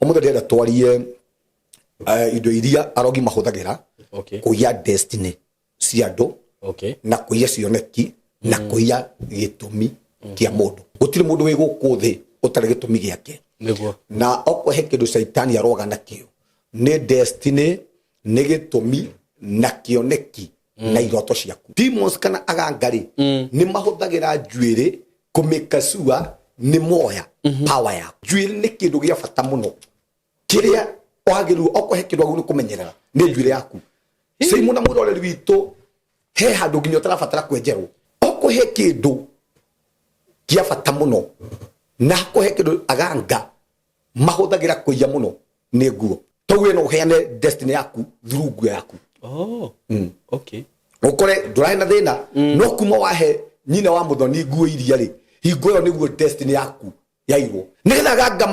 Ũmũthĩ ndĩrenda twarie indo iria arogi mahũthagĩra kũiya destiny cia andũ na kũiya cioneki na kũiya gĩtũmi kĩa mũndũ. Gũtirĩ mũndũ wĩ gũkũ thĩ ũtarĩ gĩtũmi gĩake. Na okorwo he kĩndũ caitani aroga nakĩo nĩ destiny, nĩ gĩtũmi na kĩoneki na iroto ciaku. Demons kana aganga rĩ, nĩ mahũthagĩra njuĩrĩ kũmĩkacua nĩ moya power yaku. Njuĩrĩ nĩ kĩndũ gĩa bata mũno kĩrĩa wagĩrĩirwo, okorwo he kĩndũ wagĩrĩirwo nĩ kũmenyerera nĩ njuĩrĩ yaku. Same na mwĩroreri witũ, he handũ nginya ũtarabatara kwenjerwo. Okorwo he kĩndũ kĩa bata mũno na okorwo he kĩndũ aganga mahũthagĩra kũiya mũno nĩ nguo. Tondũ we no ũheane destiny yaku through nguo yaku. Ũkore ndũrahe na thĩna, no kuma wahe nyina wa mũthoni nguo iria rĩ, hingo ĩyo nĩguo destiny yaku yairwo. Nĩgetha aganga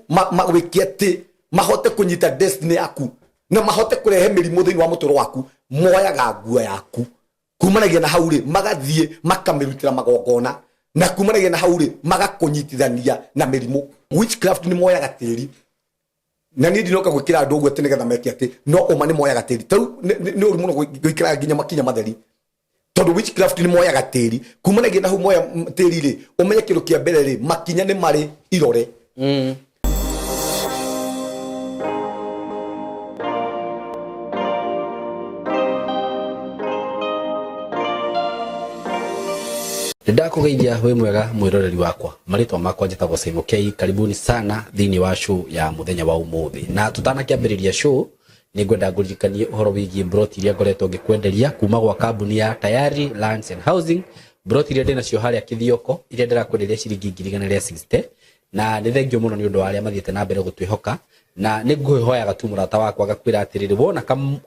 magwĩke atĩ mahote kũnyita destiny yaku na mahote kũrehe mĩrimũ thĩinĩ wa mũtũrĩre waku, moyaga nguo yaku. Kumanagia na hau rĩ, magathiĩ makamĩrutĩra magongona, na kumanagia na hau rĩ, magakũnyitithania na mĩrimũ. Witchcraft nĩ moyaga tĩri, na niĩ ndinoka gwĩkĩra andũ ũguo atĩ nĩgetha meke atĩ, no ũma nĩ moyaga tĩri. Ta rĩu nĩ ũru mũno gwĩkĩra nginya makinya matheri, tondũ witchcraft nĩ moyaga tĩri. Kumanagia na hau moya tĩri rĩ, ũmenye kĩndũ kĩa mbere rĩ, makinya nĩ marĩ irore. Nĩndakũgeithia wĩ mwega mwĩroreri wakwa, marĩtwa makwa njĩtagwo Simon K. Karibuni sana thĩinĩ wa show ya mũthenya wa ũmũthĩ. Na tũtanakĩambĩrĩria show, nĩngwenda ngũririkanie ũhoro wĩgiĩ mburoti iria ngoretwo ngĩkwenderia kuma gwa kambuni ya Tayari Lands and Housing. Mburoti iria ndĩnacio harĩa Kĩthioko, iria ndĩrakwenderia ciringi ngiri igana rĩa 60, na nĩ thengio mũno nĩ ũndũ wa arĩa mathiĩte na mbere gũtwĩhoka. Na nĩ ngũhoyaga tu mũrata wakwa ngakwĩra atĩrĩrĩ, wona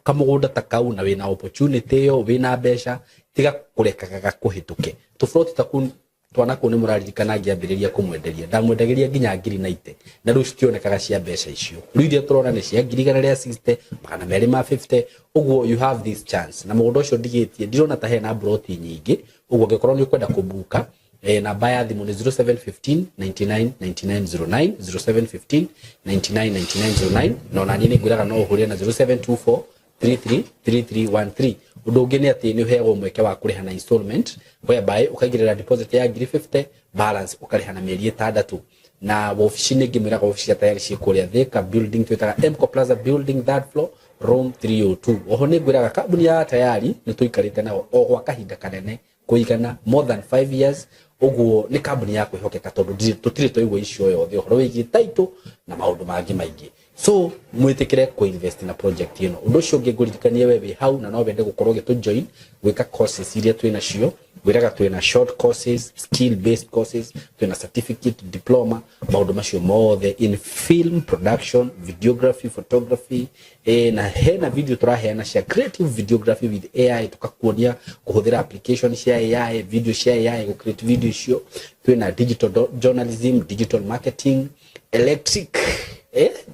kamũgũnda ta kau na wĩna opportunity ĩyo, wĩna mbeca, tiga kũrekaga gakũhĩtũke. Tũburoti ta kũu twana kũu nĩ mũraririkana ngĩambĩrĩria kũmwenderia, ndamwendagĩria nginya ngiri 90, na rĩu citionekaga cia mbeca icio. Rĩu iria tũrona nĩ cia ngiri igana rĩa 60, magana merĩ ma 50, ũguo you have this chance. Na mũgũnda ũcio ndigĩtie, ndirona ta hena mburoti nyingĩ, ũguo angĩkorwo nĩ ũkwenda kũbuka, namba ya thimũ nĩ 0715 99 99 09, 0715 99 99 09, na ona niĩ nĩ ngwĩraga no ũhũrĩre na 0724 33 3313. Ũndũ ũngĩ nĩ atĩ nĩ ũheagwo mweke wa kũrĩha na installment, whereby ũkaigĩrĩra deposit ya ngiri 50, balance ũkarĩha na mĩeri 6. Na wabici nĩ ngĩmwĩraga wabici cia Tayari ciĩ kũrĩa Thika building, twĩtaga Mco Plaza building, third floor, room 302. Oho nĩ ngwĩraga kambuni ya Tayari nĩ tũikarĩte nao o gwa kahinda kanene kũigana more than 5 years, ũguo nĩ kambuni ya kwĩhokeka tondũ tũtirĩ twaigua icio yothe ũhoro wĩgiĩ title na maũndũ mangĩ maingĩ. So mwĩtĩkĩre kũ invest na project ĩno. Ũndũ ũcio ũngĩ ngũririkanie we wĩ hau na no wende gũkorwo ũgĩtũ join gwĩka courses iria twĩ nacio, ngwĩraga twĩ na short courses, skill based courses, twĩ na certificate, diploma, maũndũ macio mothe in film production, videography, photography, na hena video tũraheana cia creative videography with AI, tukakuonia kũhũthĩra application cia AI, video cia AI, gũ create video icio. Twĩna digital journalism, digital marketing, electric,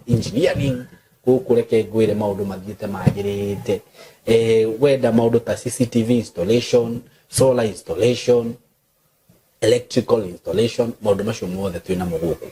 engineering. Gũkũ reke ngwĩre maũndũ mathiĩte magĩrĩte. Wenda maũndũ ta CCTV installation, solar installation, electrical installation, maũndũ macio mothe twĩ namo gũkũ,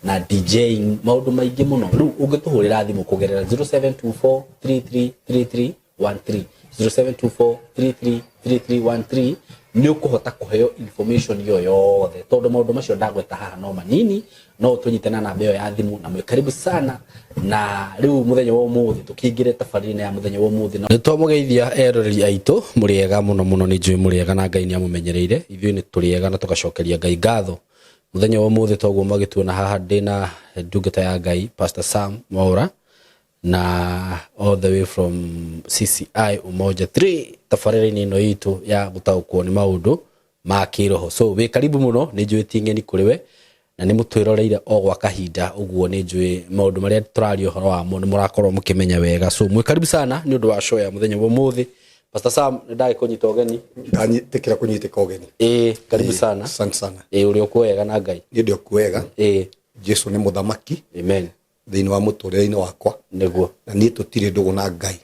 na DJing, maũndũ maingĩ mũno. Rĩu ũngĩtũhũrĩra thimũ kũgerera 0724 3333 13, 0724 333313, nĩ ũkũhota kũheo information ĩyo yothe, tondũ maũndũ macio ndagweta haha no manini. No ũtũnyite na namba ĩyo ya thimũ, na mwĩ karibu sana. Na rĩu mũthenya wa ũmũthĩ tũkĩingĩre tabarĩra-inĩ ya mũthenya wa ũmũthĩ. Nĩ twamũgeithia eroreri aitũ, mũrĩ ega mũno mũno, nĩ njũĩ mũrĩ ega na Ngai nĩ amũmenyereire. Ithuĩ nĩ tũrĩ ega na tũgacokeria Ngai ngatho. Mũthenya wa ũmũthĩ toguo magĩtuona haha ndĩna ndungata ya Ngai Pastor Sam Mwaura, na all the way from CCI Umoja 3, tabarĩra-inĩ ĩno itũ ya gũtaũkwo nĩ maũndũ ma kĩroho. So wĩ karibu mũno, nĩ njũĩ ti ng'eni kũrĩ we na nĩ mũtwĩroreire o gwa kahinda, ũguo nĩ njũĩ maũndũ marĩa tũraria ũhoro wamo nĩ mũrakorwo mũkĩmenya wega. So mwĩ karibu sana nĩ ũndũ wa show ya mũthenya wa ũmũthĩ. Pastor Sam, nĩ ndagĩkũnyita ũgeni. Ndanyitĩkĩra kũnyitĩka ũgeni. Ĩĩ, karibu sana. Asante sana. Ĩĩ, ũrĩ okuo wega na Ngai? Niĩ ndĩ okuo wega. Jesu nĩ mũthamaki. Amen. Thĩinĩ wa mũtũrĩre-inĩ wakwa. Na niĩ tũtirĩ ndũgũ na Ngai.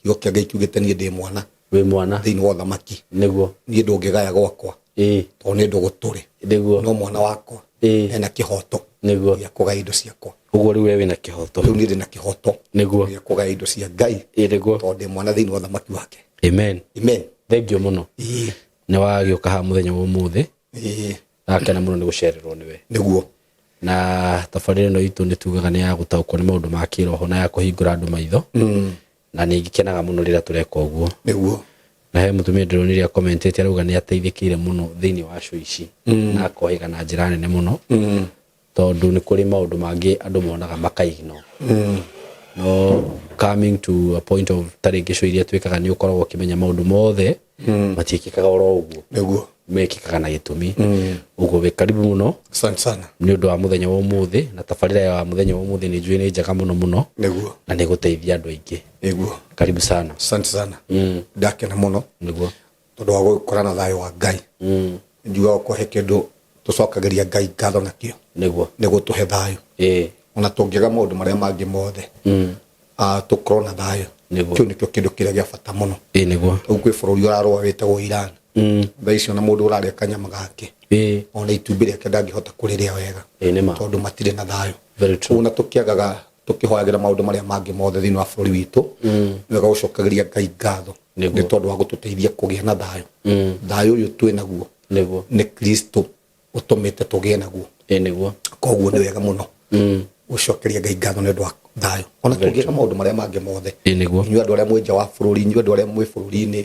Kiugo kĩa Ngai kiugĩte niĩ ndĩ mwana. Wĩ mwana. Thĩinĩ wa ũthamaki. Niĩ ndũngĩgaya gwakwa. Tondũ nĩ ndũgũ tũrĩ. Nĩguo. No mwana wakwa ena kĩhoto Nĩguo. gĩa kũgaya indo ciakwa. Ũguo rĩu we wĩna kĩhoto. Rĩu niĩ ndĩ na kĩhoto Nĩguo. gĩa kũgaya indo cia Ngai. Nĩguo. Tondũ ndĩ mwana thĩinĩ wa ũthamaki wake. Amen. Amen. Thank you mũno. Nĩ wagĩũka haha mũthenya wa ũmũthĩ. Ndakena mũno nĩ gũcererwo nĩwe. Nĩguo. Na tabarĩra ĩno itũ nĩ tugaga nĩ ya gũtaũkwo nĩ maũndũ ma kĩroho na ya kũhingũra andũ maitho. Na nĩ ngĩkenaga mũno rĩrĩa tũreka ũguo. Nĩguo. Na he mũtumia ndĩronire akomentĩte arauga nĩ ateithĩkĩire mũno thĩinĩ wa show ici. Na akohĩga na njĩra nene mũno. Tondũ nĩ kũrĩ maũndũ mangĩ andũ monaga makaigno. No coming to a point of ta rĩngĩ show iria twĩkaga nĩ ũkoragwo ũkĩmenya maũndũ mothe matiĩkĩkaga oro ũguo. Nĩguo. Mekĩkaga na gĩtũmi. Ũguo wĩ karibu mũno. Asante sana. Nĩ ũndũ wa mũthenya wa ũmũthĩ na tabarĩra ya mũthenya wa ũmũthĩ nĩ njũĩ nĩ njega mũno mũno. Nĩguo. Na nĩ ĩgũteithia andũ aingĩ. Nĩguo. Karibu sana. Asante sana. Ndakena mũno. Nĩguo. Tondũ wa gũkora na thayũ wa Ngai. Njugaga kũhe kĩndũ tũcokagĩria Ngai ngatho nakĩo. Nĩguo. Nĩ gũtũhe thayũ. Ona tũngĩaga maũndũ marĩa mangĩ mothe. Tũkorwo na thayũ. Nĩguo. Kĩu nĩkĩo kĩndũ kĩrĩa gĩa bata mũno. Nĩguo. Rĩu kwĩ bũrũri ũrarũa wĩtagwo Iran. Thaa ici ona mũndũ ũrarĩa kanyama gake. Ona itumbĩ rĩake ndangĩhota kũrĩrĩa wega. Nĩma. Tondũ matirĩ na thayũ. Very true. Ũguo na tũkĩagaga tũkĩhoyagĩra maũndũ marĩa mangĩ mothe thĩinĩ wa bũrũri witũ. Nĩ wega gũcokagĩria Ngai ngatho. Nĩguo. Nĩ tondũ wa gũtũteithia kũgĩa na thayũ. Thayũ ũyũ twĩ naguo. Nĩguo. Nĩ Kristo ũtũmĩte tũgĩe naguo. Nĩguo. Koguo nĩ wega mũno. Gũcokeria Ngai ngatho nĩ ũndũ wa thayũ. Ona tũngĩka maũndũ marĩa mangĩ mothe. Nĩguo. Inyuĩ andũ arĩa mwĩ nja wa bũrũri, inyuĩ andũ arĩa mwĩ bũrũri-inĩ.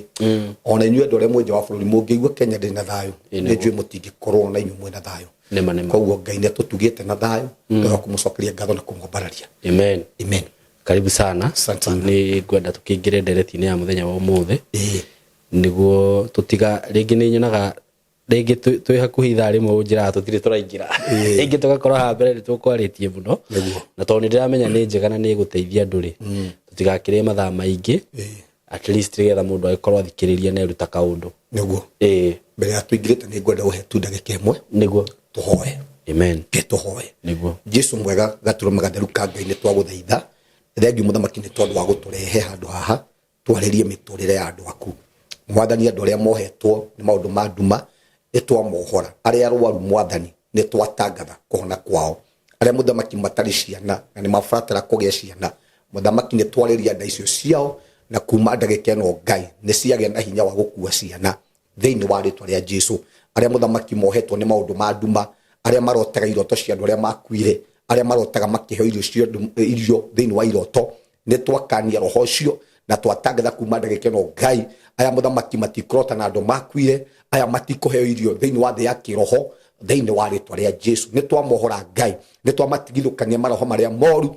Ona inyuĩ andũ arĩa mwĩ nja wa bũrũri mũngĩigua Kenya ndĩrĩ na thayũ. Nĩ njũĩ mũtingĩkorwo na inyuĩ mwĩ na thayũ. Nĩma nĩma. Koguo Ngai nĩ atũtugĩte na thayũ. Nĩ kũmũcokeria ngatho na kũmwambararia. Amen. Amen. Karibu sana. Asante sana. Nĩ ngwenda tũkĩingĩre ndereti-inĩ ya mũthenya wa ũmũthĩ. Nĩguo tũtiga rĩngĩ nĩ nyonaga rĩngĩ twĩ hakuhĩ ithaa rĩmwe ũnjĩraga tũtirĩ tũraingĩra. Rĩngĩ tũgakorwo haha mbere nĩ tũkwarĩtie mũno. Nĩguo. Na tondũ nĩ ndĩramenya nĩ njega na nĩ ĩgũteithia andũ rĩ, tũtigakĩrĩe mathaa maingĩ. At least nĩgetha mũndũ agĩkorwo athikĩrĩria na eruta kaũndũ. Nĩguo. Mbere ya tũingĩrĩte nĩ ngwenda ũhe tu ndagĩka ĩmwe. Nĩguo. Tũhoe. Amen. Ke tũhoe. Nĩguo. Jesu mwega gatũrũme gatheru ka Ngai nĩ twagũthaitha. Thengiũ mũthamaki nĩ tondũ wa gũtũrehe handũ haha twarĩrie mĩtũrĩre ya andũ aku. Mwathani andũ arĩa mohetwo nĩ maũndũ ma nduma nĩ twamohora. Arĩa arwaru mwathani nĩ twatangatha kũhona kwao. Arĩa mũthamaki matarĩ ciana na nĩ mabatara kũgĩa ciana. Mũthamaki nĩ twarĩria nda icio ciao na kuma ndagĩka ĩno Ngai nĩ ciagĩa na hinya wa gũkua ciana thĩinĩ wa rĩtwa rĩa Jesu. Arĩa mũthamaki mohetwo nĩ maũndũ ma nduma, arĩa marotaga iroto cia andũ arĩa makuire, arĩa marotaga makĩheo irio cia irio thĩinĩ wa iroto, nĩ twakania roho ũcio na twatangatha kuma ndagĩka ĩno Ngai, aya mũthamaki matikũrota na andũ makuire, aya matikũheo irio thĩinĩ wa thĩ ya kĩroho thĩinĩ wa rĩtwa rĩa Jesu. Nĩ twamohora Ngai, nĩ twamatigithũkania maroho marĩa moru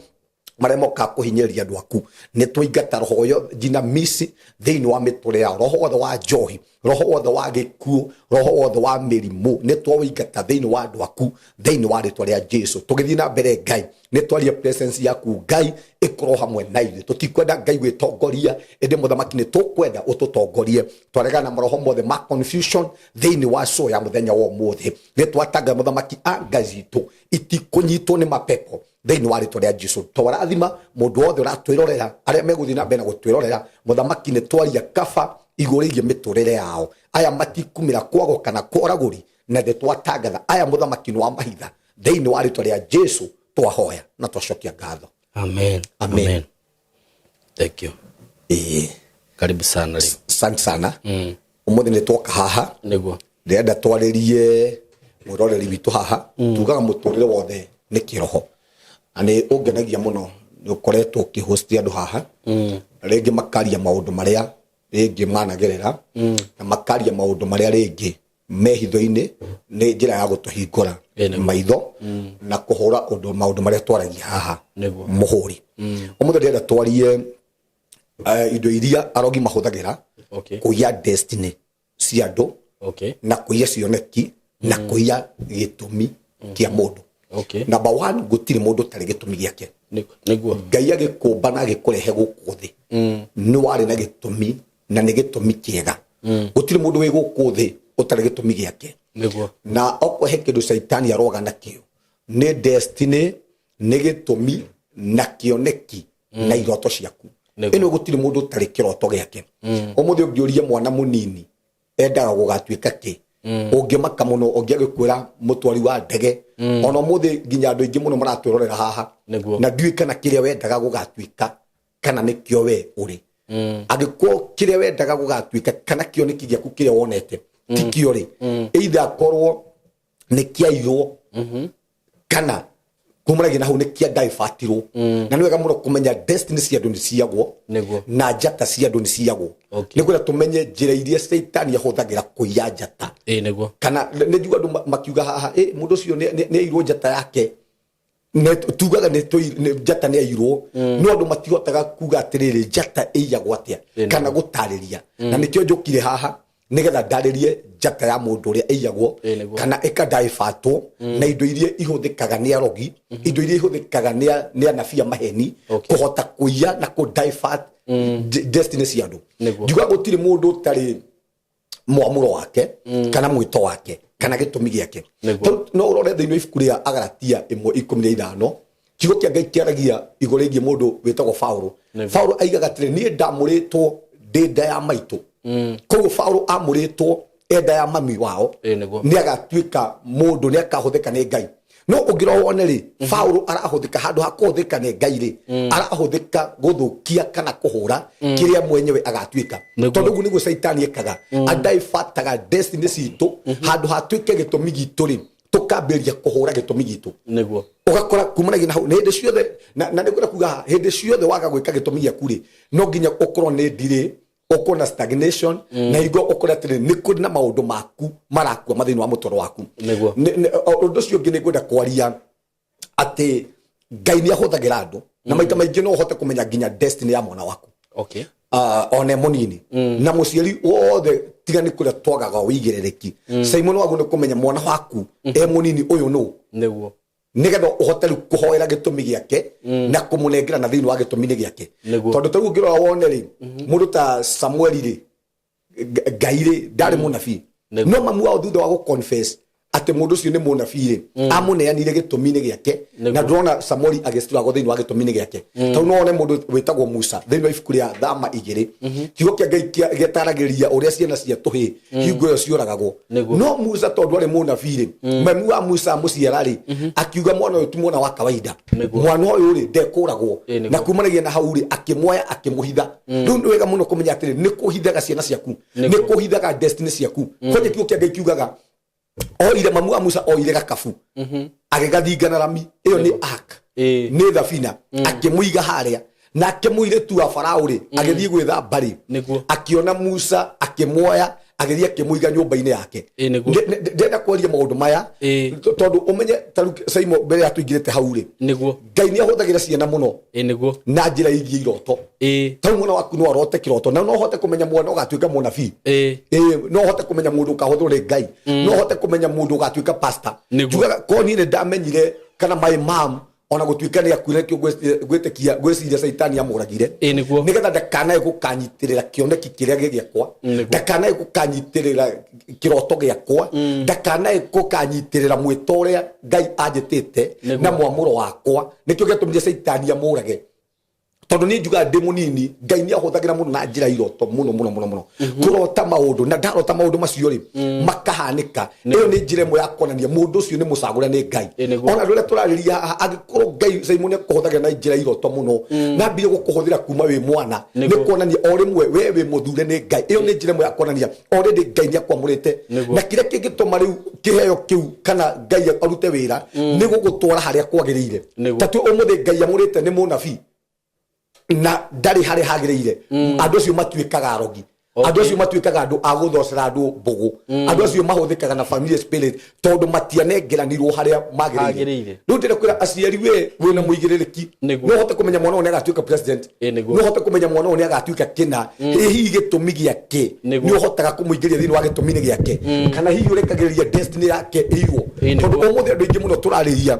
marĩa mokaga kũhinyĩrĩria andũ aku. Nĩ twaingata roho ũyũ jinamisi thĩinĩ wa mĩtũrĩre yao, roho wothe wa njohi, roho wothe wa gĩkuũ, roho wothe wa mĩrimũ, nĩ twaũingata thĩinĩ wa andũ aku thĩinĩ wa rĩtwa rĩa Jesu. Tũgĩthiĩ na mbere Ngai, nĩ twaria presence yaku Ngai ĩkorwo hamwe na ithuĩ. Tũtikwenda Ngai gwĩtongoria, ĩndĩ mũthamaki nĩ tũkwenda ũtũtongorie. Twaregana na maroho mothe ma confusion thĩinĩ wa show ya mũthenya wa ũmũthĩ. Nĩ twatanga mũthamaki anga citũ itikũnyitwo nĩ mapepo thĩinĩ wa rĩtwa rĩa Jesu. Twarathima mũndũ wothe ũratwĩrorera, arĩa megũthiĩ na mbere na gũtwĩrorera, mũthamaki nĩ twaria kaba igũrũ rĩgiĩ mĩtũrĩre yao. Aya matikumĩra kwago kana kworagũri, na nĩ twatangatha aya mũthamaki nĩ wa mahitha thĩinĩ wa rĩtwa rĩa Jesu. Twahoya na twacokia ngatho. Amen. Amen. Amen. Thank you. Karibu sana rĩu. Asante sana. Ũmũthĩ nĩ twoka haha. Nĩguo. Ndĩrenda twarĩrie mwĩroreri witũ haha. Tugaga mũtũrĩre wothe nĩ kĩroho. Na nĩ ũngenagia mũno nĩ ũkoretwo ũkĩhost andũ haha. Rĩngĩ makaria maũndũ marĩa rĩngĩ managerera, na makaria maũndũ marĩa rĩngĩ mehitho-inĩ, nĩ njĩra ya gũtũhingũra maitho na kũhũra ũndũ maũndũ marĩa twaragia haha mũhũri. Ũmũthĩ ndĩrenda twarie indo iria arogi mahũthagĩra kũiya destiny cia andũ, na kũiya cioneki, na kũiya gĩtũmi kĩa mũndũ. Number 1, gũtirĩ mũndũ ũtarĩ gĩtũmi gĩake. Nĩguo. Ngai agĩkũmba na agĩkũrehe gũkũ thĩ, nĩ warĩ na gĩtũmi, na nĩ gĩtũmi kĩega. Gũtirĩ mũndũ wĩ gũkũ thĩ ũtarĩ gĩtũmi gĩake. Nĩguo. Na okorwo he kĩndũ caitani aroga nakĩo, nĩ destiny, nĩ gĩtũmi, na kĩoneki, na iroto ciaku. Ĩno gũtirĩ mũndũ ũtarĩ kĩroto gĩake. Ũmũthĩ ũngĩũria mwana mũnini endaga gũgatuĩka kĩ, Ũngĩmaka mũno ũngĩ agĩkwĩra mũtwari wa ndege. Ona ũmũthĩ nginya andũ aingĩ mũno maratwĩrorera haha, na ndiũĩ kana kĩrĩa wendaga gũgatuĩka kana nĩkĩo we ũrĩ. Angĩkorwo kĩrĩa wendaga gũgatuĩka kana kĩoneki gĩaku kĩrĩa wonete tikĩo rĩ, either akorwo nĩ kĩairwo kana kumanagia na hau nĩ kĩa ndaibatirwo. Na nĩ wega mũno kũmenya destiny cia andũ nĩ ciagwo na njata cia andũ nĩ ciagwo. Nĩ kwenda tũmenye njĩra iria Caitani ahũthagĩra kũiya njata. Ĩĩ nĩguo. Kana nĩ njigua andũ makiuga haha, "Ĩ, mũndũ ũcio nĩ airwo njata yake." Tugaga nĩ njata nĩ airwo, no andũ matihotaga kuga atĩrĩrĩ, njata ĩiyagwo atĩa kana gũtarĩria. Na nĩkĩo njũkire haha nĩgetha ndarĩrie njata ya mũndũ ũrĩa ĩiyagwo kana ĩkandaibatwo, na indo iria ihũthĩkaga nĩ arogi, indo iria ihũthĩkaga nĩ anabii a maheni kũhota kũiya na kũ divert destiny cia andũ. Njuga gũtirĩ mũndũ ũtarĩ mwamũro wake kana mwĩto wake kana gĩtũmi gĩake. No ũrore thĩinĩ wa ibuku rĩa Agalatia 1:15, kiugo kĩa Ngai kĩaragia igũrũ rĩgiĩ mũndũ wĩtagwo Paũlũ. Paũlũ aigaga atĩrĩ, niĩ ndamũrĩtwo ndĩ nda ya maitũ. Koguo Paũlũ amũrĩtwo e nda ya mami wao, nĩ agatuĩka mũndũ, nĩ akahũthĩka nĩ Ngai. No ũngĩrora wone rĩ, Paũlũ arahũthĩka handũ ha kũhũthĩka nĩ Ngai rĩ, arahũthĩka gũthũkia kana kũhũra kĩrĩa mwenyewe agatuĩka. Tondũ ũguo nĩguo Caitani ekaga, adaibataga destiny citũ. Handũ ha tuĩke gĩtũmi gitũ rĩ, tũkambĩrĩria kũhũra gĩtũmi gitũ. Ũgakora kumanagia na hau nĩ hĩndĩ ciothe na nĩ ngwenda kuga haha, hĩndĩ ciothe waga gwĩka gĩtũmi gĩaku rĩ, no nginya ũkorwo nĩ ndirĩ, ũkorwo na stagnation, na hingo ũkore atĩrĩ nĩ kũrĩ na maũndũ maku marakua thĩinĩ wa mũtũrĩre waku. Ũndũ ũcio ũngĩ nĩ ngwenda kwaria atĩ Ngai nĩ ahũthagĩra andũ, na maita maingĩ no ũhote kũmenya nginya destiny ya mwana waku ona e mũnini. Na mũciari wothe, tiga nĩ kũrĩa twagaga ũigĩrĩrĩki, Simon, wagu nĩ kũmenya mwana waku e mũnini ũyũ nũ, nĩgetha ũhote rĩu kũhoera gĩtũmi gĩake na kũmũnengera na thĩinĩ wa gĩtũmi-inĩ gĩake. Tondũ ta rĩu ũngĩrora wone rĩ, mũndũ ta Samueli rĩ, Ngai rĩ, ndarĩ mũnabii, no mamu wao thutha wa gũ confess atĩ mũndũ ũcio nĩ mũnabii rĩ, amũneanire gĩtũmi-inĩ gĩake. Na ndũrona Samueli agĩstruggle thĩinĩ wa gĩtũmi-inĩ gĩake. Tondũ no wone mũndũ wĩtagwo Musa thĩinĩ wa ibuku rĩa Thama 2, kiugo kĩa Ngai gĩtaragĩrĩria ũrĩa ciana cia tũhĩĩ hingo ĩyo ciũragagwo. No Musa tondũ arĩ mũnabii rĩ, mami wa Musa amũciara rĩ, akiuga mwana ũyũ ti mwana wa kawaida, mwana ũyũ rĩ ndekũragwo. Na kumanagia na hau rĩ, akĩmuoya akĩmũhitha. Rĩu nĩ wega mũno kũmenya atĩrĩ, nĩ kũhithaga ciana ciaku, nĩ kũhithaga destiny ciaku. Kwanja kiugo kĩa Ngai kiugaga oire mamu wa Musa oire gakabu agĩgathinga na rami, ĩyo nĩ ark, nĩ thabina, akĩmũiga harĩa. Nake mũirĩtu wa Farao rĩ, agĩthiĩ gwĩthamba rĩ, akĩona Musa, akĩmuoya, agĩthiĩ akĩmũiga nyũmba-inĩ yake. Ndĩrenda kwaria maũndũ maya tondũ ũmenye ta rĩu Simon, mbere ya tũingĩrĩte hau rĩ, Ngai nĩ ahũthagĩra ciana mũno na njĩra ĩgiĩ iroto. Ta rĩu mwana waku no arote kĩroto, na no ũhote kũmenya mwana ũgatuĩka mũnabii. No ũhote kũmenya mũndũ ũkahũthĩrwo nĩ Ngai, no ũhote kũmenya mũndũ ũgatuĩka pastor. Njugaga korwo niĩ nĩ ndamenyire kana my mom, ona gũtuĩka nĩ akuire, nĩkĩo ngwĩtĩkia ngwĩciria Caitani amũragire nĩgetha ndakanae gũkanyitĩrĩra kĩoneki kĩrĩa gĩ gĩakwa, ndakanae gũkanyitĩrĩra kĩroto gĩakwa, ndakanae gũkanyitĩrĩra mwĩto ũrĩa Ngai anjĩtĩte na mwamũro wakwa. Nĩkĩo gĩatũmire Caitani amũrage, tondũ niĩ njugaga ndĩ mũnini Ngai nĩ ahũthagĩra mũno na njĩra ya iroto, mũno mũno mũno mũno, kũrota maũndũ, na ndarota maũndũ macio rĩ, makahanĩka. Ĩyo nĩ njĩra ĩmwe ya kuonania mũndũ ũcio nĩ mũcagũre nĩ Ngai. Ona andũ arĩa tũrarĩria haha, angĩkorwo Ngai, Simon, akũhũthagĩra na njĩra ya iroto mũno na ambire gũkũhũthĩra kuma wĩ mwana, nĩ kuonania o rĩmwe we wĩ mũthure nĩ Ngai. Ĩyo nĩ njĩra ĩmwe ya kuonania already Ngai nĩ akwamũrĩte. Na kĩrĩa kĩngĩtũma rĩu kĩheo kĩu kana Ngai arute wĩra nĩ gũgũtwara harĩa kwagĩrĩire. Ta tue ũmũthĩ Ngai amũrĩte nĩ mũnabii na ndarĩ harĩa hagĩrĩire, andũ acio matuĩkaga arogi, andũ acio matuĩkaga andũ a gũthocera andũ mbũgũ, andũ acio mahũthĩkaga na family spirit tondũ matianengeranirwo harĩa magĩrĩire. Hagĩrĩire. Rĩu ndĩrenda kwĩra aciari, we wĩna mũigĩrĩrĩki. No ũhote kũmenya mwana ũyũ nĩ agatuĩka president, no ũhote kũmenya mwana ũyũ nĩ agatuĩka kĩna. Ĩ hihi gĩtũmi gĩake nĩ ũhotaga kũmũingĩria thĩinĩ wa gĩtũmi-inĩ gĩake, kana hihi ũrekagĩrĩria destiny yake ĩiywo? Tondũ ũmũthĩ andũ aingĩ mũno tũrarĩria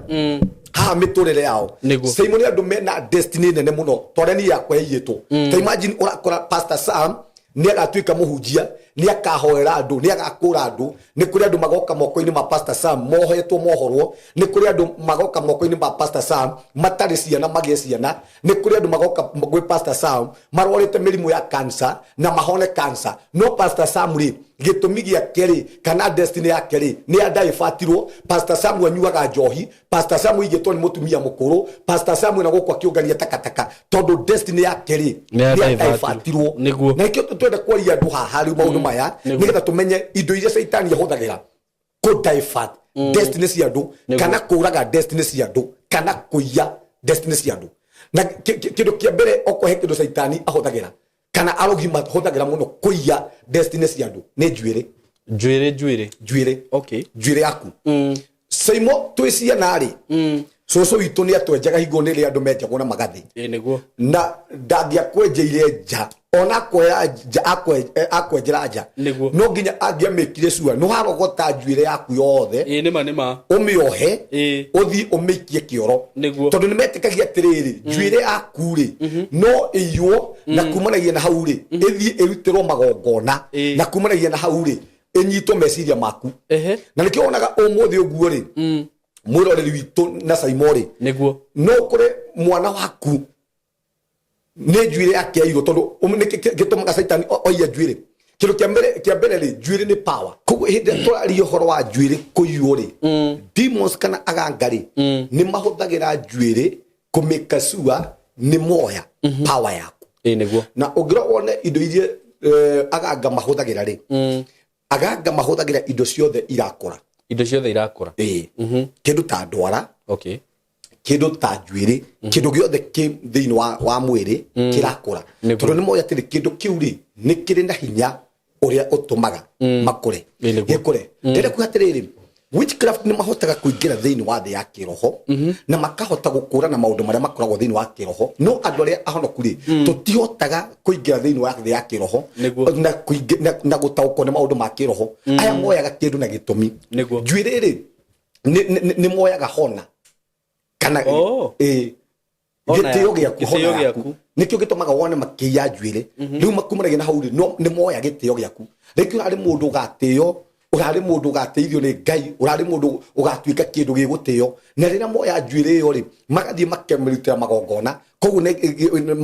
haha mĩtũrĩre yao, Simon, andũ mena destiny nene mũno, twarĩa niĩ yakwa yaiyĩtwo. Ta imagine ũrakora Pastor Sam nĩ agatuĩka mũhunjia. Nĩ akahoera andũ, nĩ agakũra andũ. Nĩ kũrĩ andũ magoka moko-inĩ ma Pastor Sam mohetwo mohorwo. Nĩ kũrĩ andũ magoka moko-inĩ ma Pastor Sam matarĩ ciana magĩe ciana. Nĩ kũrĩ andũ magoka gwĩ Pastor Sam marwarĩte mĩrimũ ya cancer na mahone cancer. No Pastor Sam rĩ, gĩtũmi gĩake rĩ, kana destiny yake rĩ, nĩ andaibatirwo. Pastor Sam anyuaga njohi. Pastor Sam aigĩtwo nĩ mũtumia mũkũrũ. Pastor Sam na gũkũ akĩũngania takataka, tondũ destiny yake rĩ, Nĩ nĩ andaibatirwo. andaibatirwo. Nĩguo. Na nĩkĩo twenda kwaria andũ haha rĩu maũndũ maya, nĩgetha tũmenye indo iria caitani ahũthagĩra kũ divert destiny cia andũ, kana kũraga destiny cia andũ, kana kũiya destiny cia andũ. Na kĩndũ kĩa mbere, okorwo he kĩndũ caitani ahũthagĩra kana arogi mahũthagĩra mũno kũiya destiny cia andũ, nĩ njuĩrĩ. Njuĩrĩ, njuĩrĩ. Njuĩrĩ. Njuĩrĩ yaku. Saimo, twĩ ciana rĩ, cũcũ witũ nĩ atwenjaga hingo nĩ rĩrĩa andũ menjagwo na magathĩ. Ĩ, nĩguo. Na ndangĩakwenjeire nja, ona akoya nja, akwenjera nja, no nginya angĩamĩkire cua nĩ warogota njuĩrĩ yaku yothe, Ĩ, nĩma, nĩma. Ũmĩohe, ũthiĩ ũmĩikie kĩoro, tondũ nĩ metĩkagia atĩrĩrĩ, njuĩrĩ yaku rĩ, no ĩiywo, na kumanagia na hau rĩ, ĩthiĩ ĩrutĩrwo magongona, na kumanagia na hau rĩ, ĩnyitwo meciria maku. Na nĩkĩo wonaga ũmũthĩ ũguo rĩ, mwĩroreri witũ na Saimo rĩ, no ũkore mwana waku nĩ njuĩrĩ yake yairwo, tondũ nĩkĩ gĩtũmaga caitani oiye njuĩrĩ? Kĩndũ kĩa mbere rĩ, njuĩrĩ nĩ power. Koguo hĩndĩ ĩrĩa tũraria ũhoro wa njuĩrĩ kũiywo rĩ, demons kana aganga rĩ, nĩ mahũthagĩra njuĩrĩ kũmĩka sure nĩ moya power yaku. Ĩ, nĩguo. Na ũngĩrora wone indo iria aganga mahũthagĩra rĩ, aganga mahũthagĩra indo ciothe irakũra. Indo ciothe irakũra. Ĩĩ, kĩndũ ta ndwara, kĩndũ ta njuĩrĩ, kĩndũ gĩothe kĩ thĩinĩ wa mwĩrĩ kĩrakũra, tondũ nĩ moĩ atĩrĩ, kĩndũ kĩu rĩ, nĩ kĩrĩ na hinya ũrĩa ũtũmaga makũre. Ĩ, nĩguo. Gĩkũre. Ndĩrenda kuga atĩrĩrĩ, witchcraft nĩ mahotaga kũingĩra thĩinĩ wa thĩ ya kĩroho na makahota gũkũrana maũndũ marĩa makoragwo thĩinĩ wa kĩroho. No andũ arĩa ahonoku rĩ, tũtihotaga kũingĩra thĩinĩ wa thĩ ya kĩroho na na gũtaũkwo nĩ maũndũ ma kĩroho. Aya moyaga kĩndũ na gĩtũmi. Njuĩrĩ rĩ, nĩ moyaga hona kana ĩĩ, Hona gĩtĩo yaku, gĩaku, gĩtĩo hona yaku. Gĩaku. Nĩkĩo gĩtũmaga wone makĩiya njuĩrĩ rĩu. Makumanagia na hau rĩ, no nĩ moya gĩtĩo gĩaku. Rĩngĩ ũrarĩ mũndũ ũgatĩo, ũrarĩ mũndũ ũgatĩithio nĩ Ngai, ũrarĩ mũndũ ũgatuĩka kĩndũ gĩgũtĩo, na rĩrĩa moya njuĩrĩ ĩyo rĩ, magathiĩ makamĩrutĩra magongona. Koguo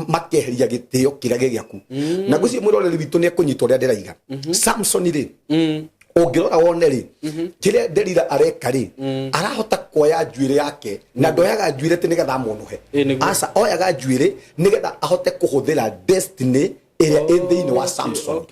makeheria gĩtĩo kĩrĩa gĩ gĩaku. Na ngwĩciria mwĩroreri witũ nĩ ekũnyita ũrĩa ndĩraiga. Samson rĩ, ũngĩrora wone rĩ, kĩrĩa Delila areka rĩ, arahota kuoya njuĩrĩ yake, na ndoyaga njuĩrĩ atĩ nĩgetha amũnũhe. Ĩ, nĩguo. Aca, oyaga njuĩrĩ nĩgetha ahote kũhũthĩra destiny ĩrĩa ĩ thĩinĩ wa Samson.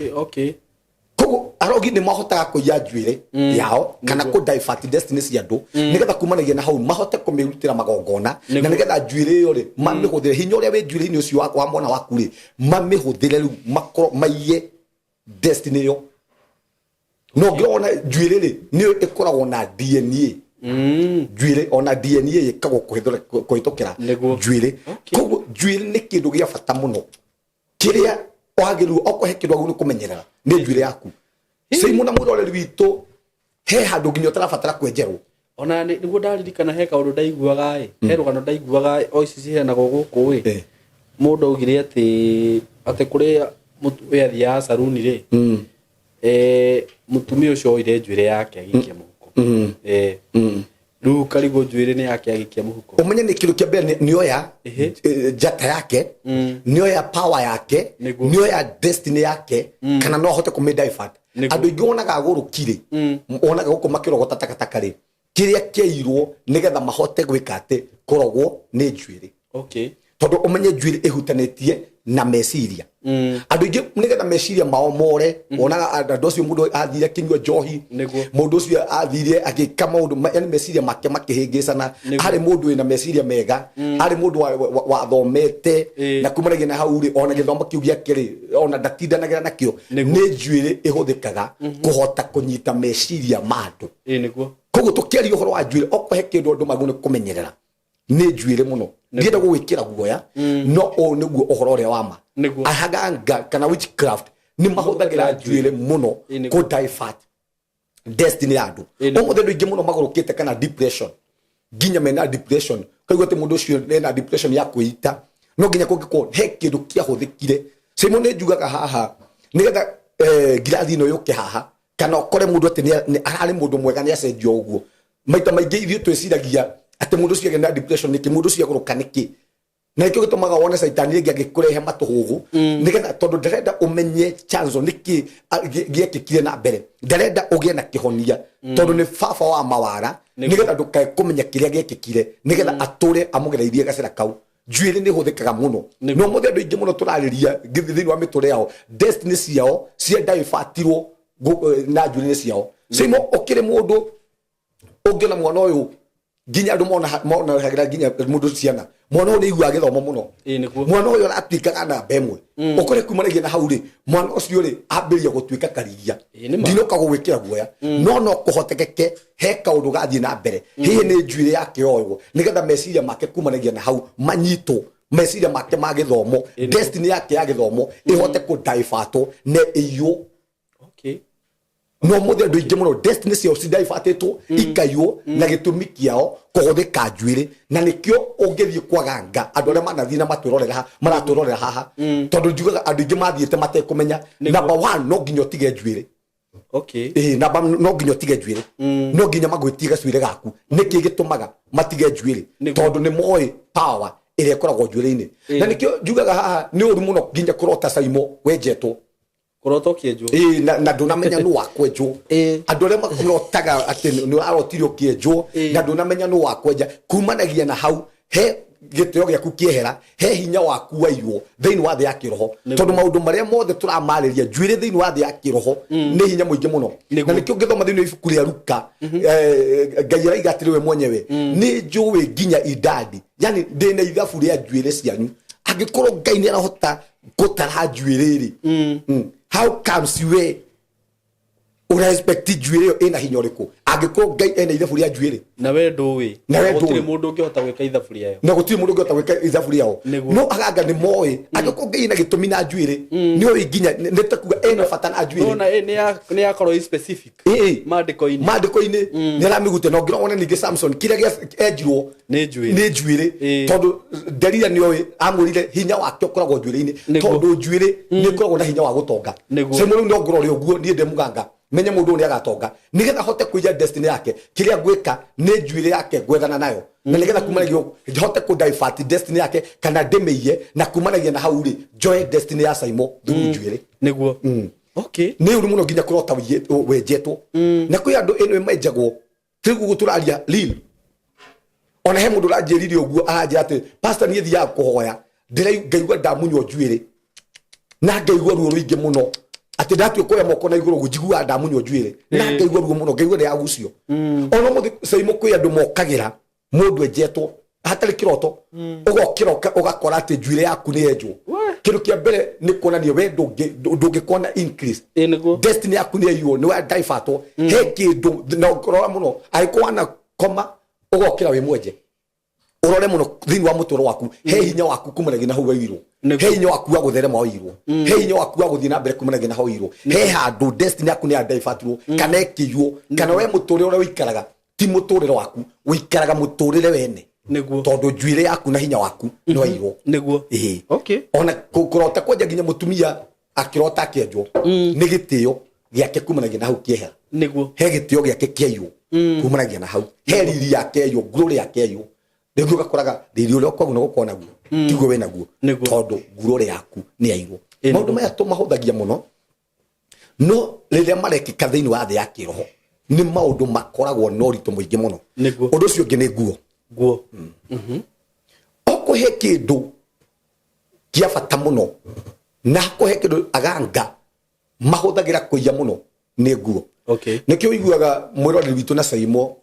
Koguo arogi nĩ mahotaga kũiya njuĩrĩ yao kana kũ divert destiny cia andũ, nĩgetha kumanagia na hau mahote kũmĩrutĩra magongona, na nĩgetha njuĩrĩ ĩyo rĩ, mamĩhũthĩre, hinya ũrĩa wĩ njuĩrĩ-inĩ ũcio wa mwana waku rĩ, mamĩhũthĩre rĩu makorwo maiye destiny ĩyo. No ngĩrona njuĩrĩ rĩ, nĩyo ĩkoragwo na DNA. Njuĩrĩ, ona DNA ĩkagwo kũhĩtũkĩra njuĩrĩ. Koguo njuĩrĩ nĩ kĩndũ gĩa bata mũno kĩrĩa wagĩrĩirwo, okorwo he kĩndũ wagĩrĩirwo nĩ kũmenyerera, nĩ njuĩrĩ yaku. Seimu na mwĩroreri witũ, he handũ nginya ũtarabatara kwenjerwo. Ona nĩguo ndaririkana he kaũndũ ndaiguaga ĩ, he rũgano ndaiguaga ĩ, o ici ciheanagwo gũkũ ĩ. Mũndũ augire atĩ kũrĩa we athiaga saruni rĩ, mũtumia ũcio oire njuĩrĩ yake agĩikia mũhuko. Rĩu karigwo njuĩrĩ nĩ yake agĩikia mũhuko. Ũmenye nĩ kĩndũ kĩa mbere nĩoya njata yake, nĩoya power yake, nĩoya destiny yake, kana no ahote kũmĩ divert. Andũ aingĩ wonaga agũrũki rĩ, wonaga gũkũ makĩrogota takataka rĩ, kĩrĩa kĩairwo nĩgetha mahote gwĩka atĩ kũrogwo nĩ njuĩrĩ. Tondũ ũmenye njuĩrĩ ĩhutanĩtie na meciria. Andũ aingĩ nĩgetha meciria mao more, wonaga andũ acio, mũndũ athire akĩnyua njohi, mũndũ ũcio athire agĩka maũndũ yani meciria make makĩhĩngĩcana. Arĩ mũndũ wĩna meciria mega, arĩ mũndũ wathomete, na kumanagia na hau rĩ, ona gĩthomo kĩu gĩake rĩ, ona ndatindanagĩra nakĩo. Nĩ njuĩrĩ ĩhũthĩkaga kũhota kũnyita meciria ma andũ. Ĩ, nĩguo. Koguo tũkĩaria ũhoro wa njuĩrĩ, okorwo he kĩndũ andũ magĩrĩirwo nĩ kũmenyerera, nĩ njuĩrĩ mũno. Ndienda gũgwĩkĩra guoya, no ũũ nĩguo ũhoro ũrĩa wa ma. Ahaganga kana witchcraft nĩ mahũthagĩra njuĩrĩ mũno Ĩ, nĩguo. kũ divert destiny ya andũ. Ĩ, nĩguo. Ũmũthĩ andũ aingĩ mũno magũrũkĩte kana depression, nginya mena depression, kaigua atĩ mũndũ ũcio ena depression ya kwĩita, no nginya kũngĩkorwo he kĩndũ kĩahũthĩkire. Simon, nĩ njugaga haha nĩgetha Ngirathi ĩno yũke haha, kana ũkore mũndũ atĩ ararĩ mũndũ mwega nĩ acenjio ũguo. Maita maingĩ ithuĩ twĩciragia atĩ mũndũ ũcio agĩa na depression nĩkĩ, mũndũ ũcio agũrũka nĩkĩ, na nĩkĩo gĩtũmaga wone caitani rĩngĩ agĩkũrehe matũhũgũ, nĩgetha tondũ ndarenda ũmenye chanzo nĩkĩ gĩekĩkire na mbere, ndarenda ũgĩe na kĩhonia, tondũ nĩ baba wa mawara, nĩgetha ndũkae kũmenya kĩrĩa gĩekĩkire, nĩgetha atũre amũgereirie gacĩra kau. Njuĩrĩ nĩ hũthĩkaga mũno. No mũthĩ andũ aingĩ mũno tũrarĩria thĩinĩ wa mĩtũrĩre yao, destiny ciao ciendaibatirwo na njuĩrĩ ciao. Simo ũkĩrĩ mũndũ ũngĩona mwana ũyũ, nginya andũ monagĩra nginya mũndũ ciana, mwana ũyũ nĩ aiguaga gĩthomo mũno. Ĩĩ nĩguo. Mwana ũyũ aratuĩkaga namba ĩmwe, ũkore kumanagia na hau rĩ, mwana ũcio rĩ ambĩrĩria gũtuĩka karigia. Ĩĩ nĩ ma. Ndinoka gũgwĩkĩra guoya, no kũhotekeke he kaũndũ gathiĩ na mbere, hihi nĩ njuĩrĩ yake yoywo nĩgetha meciria make kumanagia na hau manyitwo, meciria make ma gĩthomo, destiny yake ya gĩthomo ĩhote kũdaibatwo na ĩiywo. No mũthĩ andũ aingĩ mũno destiny ciao cidaibatĩtwo ikaiywo na gĩtũmi kĩao kũhũthĩka njuĩrĩ, na nĩkĩo ũngĩthiĩ kwaganga andũ arĩa manathiĩ na matwĩrorera maratwĩrorera haha, tondũ njugaga andũ aingĩ mathiĩte matekũmenya. Number one, no nginya ũtige njuĩrĩ. Ĩĩ, namba no nginya ũtige njuĩrĩ, no nginya magwĩtie gacuĩrĩ gaku. Nĩkĩ gĩtũmaga matige njuĩrĩ? Tondũ nĩ moĩ power ĩrĩa ĩkoragwo njuĩrĩ-inĩ. Na nĩkĩo njugaga haha nĩ ũru mũno nginya kũrota Saimo wenjetwo. Kũrota ũkĩenjwo. Ĩĩ, na ndũnamenya nũ wakwenjwo. Andũ arĩa marotaga atĩ nĩ ũrarotire ũkĩenjwo na ndũnamenya nũ wakwenja, kumanagia na hau he gĩtĩo gĩaku kĩehera, he hinya waku waiywo thĩinĩ wa thĩ ya kĩroho, tondũ maũndũ marĩa mothe tũramarĩria, njuĩrĩ thĩinĩ wa thĩ ya kĩroho nĩ hinya mũingĩ mũno. Na nĩkĩo ũngĩthoma thĩinĩ wa ibuku rĩa Luka, Ngai araiga atĩrĩ we mwenyewe, nĩ njũĩ nginya idadi, yani ndĩna ithabu rĩa njuĩrĩ cianyu. Angĩkorwo Ngai nĩ arahota gũtara njuĩrĩ rĩ, how comes we ũra expect njuĩrĩ ĩyo ĩna hinya ũrĩkũ angĩkorwo Ngai ena ithabu rĩa njuĩrĩ? Na we ndũĩ. Na we gũtirĩ ndũĩ. Mũndũ ũngĩhota gwĩka ithabu rĩayo. Na gũtirĩ mũndũ ũngĩhota gwĩka ithabu rĩao. No aganga nĩ moĩ angĩkorwo Ngai ena gĩtũmi na njuĩrĩ, nĩ oĩ nginya nĩ ta kuga ena bata na njuĩrĩ. Nona nĩ yakorwo ĩ specific Ĩĩ. Maandĩko-inĩ. Maandĩko-inĩ nĩ aramĩgutia, na ũngĩrora wone ningĩ Samson kĩrĩa enjirwo Nĩ njuĩrĩ. Nĩ njuĩrĩ. Tondũ Delila nĩ oĩ, amwĩrire hinya wake ũkoragwo njuĩrĩ-inĩ. Tondũ njuĩrĩ nĩ ĩkoragwo na hinya wa gũtonga. Saimo rĩu no ngũrore ũguo niĩ ndĩ mũganga, menye mũndũ ũyũ nĩ agatonga, nĩgetha hote kũiya destiny yake, kĩrĩa ngwĩka nĩ njuĩrĩ yake ngwethana nayo, na nĩgetha kumanagia hote kũ divert destiny yake kana ndĩmĩiye, na kumanagia na hau rĩ njoe destiny ya Saimo through njuĩrĩ. Nĩguo. Okay. Nĩ ũru mũno nginya kũrota wenjetwo, na kwĩ andũ ĩno menjagwo tiguo tũraria real. Ona he mũndũ ũranjĩrire ũguo, aranjĩra atĩ, "Pastor, niĩ thiaga kũhoya, ndĩra ngaigua ndamunywo njuĩrĩ na ngaigua ruo rũingĩ mũno, atĩ ndatua kuoya moko na igũrũ ũguo njiguaga ndamunywo njuĩrĩ na ngaigua ruo mũno, ngaigua ndĩragucio." Ona mũthĩ Saimo kwĩ andũ mokagĩra mũndũ enjetwo hatarĩ kĩroto, ũgokĩra ũgakora atĩ njuĩrĩ yaku nĩ yenjwo. Kĩndũ kĩa mbere nĩ kuonania we ndũngĩkona increase. Ĩĩ nĩguo. Destiny yaku nĩ yaiywo, nĩ wadaibatwo he kĩndũ. Na ũrora mũno, angĩkorwo wanakoma ũgokĩra wĩ mwenje, ũrore mũno thĩinĩ wa mũtũrĩre waku, he hinya waku kumanagia na hau wairwo. He hinya waku wa gũtherema wairwo, he hinya waku wa gũthiĩ na mbere kumanagia na hau wairwo. He handũ destiny yaku nĩ yadaibatirwo kana ĩkĩiywo, kana we mũtũrĩre ũrĩa ũikaraga ti mũtũrĩre waku, ũikaraga mũtũrĩre wene. Tondũ njuĩrĩ yaku na hinya waku nĩ wairwo. Ĩĩ. Ona kũrota kwenja, nginya mũtumia akĩrota akĩenjwo, nĩ gĩtĩo gĩake kumanagia na hau kĩehera. He gĩtĩo gĩake kĩaiywo kumanagia na hau, he riri yake yaiywo, glory yake yaiywo. Rĩngĩ ũgakoraga riri ũrĩa ũkoragwo naguo ũkoragwo naguo tiguo wĩ naguo. Tondũ glory yaku nĩ yairwo. Maũndũ maya tũmahũthagia mũno, no rĩrĩa marekĩka thĩinĩ wa thĩ ya kĩroho nĩ maũndũ makoragwo na ũritũ mũingĩ mũno. Ũndũ ũcio ũngĩ nĩ nguo. Nguo. Ũkũhe kĩndũ kĩa bata mũno na kũhe kĩndũ aganga mahũthagĩra kũiya mũno nĩ nguo. Nĩkĩo ũiguaga mwĩroreri witũ na Saimo,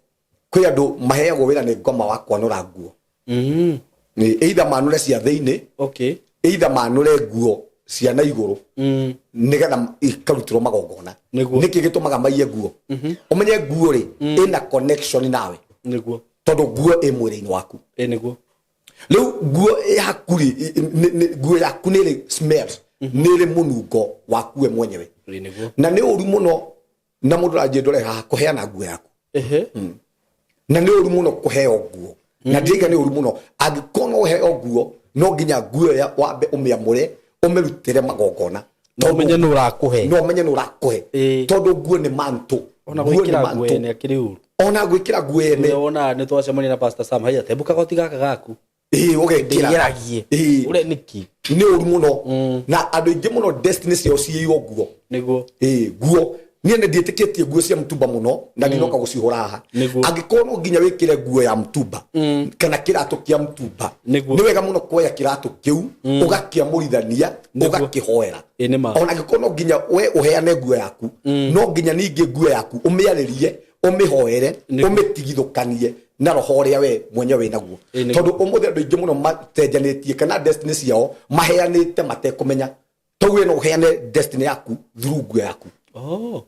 kwĩ andũ maheagwo wĩra nĩ ngoma wa kwanũra nguo. Nĩ either manũre cia thĩinĩ, either manũre nguo cia na igũrũ, nĩgetha ikarutĩrwo magongona. Nĩkĩ gĩtũmaga maiye nguo? Ũmenye nguo rĩ ĩna connection nawe. Tondũ nguo ĩ mwĩrĩ-inĩ waku. Ĩĩ nĩguo. Rĩu nguo yaku rĩ, nguo yaku nĩ ĩrĩ smells, nĩ ĩrĩ mũnungo waku we mwenyewe. Ĩĩ nĩguo. Na nĩ ũru mũno, na mũndũ ũranjĩ ndore haha, kũheana nguo yaku. Na nĩ ũru mũno kũheo nguo, na ndiaiga nĩ ũru mũno. Angĩkorwo no ũheo nguo, no nginya nguo ĩyo wambe ũmĩamũre, ũmĩrutĩre magongona. No ũmenye nũ ũrakũhe. No ũmenye nũ ũrakũhe. Tondũ nguo nĩ mantle. Ona Nguo nĩ gwĩkĩra nguo mantle. ene akĩrĩ ũru. Ona gwĩkĩra nguo ene. Ũrĩa wonaga nĩ twacemania na Pastor Sam, haiya tembũka goti gaka gaku. Ĩĩ, ũgekĩra. Ndĩgeragie. Ĩĩ. Ũrĩa nĩkĩ? Nĩ ũru mũno. Na andũ aingĩ mũno destiny ciao ciĩirwo nguo. Nĩguo. Ĩĩ, nguo. Niĩ nĩ ndiĩtĩkĩtie nguo cia mtumba mũno na ndinoka gũcihũra haha. Nĩguo. Angĩkorwo no nginya wĩkĩre nguo ya mtumba kana kĩratũ kĩa mtumba, Nĩguo. nĩ wega mũno kuoya kĩratũ kĩu ũgakĩamũrithania, Nĩguo. ũgakĩhoera. Ĩĩ, nĩ ma. Ona angĩkorwo no nginya we ũheane nguo yaku, no nginya ningĩ nguo yaku ũmĩarĩrie, ũmĩhoere, Nĩguo. ũmĩtigithũkanie na roho ũrĩa we mwenyewe wĩ naguo. Ĩĩ, nĩguo. Tondũ ũmũthĩ andũ aingĩ mũno macenjanĩtie kana destiny ciao maheanĩte matekũmenya. Tondũ we no ũheane destiny yaku through nguo yaku. Oh.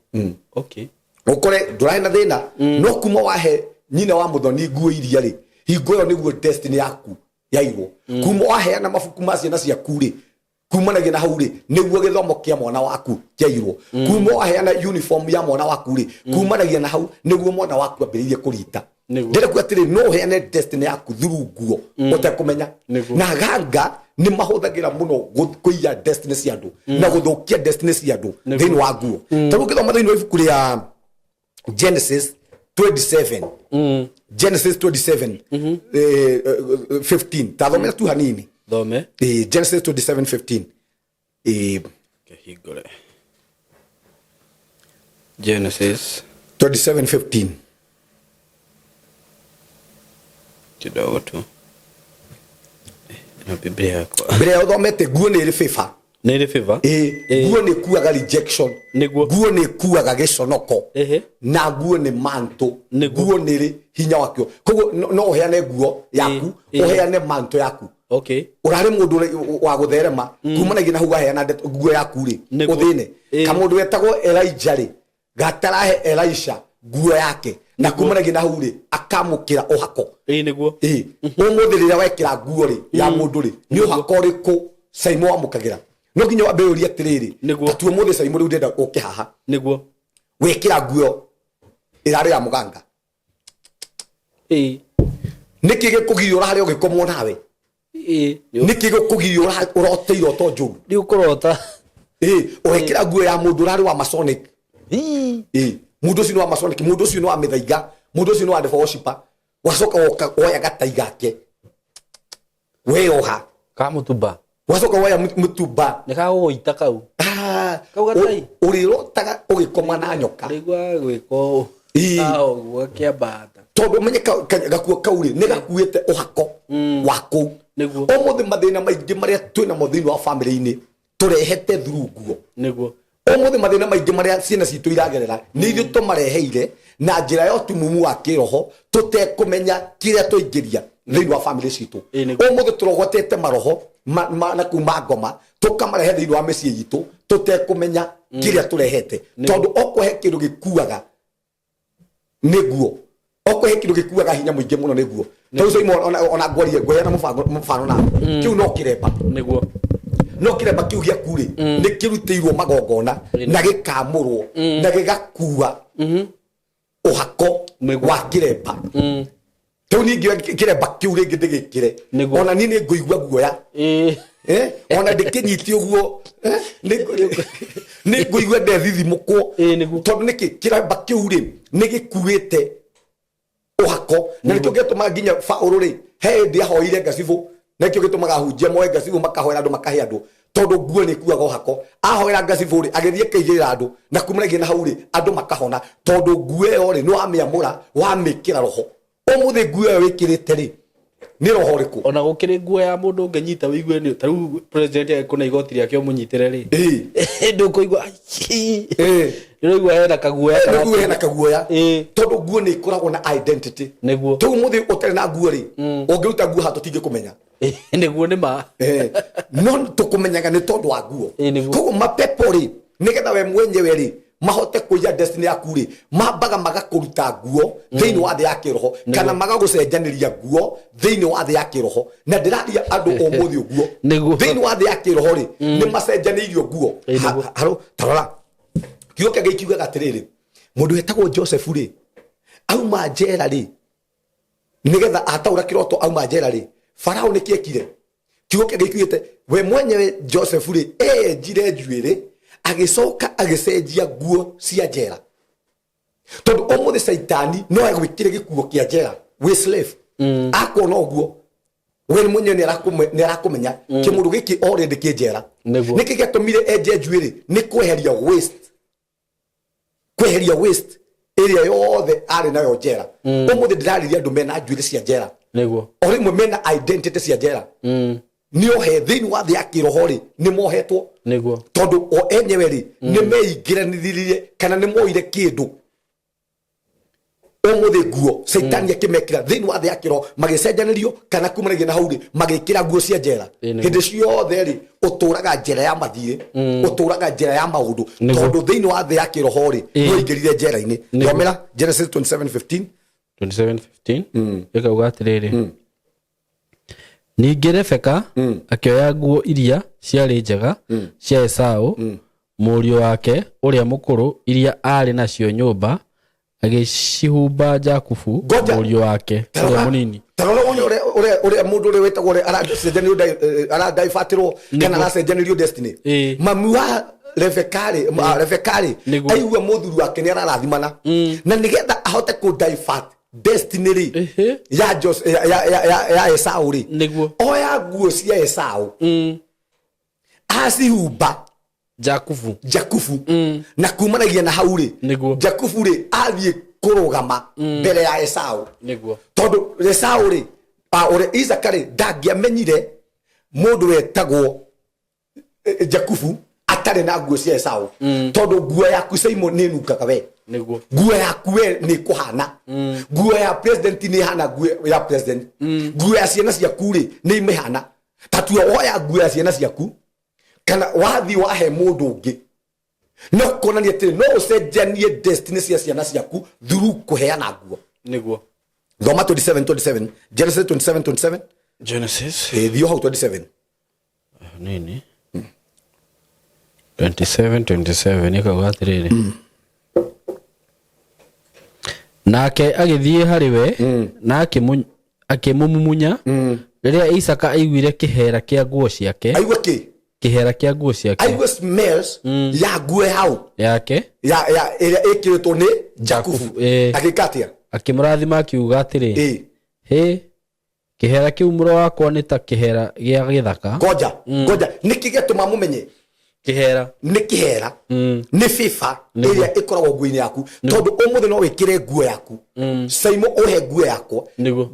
Okay. Ũkore ndũrarĩ na thĩna, no kuma wahe nyina wa mũthoni nguo iria rĩ, hingo ĩyo nĩguo destiny yaku yairwo. Kuma waheana mabuku ma ciana ciaku rĩ, kumanagia na hau rĩ, nĩguo gĩthomo kĩa mwana waku kĩairwo. Kuma waheana uniform ya mwana waku rĩ, kumanagia na hau nĩguo mwana waku ambĩrĩirie kũrita. Nĩguo. Ndĩrenda kuga atĩrĩ, no ũheane destiny yaku through nguo ũtekũmenya. Nĩguo. Na ganga nĩ mahũthagĩra mũno kũiya destiny cia andũ na gũthũkia destiny cia andũ Nĩguo. thĩinĩ wa nguo. Ta rĩu ũngĩthoma thĩinĩ wa ibuku rĩa Genesis 27, Genesis 27 15, ta thomera tu hanini. Thome. Genesis 27 15. Kĩhingũre. Genesis 27 15. Kidogo tu. Na Biblia yakwa. Mbere ya ũthomete, nguo nĩ ĩrĩ favor. Nĩ ĩrĩ favor? Ĩĩ, nguo nĩ ĩkuaga rejection. Nĩguo. Nguo nĩ ĩkuaga gĩconoko. Ehe. Na nguo nĩ mantle. Nĩguo. Nguo nĩ ĩrĩ hinya wakĩo. Koguo no ũheane nguo yaku, Ĩĩ. ũheane mantle yaku. Okay. Ũrarĩ mũndũ wa gũtherema, kumanagia na hau waheana nguo yaku rĩ, Nĩguo. ũthĩne. Ĩĩ. Kamũndũ wetagwo Elijah rĩ, gatarahe Elisha nguo yake, na kumanagia na hau rĩ, akamũkĩra ũhako. Ĩĩ, nĩguo. Ĩĩ, ũmũthĩ rĩrĩa wekĩra nguo rĩ ya mũndũ rĩ, nĩ ũhako ũrĩkũ Saimo wamũkagĩra? No nginya wambe ũrie atĩrĩrĩ, Nĩguo. ta tu ũmũthĩ Saimo rĩu ndĩrenda ũke haha, Nĩguo. wekĩra nguo ĩrarĩ ya mũganga, Ĩĩ. Nĩkĩ gĩkũgiria ũrarĩa ũgĩkomwo nawe? Ĩĩ. Nĩkĩ gĩkũgiria ũrote iroto njũru? Nĩ ũkũrota. Ĩĩ, ũgekĩra nguo ya mũndũ ũrarĩ wa Masonic. Ĩĩ, mũndũ ũcio nĩ wa Masonic, mũndũ ũcio nĩ wa mĩthaiga, mũndũ ũcio nĩ wa devil worshiper. Wacoka woka woya gatai gake, weyoha. Ka mũtumba. Wacoka woya mũtumba. Nĩ kagũgũita kau. Kau gatai. Ũrĩrotaga ũgĩkoma na nyoka. Ũrĩiguaga gwĩka ũũ. Ĩĩ. Ah, ũguo gakĩambata. Tondũ ũmenye gakuo kau rĩ, nĩ gakuĩte ũhako wa kũu. Nĩguo. Ũmũthĩ mathĩna maingĩ marĩa twĩnamo thĩinĩ wa famĩlĩ-inĩ tũrehete through nguo. Nĩguo. Ũmũthĩ mathĩna maingĩ marĩa ciana citũ iragerera nĩ ithuĩ tũmareheire na njĩra ya ũtumumu wa kĩroho, tũtekũmenya kĩrĩa twaingĩria thĩinĩ wa famĩlĩ citũ. Ĩĩ, nĩguo. Ũmũthĩ tũrogotete maroho na kuma ngoma tũkamarehe thĩinĩ wa mĩciĩ itũ tũtekũmenya kĩrĩa tũrehete. Tondũ okorwo he kĩndũ gĩkuaga nĩ nguo, okorwo he kĩndũ gĩkuaga hinya mũingĩ mũno nĩ nguo. Tondũ Saimo, ona ngwarie, ngũheana mũbano na kĩu no kĩremba. Nĩguo. No kĩremba kĩu gĩaku rĩ, nĩ kĩrutĩirwo magongona na gĩkamũrwo na gĩgakua ũhako Nĩguo. wa kĩremba. Rĩu niĩ kĩremba kĩu rĩngĩ ndĩgĩkĩre, Nĩguo. ona niĩ nĩ ngũigua guoya. Ĩĩ. Ona ndĩkĩnyite ũguo, nĩ ngũigua ndethithimũkwo. Ĩĩ, nĩguo. Tondũ nĩkĩ kĩremba kĩu rĩ nĩ gĩkuĩte ũhako, na nĩkĩo gĩatũmaga nginya Paũlũ rĩ, he hĩndĩ ahoire ngacibũ, na nĩkĩo gĩtũmaga ahunjia moe ngacibũ makahoera andũ, makahe andũ, tondũ nguo nĩ ĩkuaga ũhako. Ahoera ngacibũ rĩ, agĩthiĩ akaigĩrĩra andũ, na kumanagia na hau rĩ, andũ makahona, tondũ nguo ĩyo rĩ, nĩ wamĩamũra, wamĩkĩra roho. Ũmũthĩ nguo ĩyo wĩkĩrĩte rĩ, nĩ roho ũrĩkũ? Ona gũkĩrĩ nguo ya mũndũ ũngĩnyita ũigue nĩ ta rĩu president agĩkũna igoti rĩake ũmũnyitĩre rĩ. Ĩĩ. Ndũkũigua, ai. Ĩĩ. Ndĩraigua hena kaguoya Nĩ nguo hena kaguoya. Ĩĩ. Tondũ nguo nĩ ĩkoragwo na identity. Nĩguo. Rĩu ũmũthĩ ũtarĩ na nguo rĩ, ũngĩruta nguo haha tũtingĩkũmenya. Ĩĩ, nĩguo nĩ ma. No tũkũmenyaga nĩ tondũ wa nguo. Ĩĩ, nĩguo. Koguo mapepo rĩ, nĩgetha we mwenyewe rĩ mahote kũiya destiny yaku rĩ, mambaga magakũruta nguo thĩinĩ wa thĩ ya kĩroho, kana magagũcenjanĩria nguo thĩinĩ wa thĩ ya kĩroho. Na ndĩraria andũ ũmũthĩ ũguo. Nĩguo. Thĩinĩ wa thĩ ya kĩroho rĩ, nĩ macenjanĩirio nguo. Ĩĩ, nĩguo. Haro, tarora kiugo kĩa Ngai kiugaga atĩrĩrĩ, mũndũ wetagwo Joseph rĩ, auma njera rĩ, nĩgetha ataũra kĩroto auma njera rĩ, Farao nĩ kĩekire? Kiugo kĩa Ngai kiugĩte we mwenyewe Joseph rĩ, enjire njuĩrĩ Agĩcoka agĩcenjia nguo cia njera, tondũ ũmũthĩ Caitani no egwĩkĩre gĩkuo kĩa njera wĩ slave. Akuona ũguo, we mwenyewe nĩ arakũmenya kĩmũndũ gĩkĩ already kĩ njera. Nĩkĩ gĩatũmire enje njuĩrĩ? Nĩ kweheria waste, kweheria waste ĩrĩa yothe arĩ nayo njera. Ũmũthĩ ndĩrarĩria andũ mena njuĩrĩ cia njera. O rĩmwe mena identity cia njera. Nĩ ohe thĩinĩ wa thĩ ya kĩroho rĩ, nĩ mohetwo. Tondũ o enyewe rĩ, nĩ meingĩranithirie kana nĩ moire kĩndũ. Ũmũthĩ nguo Caitani akĩmekĩra thĩinĩ wa thĩ ya kĩroho, magĩcenjanĩrio kana kumanagia na hau rĩ, magĩkĩra nguo cia njera. Hĩndĩ ciothe rĩ, ũtũraga njera ya mathiĩ, ũtũraga njera ya maũndũ. Tondũ thĩinĩ wa thĩ ya kĩroho rĩ, nĩ waingĩrire njera-inĩ. Thomera Genesis 27:15. 27:15 ĩkauga atĩrĩrĩ, ningĩ Rebeka akĩoya nguo iria ciarĩ njega cia Esau mũriũ wake ũrĩa mũkũrũ, iria aarĩ nacio nyũmba, agĩcihumba Jakubu. Ngoja. Mũriũ wake ũrĩa mũnini. Tarora wone ũrĩa mũndũ ũrĩa wĩtagwo ũrĩa aracenjanĩrio, aradivertirwo kana aracenjanĩrio destiny. Mami wa Rebeka rĩ, aigua mũthuri wake nĩ ararathimana, na nĩgetha ahote kũ divert destiny rĩ, ya Jos- ya ya ya ya, ya Esau rĩ, oya nguo cia Esau, acihumba Jakubu. Jakubu. Na kumanagia na hau rĩ, Jakubu rĩ, athiĩ kũrũgama mbere ya Esau. Tondũ Esau rĩ, ũrĩa Isaka rĩ, ndangĩamenyire mũndũ wetagwo Jakubu atarĩ na nguo cia Esau. Tondũ nguo yaku, Simon, nĩ ĩnungaga we. Nguo yaku we nĩ ĩkũhana. Nguo ya president nĩ ĩhana nguo ya president. Nguo ya ciana ciaku rĩ, nĩ imĩhana. Tatua woya nguo ya ciana ciaku kana wathiĩ wahe mũndũ ũngĩ, no kuonania atĩrĩ, no ũcenjanie destiny cia ciana ciaku through kũheana nguo. Thoma 27 27, Genesis 27 27. Genesis. Thiĩ hau 27. Nini, 27 27 ĩkauga atĩrĩrĩ, nake agĩthiĩ harĩ we na akĩmũmumunya. Rĩrĩa Isaka aiguire kĩhera kĩa nguo ciake. Aigua kĩ? Kĩhera kĩa nguo ciake. Aigua smells ya nguo hau yake. Ya ĩrĩa ĩkĩrĩtwo nĩ Jakubu. Jakubu. Agĩka atĩa? Akĩmũrathima akiuga atĩrĩ, "Hĩ, kĩhera kĩu, mũrũ wakwa, nĩ ta kĩhera gĩa gĩthaka." Ngoja, ngoja, nĩkĩ gĩatũma mũmenye? Kĩhera. Nĩ kĩhera. Nĩ fifa ĩrĩa ĩkoragwo nguo-inĩ yaku. Tondũ ũmũthĩ no wĩkĩre nguo yaku, Saimo, ũhe nguo yakwa,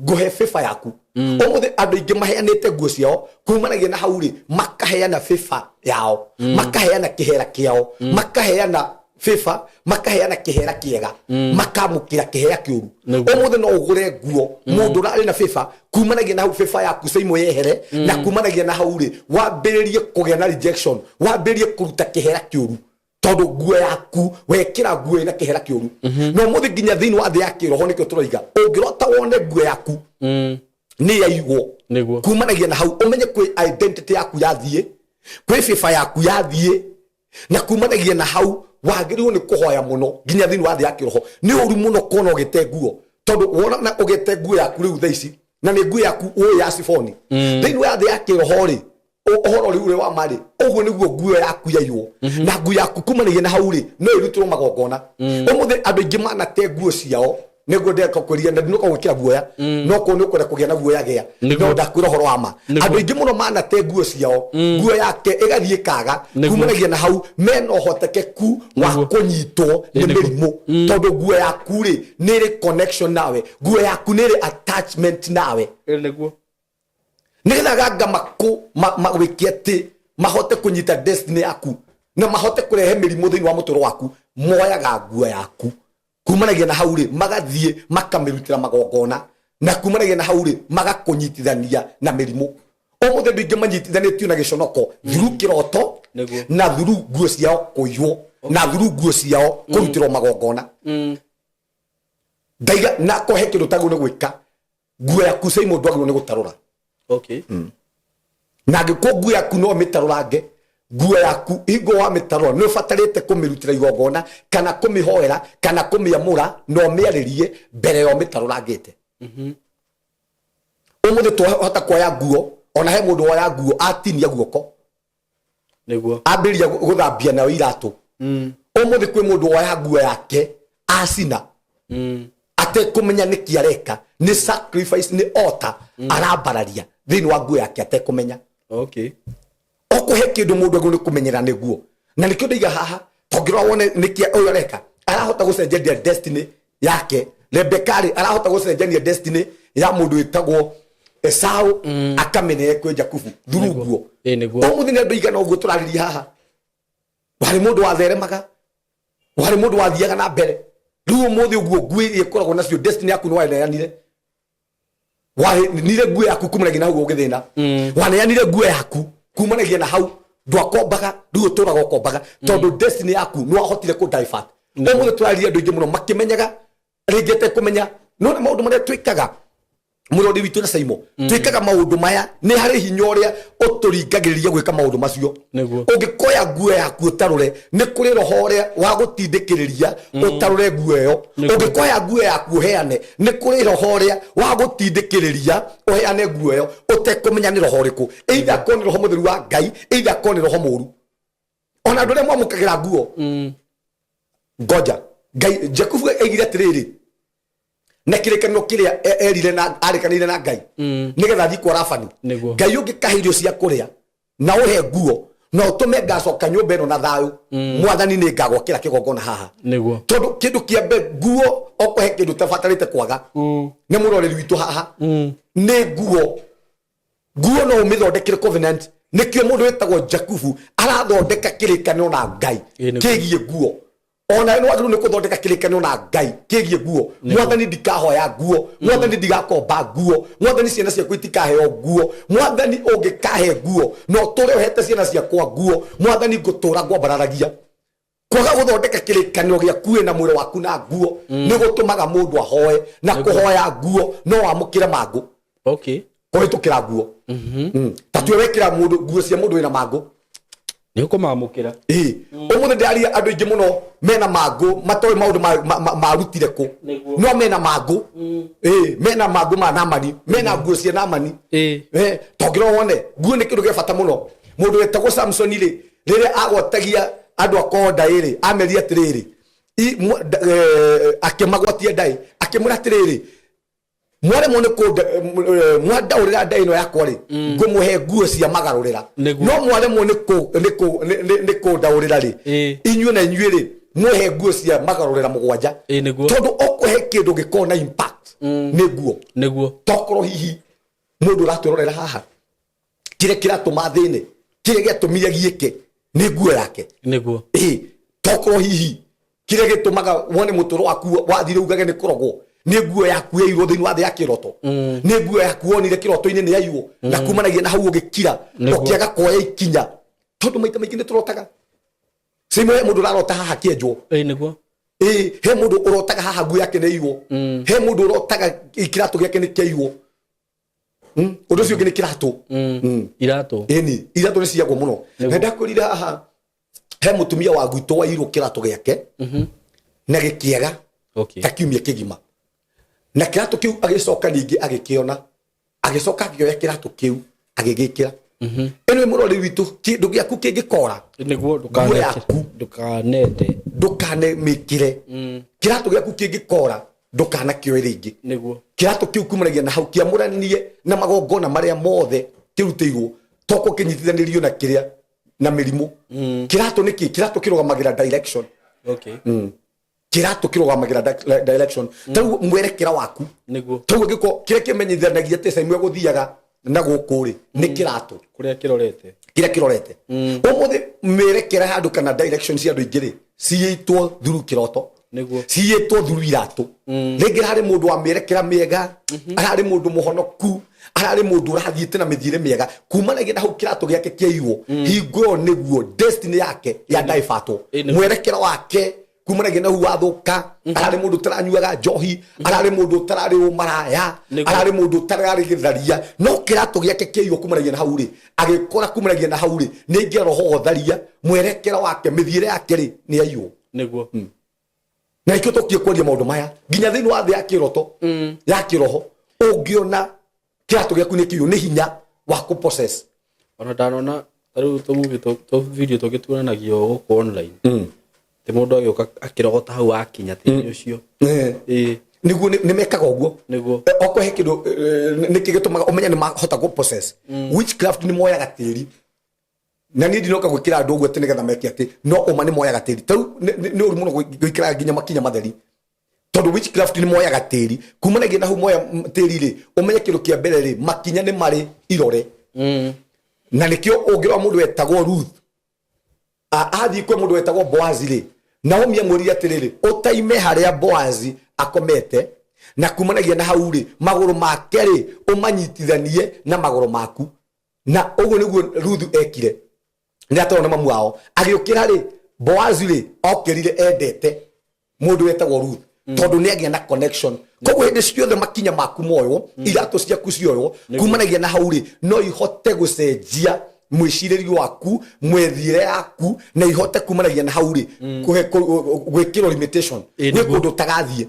ngũhe fifa yaku. Ũmũthĩ andũ aingĩ maheanĩte nguo ciao, kumanagia na hau rĩ, makaheana fifa yao, makaheana kĩhera kĩao, makaheana fifa, makaheana kĩhera kĩega, makamũkĩra kĩhera kĩũru. Ũmũthĩ no ũgũre nguo mũndũ ũrarĩ na fifa, kumanagia na hau fifa yaku, Saimo, yehere, na kumanagia na hau rĩ, wambĩrĩrie kũgĩa na rejection, wambĩrĩrie kũruta kĩhera kĩũru, tondũ nguo yaku wekĩra nguo ĩna kĩhera kĩũru. Na ũmũthĩ nginya thĩinĩ wa thĩ ya kĩroho, nĩkĩo tũroiga ũngĩrota wone nguo yaku nĩ yaigwo, kumanagia na hau ũmenye kwĩ identity yaku yathiĩ, kwĩ fifa yaku yathiĩ, na kumanagia na hau wagĩrĩirwo nĩ kũhoya mũno nginya thĩinĩ wa thĩ ya kĩroho. Nĩ ũru mũno kuona ũgĩte nguo, tondũ wona ũgĩte nguo yaku rĩu thaa ici, na nĩ nguo yaku ũĩ ya ciboni, thĩinĩ wa thĩ ya kĩroho rĩ, ũhoro rĩu ũrĩa wa ma rĩ, ũguo nĩguo nguo yaku yaiywo. Na nguo yaku kumanagia na hau rĩ, no ĩrutĩrwo magongona. Ũmũthĩ andũ aingĩ manate nguo ciao. Nĩguo ndeka kwĩria na ndinoka gwĩkĩra guoya, no korwo nĩ ũkwenda kũgĩa na guoya, gĩa. No ndakwĩra ũhoro wa ma, andũ aingĩ mũno manate nguo ciao, nguo yake ĩgathiĩ ĩkaga. Kumanagia na hau mena ũhotekeku wa kũnyitwo nĩ mĩrimũ, tondũ nguo yaku rĩ, nĩ ĩrĩ connection nawe, nguo yaku nĩ ĩrĩ attachment nawe. Nĩgetha ganga makũ magwĩke atĩ mahote kũnyita destiny yaku na mahote kũrehe mĩrimũ thĩinĩ wa mũtũrĩre waku, moyaga nguo yaku, kumanagia na hau rĩ, magathiĩ makamĩrutĩra magongona, na kumanagia na hau rĩ, magakũnyitithania na mĩrimũ. Ũmũthĩ andũ aingĩ manyitithanĩtio na gĩconoko through kĩroto, na through nguo ciao kũiywo, na through nguo ciao kũrutĩrwo magongona. Ndaiga na kohe kĩndũ tagĩrĩirwo nĩ gwĩka nguo yaku, Simon, ndwagĩrĩirwo nĩ gũtarũra. Na angĩkorwo nguo yaku no mĩtarũrange, nguo yaku hingo wa mĩtarũra nĩ ũbatarĩte kũmĩrutĩra igongona kana kũmĩhoera kana kũmĩamũra na ũmĩarĩrie mbere ya ũmĩtarũrangĩte. Ũmũthĩ twahota kuoya nguo, ona he mũndũ woya nguo atinia guoko. Nĩguo. Ambĩrĩria gũthambia nayo iratũ. Ũmũthĩ kwĩ mũndũ woya nguo yake acina atekũmenya nĩkĩ areka, nĩ sacrifice, nĩ ota arambararia thĩinĩ wa nguo yake atekũmenya. Ũkũhe kĩndũ mũndũ agĩrĩirwo nĩ kũmenyera nĩguo, na nĩkĩo ndaiga haha, tongĩrora wone nĩkĩ ũyũ areka, arahota gũcenjania destiny yake. Rebeka rĩ, arahota gũcenjania destiny ya mũndũ wĩtagwo Esau, akamĩnee kwĩ Jakubu through nguo. Ĩĩ, nĩguo. Ũmũthĩ nĩ andũ aigana ũguo tũrarĩria haha, warĩ mũndũ watheremaga, warĩ mũndũ wathiaga na mbere, rĩu ũmũthĩ ũguo nguo iria ĩkoragwo nacio, destiny yaku nĩ waneanire, waneanire nguo yaku kumanagia na hau ũgĩthĩna, waneanire nguo yaku kumanagia na hau ndwakombaga, rĩu ũtũraga ũkombaga, tondũ destiny yaku nĩ wahotire kũ divert. Ũmũthĩ tũrarĩria andũ aingĩ mũno makĩmenyaga, rĩngĩ atekũmenya, no nĩ maũndũ marĩa twĩkaga, mũrori witũ na Saimo, twĩkaga maũndũ maya nĩ harĩ hinya ũrĩa ũtũringagĩrĩria gwĩka maũndũ macio. Ũngĩkoya nguo yaku ũtarũre, nĩ kũrĩ roho ũrĩa wa gũtindĩkĩrĩria ũtarũre nguo ĩyo. Ũngĩkoya nguo yaku ũheane, nĩ kũrĩ roho ũrĩa wa gũtindĩkĩrĩria ũheane nguo ĩyo ũtekũmenya nĩ roho ũrĩkũ, either akorwo nĩ roho mũtheru wa Ngai, either akorwo nĩ roho mũru. Ona andũ arĩa mwamũkagĩra nguo, ngoja Ngai, Jakubu aigire atĩrĩrĩ, na kĩrĩkanĩro kĩrĩa erire na arĩkanĩire na Ngai nĩgetha athiĩ kwa Labani, Ngai ũngĩkahe irio cia kũrĩa na ũhe nguo na ũtũme ngacoka nyũmba ĩno na thayũ, Mwathani, nĩ ngagwakĩra kĩgongona haha. Tondũ kĩndũ kĩa mbere nguo, okohe kĩndũ tabatarĩte kwaga nĩ mũroreri witũ haha nĩ nguo. Nguo no ũmĩthondekere covenant, nĩkĩo mũndũ wĩtagwo Jakubu arathondeka kĩrĩkanĩro na Ngai Ĩĩ, nĩguo. kĩgiĩ nguo. Ona nĩ wagĩrĩirwo nĩ gũthondeka kĩrĩkanĩro na Ngai kĩgiĩ nguo. Mwathani, ndikahoya nguo. Mwathani, ndigakomba nguo. Mwathani, ciana ciakwa itikaheo nguo. Mwathani, ũngĩkahe nguo na ũtũre ũhete ciana ciakwa nguo, Mwathani, ngũtũra ngwambararagia. Kwaga gũthondeka kĩrĩkanĩro gĩaku wĩ na mwĩrĩ waku na nguo nĩ gũtũmaga mũndũ ahoe na kũhoya nguo no wamũkĩre mangũ kũhĩtũkĩra nguo. Ta tue wekĩra mũndũ nguo cia mũndũ wĩna mangũ, Nĩ ũkũmamũkĩra. Ĩĩ, ũmũthĩ ndĩraria andũ aingĩ mũno mena mangũ, matoĩ maũndũ marutire kũ, no mena mangũ. Ĩĩ, mena mangũ ma Namani, mena nguo cia Namani. Tongĩrora wone nguo nĩ kĩndũ gĩa bata mũno. Mũndũ wetagwo Samsoni rĩ, rĩrĩa agwatagia andũ akorwo ndaĩ rĩ, amerie atĩrĩrĩ, akĩmagwatia ndaĩ, akĩmwĩra atĩrĩrĩ, mwaremwo nĩ mwandaũrĩra ndaĩ ĩno yakwa rĩ, ngũmũhe nguo cia magarũrĩra. No mwaremwo nĩ kũndaũrĩra rĩ, inyuĩ na inyuĩ rĩ, mũhe nguo cia magarũrĩra 7. Ĩĩ, nĩguo. Tondũ ũkũhe kĩndũ gĩkorwo na impact nĩ nguo. Tokorwo hihi mũndũ ũratwĩrorera haha, kĩrĩa kĩratũma thĩne, kĩrĩa gĩatũmire giĩke nĩ nguo yake. Ĩĩ, tokorwo hihi kĩrĩa gĩtũmaga wone mũtũro waku wathire ugage nĩ kũrogwo nĩ nguo yaku yairwo thĩinĩ wa thĩ ya kĩroto, nĩ nguo yaku wonire kĩroto-inĩ nĩ yairwo, na kumanagia na hau ũgĩkira, ũkĩaga kuoya ikinya, tondũ maita maingĩ nĩ tũrotaga. Simo, he mũndũ ũrarota haha kĩenjwo. Ĩĩ, nĩguo. Ĩĩ, he mũndũ ũrotaga haha nguo yake nĩ yairwo, he mũndũ ũrotaga kĩratũ gĩake nĩ kĩairwo. Ũndũ ũcio ũngĩ nĩ kĩratũ. Iratũ. Ĩni, iratũ nĩ ciagwo mũno. Na ndakwĩrire haha he mũtumia wa gwitũ wairwo kĩratũ gĩake na gĩkĩaga ta kiumia kĩgima, na kĩratũ kĩu agĩcoka ningĩ agĩkĩona, agĩcoka akĩoya kĩratũ kĩu agĩgĩkĩra. Ĩno mũrori witũ, kĩndũ gĩaku kĩngĩkora, Nĩguo. Nguo yaku. Ndũkanende. Ndũkanemĩkĩre. Kĩratũ gĩaku kĩngĩkora, ndũkanakĩoe rĩngĩ. Kĩratũ kĩu kumanagia na hau kĩamũranie na magongona marĩa mothe kĩrutĩirwo, toko kĩnyitithanĩrio na kĩrĩa na mĩrimũ. Kĩratũ nĩ kĩ? Kĩratũ kĩrũgamagĩra direction. Kĩratũ kĩrũgamagĩra direction, ta rĩu mwerekera waku. Ta rĩu angĩkorwo kĩrĩa kĩmenyithanagia atĩ Saimũ egũthiaga na gũkũ rĩ, nĩ kĩratũ. Kũrĩa kĩrorete. Kĩrĩa kĩrorete. Ũmũthĩ mĩerekera ya andũ kana direction cia andũ aingĩ rĩ, ciyĩtwo through kĩroto, ciyĩtwo through iratũ. Rĩngĩ harĩ mũndũ wa mĩerekera mĩega, ararĩ mũndũ mũhonoku, ararĩ mũndũ ũrathiĩte na mĩthiĩre mĩega, kumanagia na hau kĩratũ gĩake kĩaiywo, hingo ĩyo nĩguo destiny yake ya daibatwo. Ĩĩ, nĩguo. Mwerekera wake kumanagia na hau wathũka. Ararĩ mũndũ ũtaranyuaga njohi, ararĩ mũndũ ũtararĩ ũmaraya, ararĩ mũndũ ũtararĩ gĩtharia, no kĩratũ gĩake kĩaiywo, kumanagia na hau rĩ, agĩkora kumanagia na hau rĩ, nĩ aingĩra roho wa ũtharia. Mwerekera wake, mĩthiĩre yake rĩ, nĩ aiywo. Na ikĩo tũkie kwaria maũndũ maya nginya thĩinĩ wa thĩ ya kĩroto, ya kĩroho, ũngĩona kĩratũ gĩaku nĩ kĩiyũ, nĩ hinya wa kũ possess. Ona ndanona. Ta rĩu tũ-movie tũ video tũngĩ tuonanagio gũkũ online. Ti mũndũ agĩũka akĩrogota hau akinya tĩri ũcio. Ĩĩ. Niguo nĩ mekaga ũguo. Nĩguo. Okorwo he kĩndũ, nĩkĩ gĩtũmaga ũmenye nĩ mahota gũ possess witchcraft? Nĩ moyaga tĩri, na niĩ ndinoka gwĩkĩra andũ ũguo atĩ nĩgetha meke atĩ, no ũma nĩ moyaga tĩri. Tarĩu nĩ ũru mũno gwĩkĩra nginya makinya matheri, tondũ witchcraft nĩ moyaga tĩri. Kumanagia na hau moya tĩri rĩ, ũmenye kĩndũ kĩa mbere rĩ, makinya nĩ marĩ irore. Na nĩkĩo ũngĩrora mũndũ wetagwo Ruth athiĩ kwĩ mũndũ wetagwo Boazi rĩ, Naomi amwĩrire atĩrĩrĩ, ũtaime harĩa Boazi akomete, na kumanagia na hau rĩ, magũrũ make rĩ, ũmanyitithanie na magũrũ maku. Na ũguo nĩguo Ruthu ekire. Nĩ atorwo na mamu wao, agĩũkĩra rĩ, Boazi rĩ, okĩrire endete mũndũ wetagwo Ruth, tondũ nĩ agĩa na connection. Koguo hĩndĩ ciothe makinya maku moywo, iratũ ciaku cioywo, kumanagia na hau rĩ, no ihote gũcenjia mwĩcirĩrie waku, mwethiĩre yaku, na ihote kumanagia na hau rĩ gwĩkĩrwo limitation. Gwĩ kũndũ ũtagathiĩ,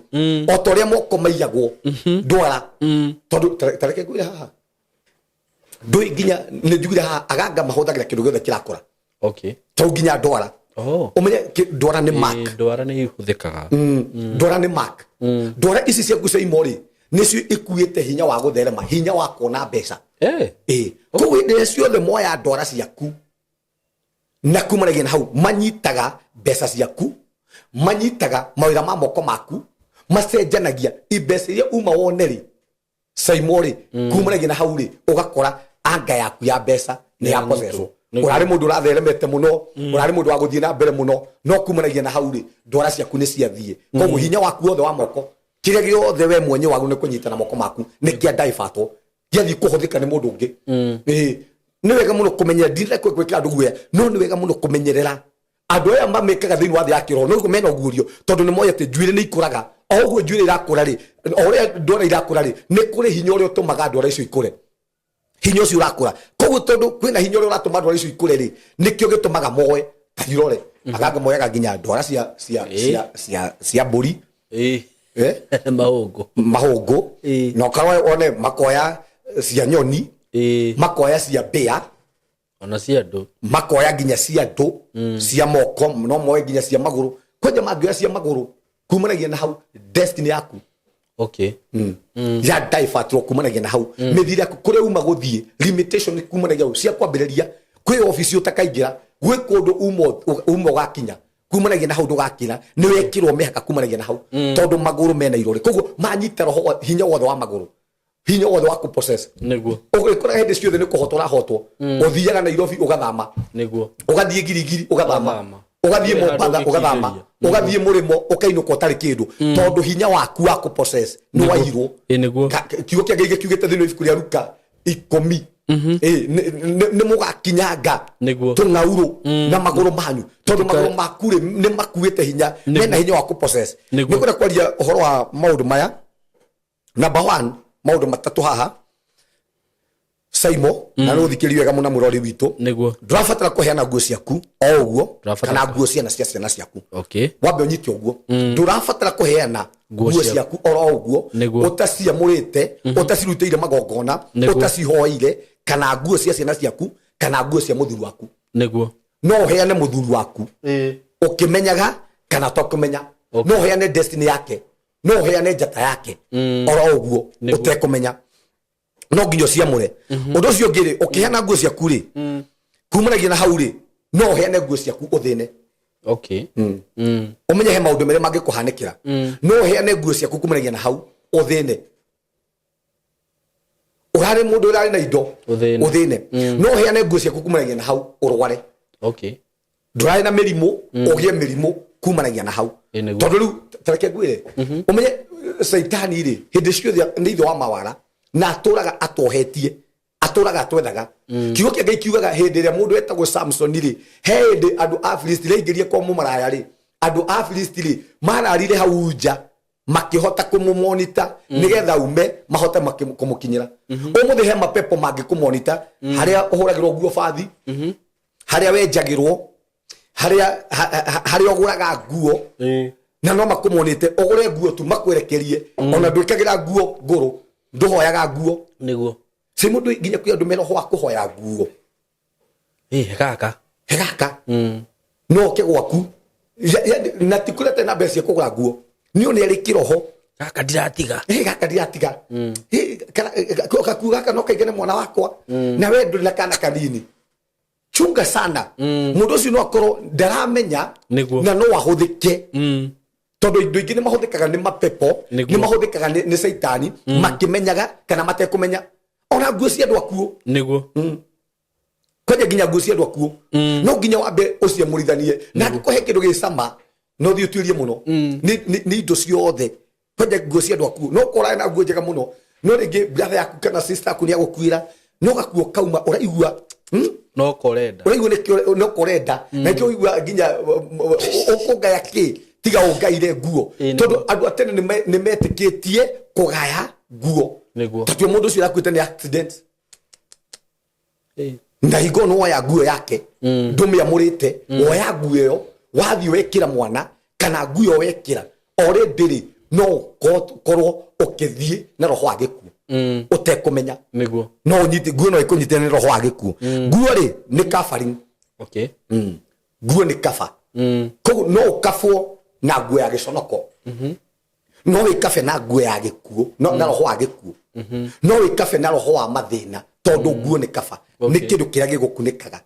o ta ũrĩa moko maiyagwo ndwara. Tondũ ta reke ngwĩre haha, ndũĩ nginya nĩ njugire haha, aganga mahũthagĩra kĩndũ gĩothe kĩrakũra. Tau nginya ndwara. Ũmenye ndwara nĩ mark. Ndwara nĩ ihũthĩkaga. Ndwara nĩ mark. Ndwara ici ciaku cia imo rĩ, nĩcio ikuĩte hinya wa gũtherema, hinya wa kuona mbeca. Ĩĩ, koguo hĩndĩ ĩrĩa ciothe moya ndwara ciaku na kumanagia na hau, manyitaga mbeca ciaku, manyitaga mawĩra ma moko maku, macenjanagia mbeca iria uma wone rĩ, Saimo rĩ, kumanagia na hau rĩ, ũgakora anga yaku ya mbeca nĩ ya possesswo. Ũrarĩ mũndũ ũratheremete mũno, ũrarĩ mũndũ wa gũthiĩ na mbere mũno, no kumanagia na hau rĩ, ndwara ciaku nĩ ciathiĩ. Koguo hinya waku wothe wa moko, kĩrĩa gĩothe we mwenye wagĩrĩirwo nĩ kũnyita na moko maku, nĩ kĩa ndaibatwo, gĩathiĩ kũhũthĩka nĩ mũndũ ũngĩ. Ĩĩ, nĩ wega mũno kũmenyerera. Ndirenda gwĩkĩra andũ guoya, no nĩ wega mũno kũmenyerera andũ aya mamĩkaga thĩinĩ wa thĩ ya kĩroho. No mena ũguũrio, tondũ nĩ moĩ atĩ njuĩrĩ nĩ ikũraga. O ũguo njuĩrĩ irakũra rĩ, o ũrĩa ndwara irakũra rĩ, nĩ kũrĩ hinya ũrĩa ũtũmaga ndwara icio ikũre. Hinya ũcio ũrakũra, koguo tondũ kwĩna hinya ũrĩa ũratũma ndwara icio ikũre rĩ, nĩkĩo gĩtũmaga moe tarirore. Aganga moyaga nginya ndwara cia mbũri. Eh? Mahũngũ. Mahũngũ. Na ũkarora wone makoya cia nyoni, makoya cia mbĩa. Ona cia andũ. Makoya nginya cia andũ, cia moko, no moe nginya cia magũrũ. Kwanja mangĩoya cia magũrũ, kumanagia na hau destiny yaku ya daibatirwo. Kumanagia na hau mĩthiĩre yaku, kũrĩa uma gũthiĩ, limitation kumanagia hau cia kwambĩrĩria. Kwĩ obici ũtakaingĩra, gwĩ kũndũ uma ũgakinya, kumanagia na hau ndũgakĩra, nĩ wekĩrwo mĩhaka kumanagia na hau, tondũ magũrũ mena irore. Koguo manyita roho hinya wothe wa magũrũ, hinya wothe wa kũpossess. Ũgĩkora hĩndĩ ciothe nĩ kũhotwo ũrahotwo. Ũthiaga Nairobi ũgathama, ũgathiĩ Girigiri ũgathama, Ũgathama. ũgathiĩ Kwĩ handũ Mombatha ũgathama, ũngĩkindĩria. Ũgathiĩ mũrĩmo ũkainũka ũtarĩ kĩndũ, tondũ hinya waku wa kũpossess nĩ wairwo. Ĩĩ nĩguo. Kiugo kĩa Ngai gĩkiugĩte thĩinĩ wa ibuku rĩa Luka 10, ĩĩ, nĩ mũgakinyanga tũng'aurũ na magũrũ manyu, tondũ magũrũ maku rĩ, nĩ makuĩte hinya, mena hinya wa kũpossess. Nĩ kwenda kwaria ũhoro wa maũndũ maya. Number one, maũndũ matatũ haha, Saimo, na nĩ ũthikĩri wega mũno mũrori witũ. Ndũrabatara kũheana nguo ciaku o ũguo, Ndũrabatara kana nguo ciana cia ciana ciaku. Wambe ũnyite ũguo, Nguo ndũrabatara kũheana nguo ciaku oro ũguo, ũtaciamũrĩte, ũtacirutĩire magongona, ũtacihoeire, kana nguo cia ciana ciaku, kana nguo cia mũthuri waku. No ũheane mũthuri waku ũkĩmenyaga kana tokũmenya. No ũheane destiny yake, no ũheane njata yake oro ũguo ũtekũmenya. No nginya ũciamũre. Ũndũ ũcio ũngĩ rĩ, ũkĩheana nguo ciaku rĩ, kumanagia na hau rĩ, no ũheane nguo ciaku ũthĩne. Ũmenye he maũndũ merĩ mangĩkũhanĩkĩra. No ũheane nguo ciaku, kumanagia na hau ũthĩne. Ũrarĩ mũndũ ũrarĩ na indo, Ũthĩne. Ũthĩne. No ũheane nguo ciaku, kumanagia na hau ũrware. Ndũrarĩ na mĩrimũ, ũgĩe mĩrimũ kumanagia na hau. Ĩ nĩguo. Tondũ rĩu tareke ngwĩre, ũmenye caitani rĩ, hĩndĩ ciothe nĩ ithe wa mawara, na atũraga atohetie, atũraga atwethaga. Kiugo kĩa Ngai kiugaga hĩndĩ ĩrĩa mũndũ etagwo Samson rĩ, he hĩndĩ andũ a Filisti raingĩrie kwa mũmaraya rĩ, andũ a Filisti rĩ, mararire hau nja makĩhota kũmũmonita nĩgetha ume mahote kũmũkinyĩra. Ũmũthĩ he mapepo mangĩkũmonita harĩa ũhũragĩrwo nguo bathi, harĩa wenjagĩrwo, harĩa harĩa ũgũraga nguo, na no makũmonĩte ũgũre nguo tu makwerekerie. Ona ndwĩkagĩra nguo ngũrũ, ndũhoyaga nguo. Si mũndũ nginya kwĩ andũ me roho wa kũhoya nguo. Ĩ gaka. He gaka. No oke gwaku. Na ti kũrĩa atarĩ na mbeca cia kũgũra nguo, nĩ one arĩ kĩroho. Gaka ndiratiga. Ĩ gaka ndiratiga. Ĩ, gakuo gaka no kaigane mwana wakwa, na we ndũrĩ na kana kanini. Chunga sana, mũndũ ũcio no akorwo ndaramenya. Na no ahũthĩke, tondũ indo ingĩ nĩ mahũthĩkaga nĩ mapepo, nĩ mahũthĩkaga nĩ caitani makĩmenyaga kana matekũmenya, ona nguo cia andũ akuũ. Kwanja nginya nguo cia andũ akuũ no nginya wambe ũciamũrithanie, na angĩkorwo he kĩndũ gĩ cama no thiĩ ũtuĩrie mũno. Nĩ indo ciothe, kwanja nguo cia andũ akuũ. No ũkorwo na nguo njega mũno, no rĩngĩ brother yaku kana sister yaku nĩ agũkuĩra, no gakuo kauma ũraigua, No korenda. Ũraigua nĩkĩo no korenda, na nĩkĩo ũigua nginya ũkũgaya kĩ tiga ũngaire nguo. Tondũ andũ a tene nĩ metĩkĩtie kũgaya nguo. Tondũ mũndũ ũcio ũrakuĩte nĩ accident, na hingo nĩ woya nguo yake, ndũmĩamũrĩte, woya nguo ĩyo wathiĩ wekĩra mwana kana nguo ĩyo wekĩra already rĩ, no ũkorwo ũkĩthiĩ na roho wa gĩkuũ ũtekũmenya. No ũnyite nguo, no ĩkũnyite nĩ roho wa gĩkuũ. Nguo rĩ, nĩ covering. Nguo nĩ cover. Koguo no ũkabwo na nguo ya gĩconoko, no wĩkabe na nguo ya gĩkuũ, no na roho wa gĩkuũ, no wĩkabe na roho wa mathĩna, tondũ nguo nĩ kaba, nĩ kĩndũ kĩrĩa gĩgũkunĩkaga.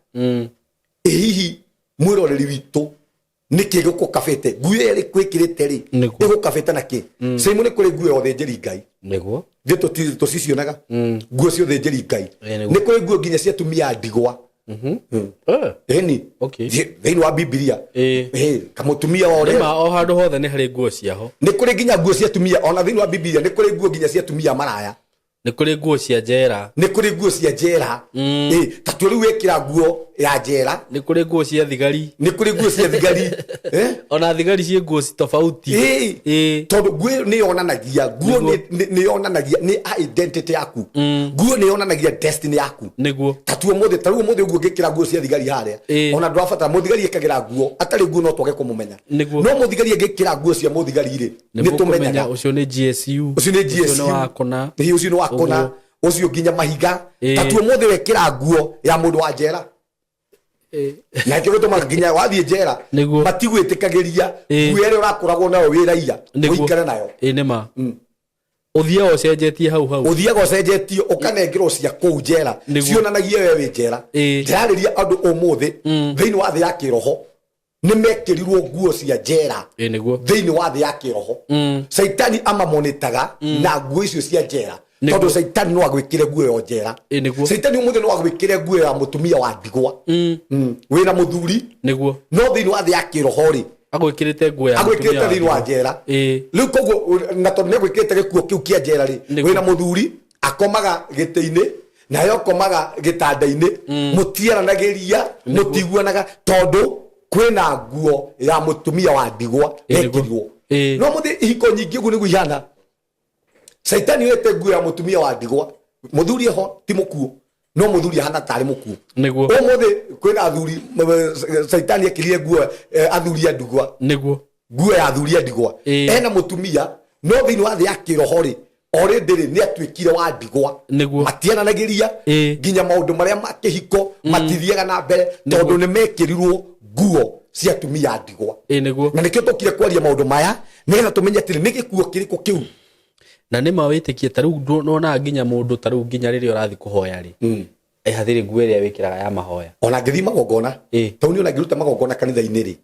Ĩ hihi mwĩroreri witũ, nĩkĩ gĩgũkabĩte? Nguo ĩyo ĩrĩ kwĩkĩrĩte rĩ, ĩgũkabĩte na kĩ? Saimu, nĩ kũrĩ nguo ya ũthĩnjĩri Ngai. Ithuĩ tũticionaga nguo cia ũthĩnjĩri Ngai. Nĩ kũrĩ nguo nginya cia atumia a ndigwa. Ĩni. Thĩinĩ wa Bibilia. Kamũtumia wa ũrĩa Nĩma, o handũ hothe nĩ harĩ nguo ciaho. Nĩ kũrĩ nginya nguo cia atumia, ona thĩinĩ wa Bibilia nĩ kũrĩ nguo nginya cia atumia maraya. Nĩ kũrĩ nguo cia njera. Nĩ kũrĩ nguo cia njera. Ta tuo rĩu wĩkĩra nguo ya njera. Nĩ kũrĩ nguo cia thigari. Nĩ kũrĩ nguo cia thigari. Ona thigari ciĩ nguo tofauti. Tondũ nguo ĩyo nĩ yonanagia, nguo nĩ yonanagia nĩ identity yaku. Nguo nĩ yonanagia destiny yaku. Ta tuo mũthĩ, ta rĩu ũmũthĩ ũguo ngĩkĩra nguo cia thigari harĩa, ona ndũrabatara mũthigari ekagĩra nguo, atarĩ nguo no twage kũmũmenya. No mũthigari angĩkĩra nguo cia mũthigari rĩ, nĩ tũmenyaga. Ũcio nĩ GSU. Ũcio nĩ GSU. Ũcio nĩ wa kũna. Ĩ, ũcio nĩ wa kũna. Ũcio nginya mahiga. Ta tuo mũthĩ wekĩra nguo ya mũndũ wa njera, na kĩo gĩtũmaga nginya wathiĩ njera matigwĩtĩkagĩria nguo ĩrĩa ũrakoragwo nayo wĩ raia ũikare nayo. Ĩ nĩma, ũthiaga ũcenjetie hau hau. Ũthiaga ũcenjetie, ũkanengerwo cia kũu njera, cionanagia we wĩ njera. Ndĩrarĩria andũ ũmũthĩ, thĩinĩ wa thĩ ya kĩroho nĩ mekĩrirwo nguo cia njera. Ĩ nĩguo. Thĩinĩ wa thĩ ya kĩroho, caitani amamonitaga na nguo icio cia njera, tondũ caitani no agwĩkĩre nguo ya njera. Ĩ nĩguo. Caitani ũmũthĩ no agwĩkĩre nguo ya mũtumia wa ndigwa. Wĩna mũthuri, no thĩinĩ wa thĩ ya kĩroho rĩ, agwĩkĩrĩte nguo ya agwĩkĩrĩte mũtumia thĩinĩ wa njera. Rĩu koguo, na tondũ nĩ agwĩkĩrĩte gĩkuo kĩu kĩa njera rĩ, wĩna mũthuri akomaga gĩtĩ-inĩ, nawe ũkomaga gĩtanda-inĩ, mũtiaranagĩria, mũtiguanaga, tondũ kwĩna nguo ya mũtumia wa ndigwa Ĩ, nĩguo. Wekĩrirwo. No mũthĩ ihiko nyingĩ ũguo nĩguo ihana. Caitani wete nguo ya mũtumia wa ndigwa, mũthuri eho ti mũkuũ, no mũthuri ahana tarĩ mũkuũ. Ũmũthĩ kwĩna athuri caitani ekĩrire nguo, athuri a ndigwa. Nguo ya athuri a ndigwa. Ena mũtumia, no thĩinĩ wa thĩ ya kĩroho rĩ, already rĩ, nĩ atuĩkire wa ndigwa. Matiaranagĩria, nginya maũndũ marĩa ma kĩhiko matithiaga na mbere, tondũ nĩ mekĩrirwo nguo cia atumia a ndigwa. Ĩ nĩguo. Na nĩkĩo tũkire kwaria maũndũ maya, nĩgetha tũmenye atĩrĩ, nĩ gĩkuo kĩrĩkũ kĩu. Na nĩ ma wĩtĩkie, ta rĩu ndonaga nginya mũndũ, ta rĩu nginya rĩrĩa ũrathiĩ kũhoya rĩ, hatirĩ nguo ĩrĩa wĩkĩraga ya mahoya. Ona ngĩthiĩ magongona, tondũ niĩ ona ngĩruta magongona kanitha-inĩ rĩ,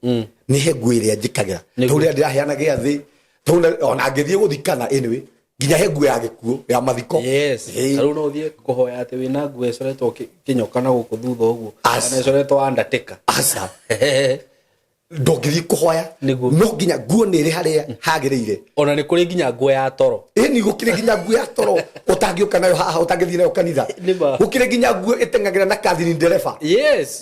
nĩ he nguo ĩrĩa njĩkagĩra. Tondũ rĩrĩa ndĩraheana gĩathĩ, tondũ ona ngĩthiĩ gũthikana, anyway, nginya he nguo ya gĩkuũ ya mathiko. Ta rĩu no ũthiĩ kũhoya atĩ wĩna nguo ĩcoretwo kĩnyoka na gũkũ thutha ũguo, kana ĩcoretwo Undertaker? Aca, ndũngĩthiĩ kũhoya. No nginya nguo nĩ ĩrĩ harĩa hagĩrĩire. Ona nĩ kũrĩ nginya nguo ya toro. Ĩni, gũkĩrĩ nginya nguo ya toro ũtangĩũka nayo haha, ũtangĩthiĩ nayo kanitha. Nĩma. Gũkĩrĩ nginya nguo ĩteng'agĩra na Catherine ndereba.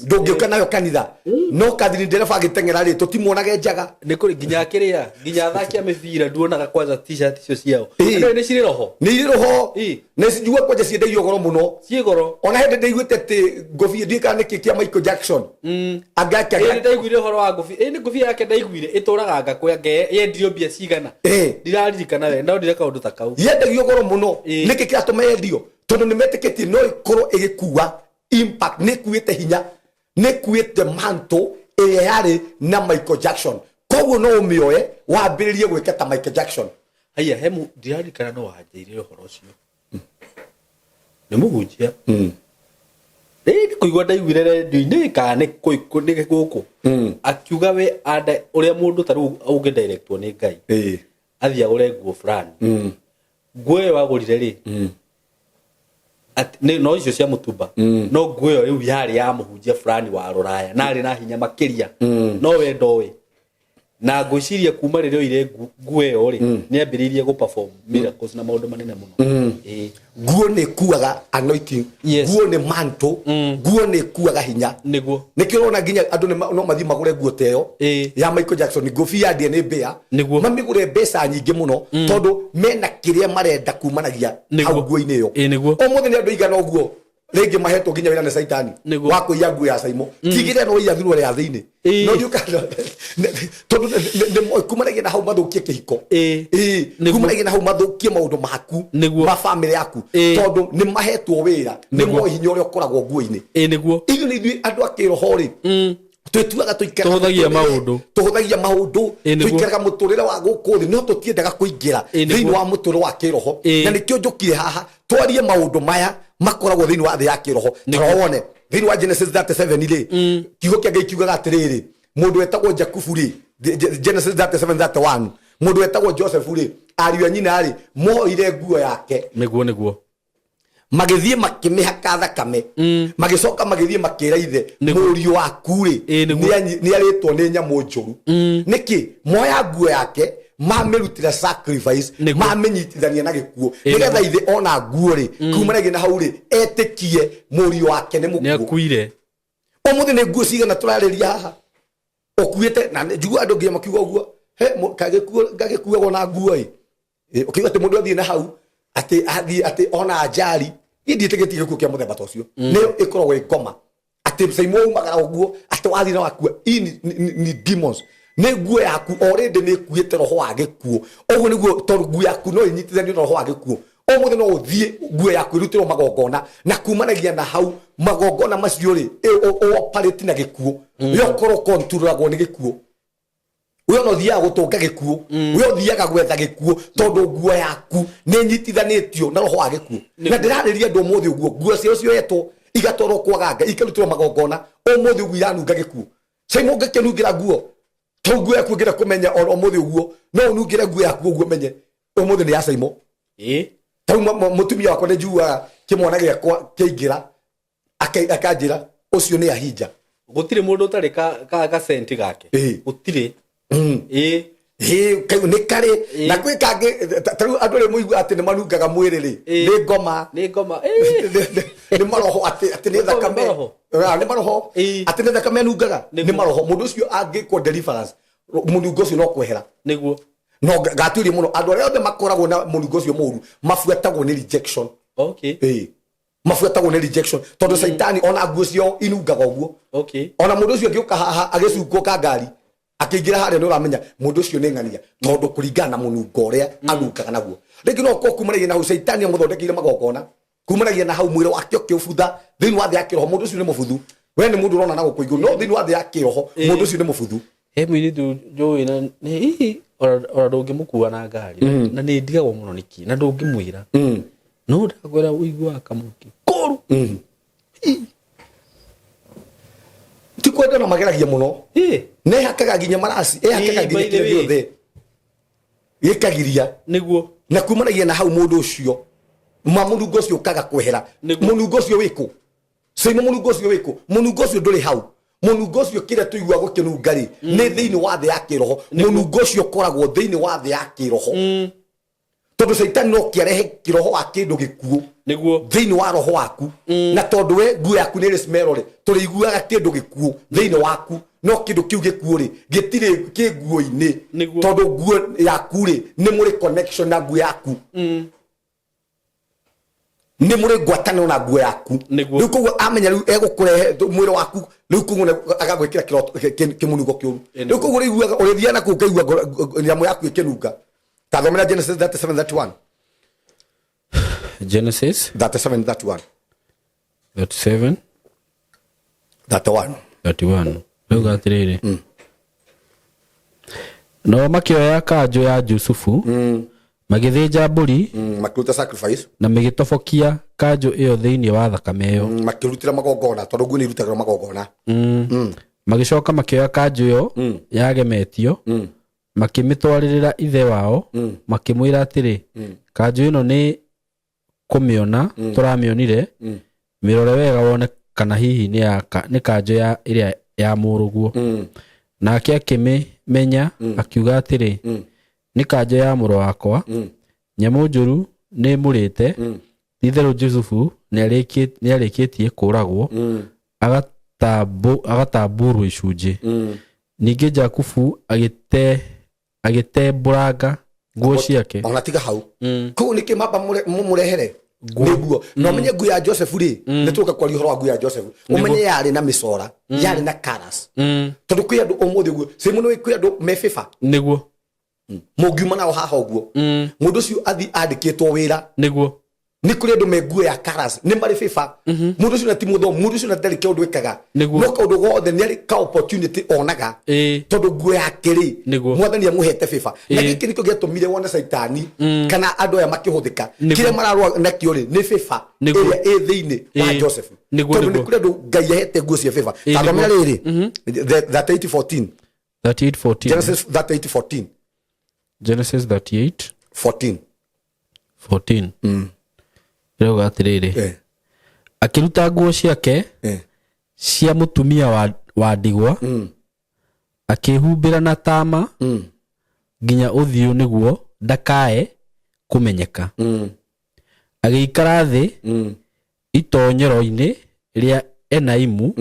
Ndũngĩũka nayo kanitha, no Catherine ndereba agĩteng'era rĩ, tũtimuonage njaga. Nĩ kũrĩ nginya kĩrĩa, nginya athaki a mĩbira nduonaga kwanza t-shirt icio ciao. Andũ nĩ cirĩ roho. Nĩ irĩ roho. Na njigua kwanja ciendagio goro mũno. Ciĩ goro. Ona hĩndĩ ndaiguĩte atĩ ngobia, ndiũĩ kana nĩkĩ kĩa Michael Jackson. Angake Ĩ, nĩ ndaiguire ũhoro wa ngũbia. Ĩ, nĩ ngũbia yake ndaiguire ĩtũraga ngakũya yendirio mbia cigana. Ndiraririkana we, ndonire kaũndũ ta kau. Yendagio goro mũno. Nĩkĩ kĩratũma yendio? Tondũ nĩ metĩkĩtie no ĩkorwo ĩgĩkua impact, nĩ ĩkuĩte hinya. Nĩ kuĩte mantle ĩrĩa yarĩ na Michael Jackson. Koguo no ũmĩoye wambĩrĩrie gwĩka ta Michael Jackson. Haiya, he ndirarikana no wanjĩire ũhoro ũcio. Nĩ mũhunjia. Rĩngĩ kũigua ndaiguire rendio-inĩ kana nĩ nĩ gũkũ. Akiuga we anda ũrĩa mũndũ ta rĩu ũngĩ directwo nĩ Ngai. Athiĩ agũre nguo fulani. Nguo ĩyo agũrire rĩ, no icio cia mũtumba, no nguo ĩyo rĩu yarĩ ya mũhunjia fulani wa rũraya na arĩ na hinya makĩria, no we ndoĩ. Na ngwĩciria kuma rĩrĩa oire nguo ĩyo rĩ, nĩ ambĩrĩirie gũ perform miracles na maũndũ manene mũno. Ĩĩ. Nguo nĩ ĩkuaga anointing. Nguo nĩ mantle. Nguo nĩ ĩkuaga hinya. Nĩkĩo ũrona nginya andũ no mathiĩ magũre nguo ta ĩyo ya Michael Jackson, ngũbia ndĩa nĩ mbĩa. Mamĩgũre mbeca nyingĩ mũno tondũ mena kĩrĩa marenda kumanagia hau nguo-inĩ ĩyo. Ĩĩ, nĩguo. Ũmũthĩ nĩ andũ aigana ũguo rĩngĩ mahetwo nginya wĩra nĩ Caitani wa kũiya nguo ya Caimo. Tigĩrĩra no iya thurua ya thĩinĩ. No ndiũka tondũ nĩ kumanagia na hau mathũkie kĩhiko. Ĩĩ, kumanagia na hau mathũkie maũndũ maku ma famĩlĩ yaku tondũ nĩ mahetwo wĩra nĩ moĩ hinya ũrĩa ũkoragwo nguo-inĩ. Ĩĩ, nĩguo. Ithuĩ nĩ ithuĩ andũ a kĩroho rĩ, twĩtuaga tũikaraga Tũhũthagia mũtũrĩre- maũndũ. Tũhũthagia maũndũ. Ĩĩ, nĩguo. Tũikaraga mũtũrĩre wa gũkũ thĩ no tũtiendaga kũingĩra thĩinĩ wa mũtũrĩre wa kĩroho. Na nĩkĩo njũkire haha twarie maũndũ maya makoragwo thĩinĩ wa thĩ ya kĩroho. Tara wone thĩinĩ wa Genesis 37 rĩ, kiugo kĩa Ngai kiugaga atĩrĩrĩ, mũndũ wetagwo Jakubu rĩ, Genesis 37 31, mũndũ wetagwo Joseph rĩ, ariũ a nyina rĩ, moire nguo yake. Nĩguo, nĩguo. Magĩthiĩ makĩmĩhaka thakame. Magĩcoka magĩthiĩ makĩra ithe, mũriũ waku rĩ, nĩ arĩtwo nĩ nyamũ njũru. Nĩkĩ moya nguo yake mamĩrutĩra sacrifice, mamĩnyitithania na gĩkuũ, nĩgetha ithe ona nguo rĩ, kumanagia na hau rĩ, etĩkie mũriũ wake nĩ mũkuũ, nĩ akuire. Ũmũthĩ nĩ nguo cigana tũrarĩria haha ũkuĩte? Na njigua andũ nginya makiuga ũguo, he gagĩkuagwo na nguo ĩ. Ũkiuga atĩ mũndũ athiĩ na hau atĩ athiĩ atĩ ona anjari, niĩ ndiĩtĩkĩtie gĩkuũ kĩa mũthemba ta ũcio. Nĩyo ĩkoragwo ĩ ngoma atĩ caimwo umagara ũguo atĩ wathiĩ na wakua. Ii ni demons, nĩ nguo yaku already nĩ ĩkuĩte roho wa gĩkuũ. Ũguo nĩguo, tondũ nguo yaku no ĩnyitithanio na roho wa gĩkuũ. Ũmũthĩ no ũthiĩ nguo yaku ĩrutĩrwo magongona, na kumanagia na hau magongona macio rĩ, ũ-operate na gĩkuũ, we ũkorwo controlagwo nĩ gĩkuũ. We ona ũthiaga gũtũnga gĩkuũ, we ũthiaga gwetha gĩkuũ, tondũ nguo yaku nĩ ĩnyitithanĩtio na roho wa gĩkuũ. Na ndĩrarĩria andũ ũmũthĩ ũguo nguo ciao cioetwo igatwarwo kwa ganga, ikarutĩrwo magongona, ũmũthĩ ũguo iranunga gĩkuũ. Caimo ũngĩkĩnungĩra nguo tondũ nguo yaku ũngĩenda kũmenya ona ũmũthĩ ũguo no ũnungĩre nguo yaku ũguo menye ũmũthĩ nĩ ya Caimo. Tarĩu mũtumia wakwa nĩ njiguaga kĩmwana gĩakwa kĩaingĩra akanjĩra ũcio nĩ ahinja. Gũtirĩ mũndũ ũtarĩ ka centi gake. Gũtirĩ. Ĩĩ, kau nĩ karĩ. Na kwĩ kangĩ tarĩu andũ arĩa mũigua atĩ nĩ manungaga mwĩrĩ rĩ, nĩ ngoma. Nĩ ngoma. Nĩ maroho atĩ nĩ thakame. Maroho. Ah, nĩ maroho. Atĩ nĩ thakame anungaga. Nĩ maroho. Mũndũ ũcio angĩkwo deliverance, mũnungo ũcio no kwehera. No ngatuĩria mũno andũ arĩa othe makoragwo na mũnungo ũcio mũru mabuatagwo nĩ rejection. Ĩĩ, mabuatagwo nĩ rejection tondũ Caitani ona nguo ciao inungaga ũguo. Ona mũndũ ũcio angĩũka haha agĩcungwo ka ngari akĩingĩra harĩa, nĩ ũramenya mũndũ ũcio nĩ ng'ania tondũ kũringana na mũnungo ũrĩa anungaga naguo. Rĩngĩ no ũkorwo kumanagia na hau Caitani amũthondekeire magongona, kumanagia na hau mwĩrĩ wake ũkĩũbutha. Thĩinĩ wa thĩ ya kĩroho mũndũ ũcio nĩ mũbuthu. We nĩ mũndũ ũrona na gũkũ igũrũ, no thĩinĩ wa thĩ ya kĩroho mũndũ ũcio nĩ mũbuthu. He mũirĩtu njũĩ na nĩ hihi ona ndũngĩmũkua na ngari, na nĩ ndigagwo mũno nĩkĩ na ndũngĩmwĩra, no ndakwĩra ũiguaga kamũki koru. Ti kwenda na mageragia mũno. Nĩ hakaga nginya maraci, ĩhakaga Ĩĩ, nginya by the kĩrĩa way. gĩothe gĩkagiria. Na kumanagia na hau mũndũ ũcio ma mũnungo ũcio ũkaga kwehera. Mũnungo ũcio wĩkũ, Caimo? Mũnungo ũcio wĩkũ? Mũnungo ũcio ndũrĩ hau. Mũnungo ũcio kĩrĩa tũiguaga gũkĩnunga rĩ, nĩ thĩinĩ wa thĩ ya kĩroho. Mũnungo ũcio ũkoragwo thĩinĩ wa thĩ ya kĩroho tondũ Caitani no kĩarehe kĩroho wa kĩndũ gĩkuũ thĩinĩ wa roho waku. Na tondũ we nguo yaku nĩ ĩrĩ smell rĩ, tũrĩiguaga kĩndũ gĩkuũ thĩinĩ waku, no kĩndũ kĩu gĩkuũ rĩ, gĩtirĩ kĩ nguo-inĩ. Tondũ nguo yaku rĩ, nĩ mũrĩ connection na nguo yaku, nĩ mũrĩ ngwatanĩro na nguo yaku. Rĩu koguo amenya rĩu egũkũrehe mwĩrĩ waku, rĩu koguo agagwĩkĩra kĩroto kĩmũnungo kĩũru. Rĩu koguo ũrĩiguaga ũrĩthiaga na kũu ũkaigua nyamũ yaku ĩkĩnunga. Ta thomera Genesis 37:31. Genesis 37:31. 37. 31. 31 rauga atĩrĩrĩ, nao makĩoya kanjũ ya Jusufu, magĩthĩnja mbũri, Makĩruta sacrifice, na magĩtobokia kanjũ ĩyo thĩinĩ wa thakame ĩyo. Makĩrutĩra magongona, tondũ nguo nĩ irutagĩrwo magongona. Magĩcoka makĩoya kanjũ ĩyo yagemetio, makĩmĩtwarĩrĩra ithe wao, makĩmwĩra atĩrĩ, kanjũ ĩno nĩ kũmĩona tũramĩonire, mĩrore wega wone kana hihi nĩ kanjũ ya ĩrĩa ya mũrũguo. Nake akĩmĩmenya, akiuga atĩrĩ, nĩ kanjũ ya mũrũ wakwa, nyamũ njũru nĩ ĩmũrĩte. Ti-itherũ Jusufu nĩarĩkĩtie kũũragwo, agatamburwo icunjĩ. Ningĩ Jakubu agĩtembũranga nguo ciake. Ona tiga hau. Koguo nĩkĩ mamba mũrehere nĩ nguo? Na ũmenye nguo ya Joseph rĩ, nĩ tũka kwaria ũhoro wa nguo ya Joseph, ũmenye yarĩ na mĩcora, yarĩ na colours, tondũ kwĩ andũ ũmũthĩ ũguo sĩmũ nĩ kwĩ andũ me favor. Mũngiuma nao haha ũguo, mũndũ ũcio athi andĩkĩtwo wĩra. Nĩ kũrĩ andũ me nguo ya colours, nĩ marĩ favor. Mũndũ ũcio na ti mũthomu, mũndũ ũcio na ndarĩ kĩũndũ ĩkaga, no kaũndũ gothe nĩ arĩ ka opportunity onaga, tondũ nguo yake rĩ, mwathani amũhete favor. Na gĩkĩ nĩkĩo gĩatũmire wone caitani kana andũ aya makĩhũthĩka. Kĩrĩa mararũa nakĩo rĩ, nĩ favor ĩrĩa ĩ thĩinĩ wa Joseph, tondũ nĩ kũrĩ andũ Ngai ahete nguo cia favor. Ta thomera rĩrĩ, 38:14. 38:14. Genesis 38:14. Genesis 38 14. 14 ĩrauga atĩrĩrĩ, akĩruta nguo ciake cia mũtumia wa ndigwa, akĩhumbĩra na tama nginya ũthiũ nĩguo ndakae kũmenyeka, agĩikara thĩ itonyero-inĩ rĩa Enaimu,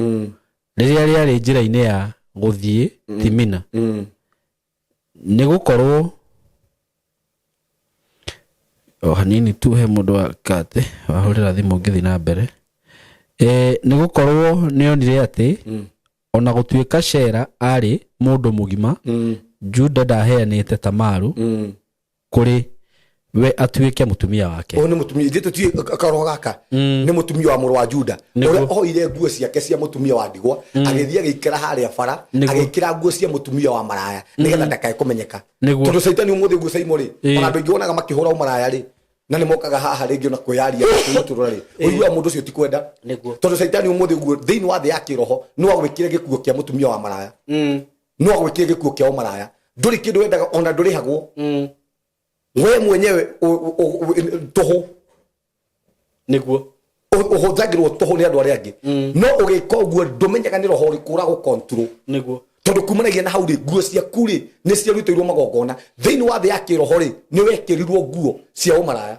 rĩrĩa rĩarĩ njĩra-inĩ ya gũthiĩ Timina, nĩ gũkorwo o hanini tu he mũndũ wa kate wahũrĩra thimũ ngĩthiĩ na mbere. Nĩ gũkorwo nĩonire atĩ ona gũtuĩka Shera arĩ mũndũ mũgima, Juda ndaheanĩte Tamaru kũrĩ we atuĩke mũtumia wake. Ũyũ nĩ mũtumia, ithuĩ tũtiũĩ karoho gaka nĩ mũtumia wa mũrũ wa Juda, ũrĩa oire nguo ciake cia mũtumia wa ndigwa, agĩthiĩ agĩikara harĩa bara, agĩkĩra nguo cia mũtumia wa maraya nĩgetha ndakae kũmenyeka. Tondũ caitani ũmũthĩ nguo caimo rĩ, ona andũ aingĩ wonaga makĩhũra ũmaraya rĩ, na nĩ mokaga haha rĩngĩ ona kwĩyaria kwĩitũrũra rĩ, ũiguaga mũndũ ũcio ti kwenda. Tondũ caitani ũmũthĩ guo thĩinĩ wa thĩ ya kĩroho no agwĩkĩre gĩkuo kĩa mũtumia wa maraya, no agwĩkĩre gĩkuo kĩa ũmaraya. Ndũrĩ kĩndũ wendaga, ona ndũrĩhagwo we mwenyewe tũhũ. Ũhũthagĩrwo tũhũ nĩ andũ arĩa angĩ, no ũgĩka ũguo ndũmenyaga nĩ roho ũrĩkũ ũragũcontrol. Tondũ kumanagia na hau rĩ, nguo ciaku rĩ, nĩ ciarutĩirwo magongona thĩinĩ wa thĩ ya kĩroho rĩ, nĩ wekĩrirwo nguo cia ũmaraya.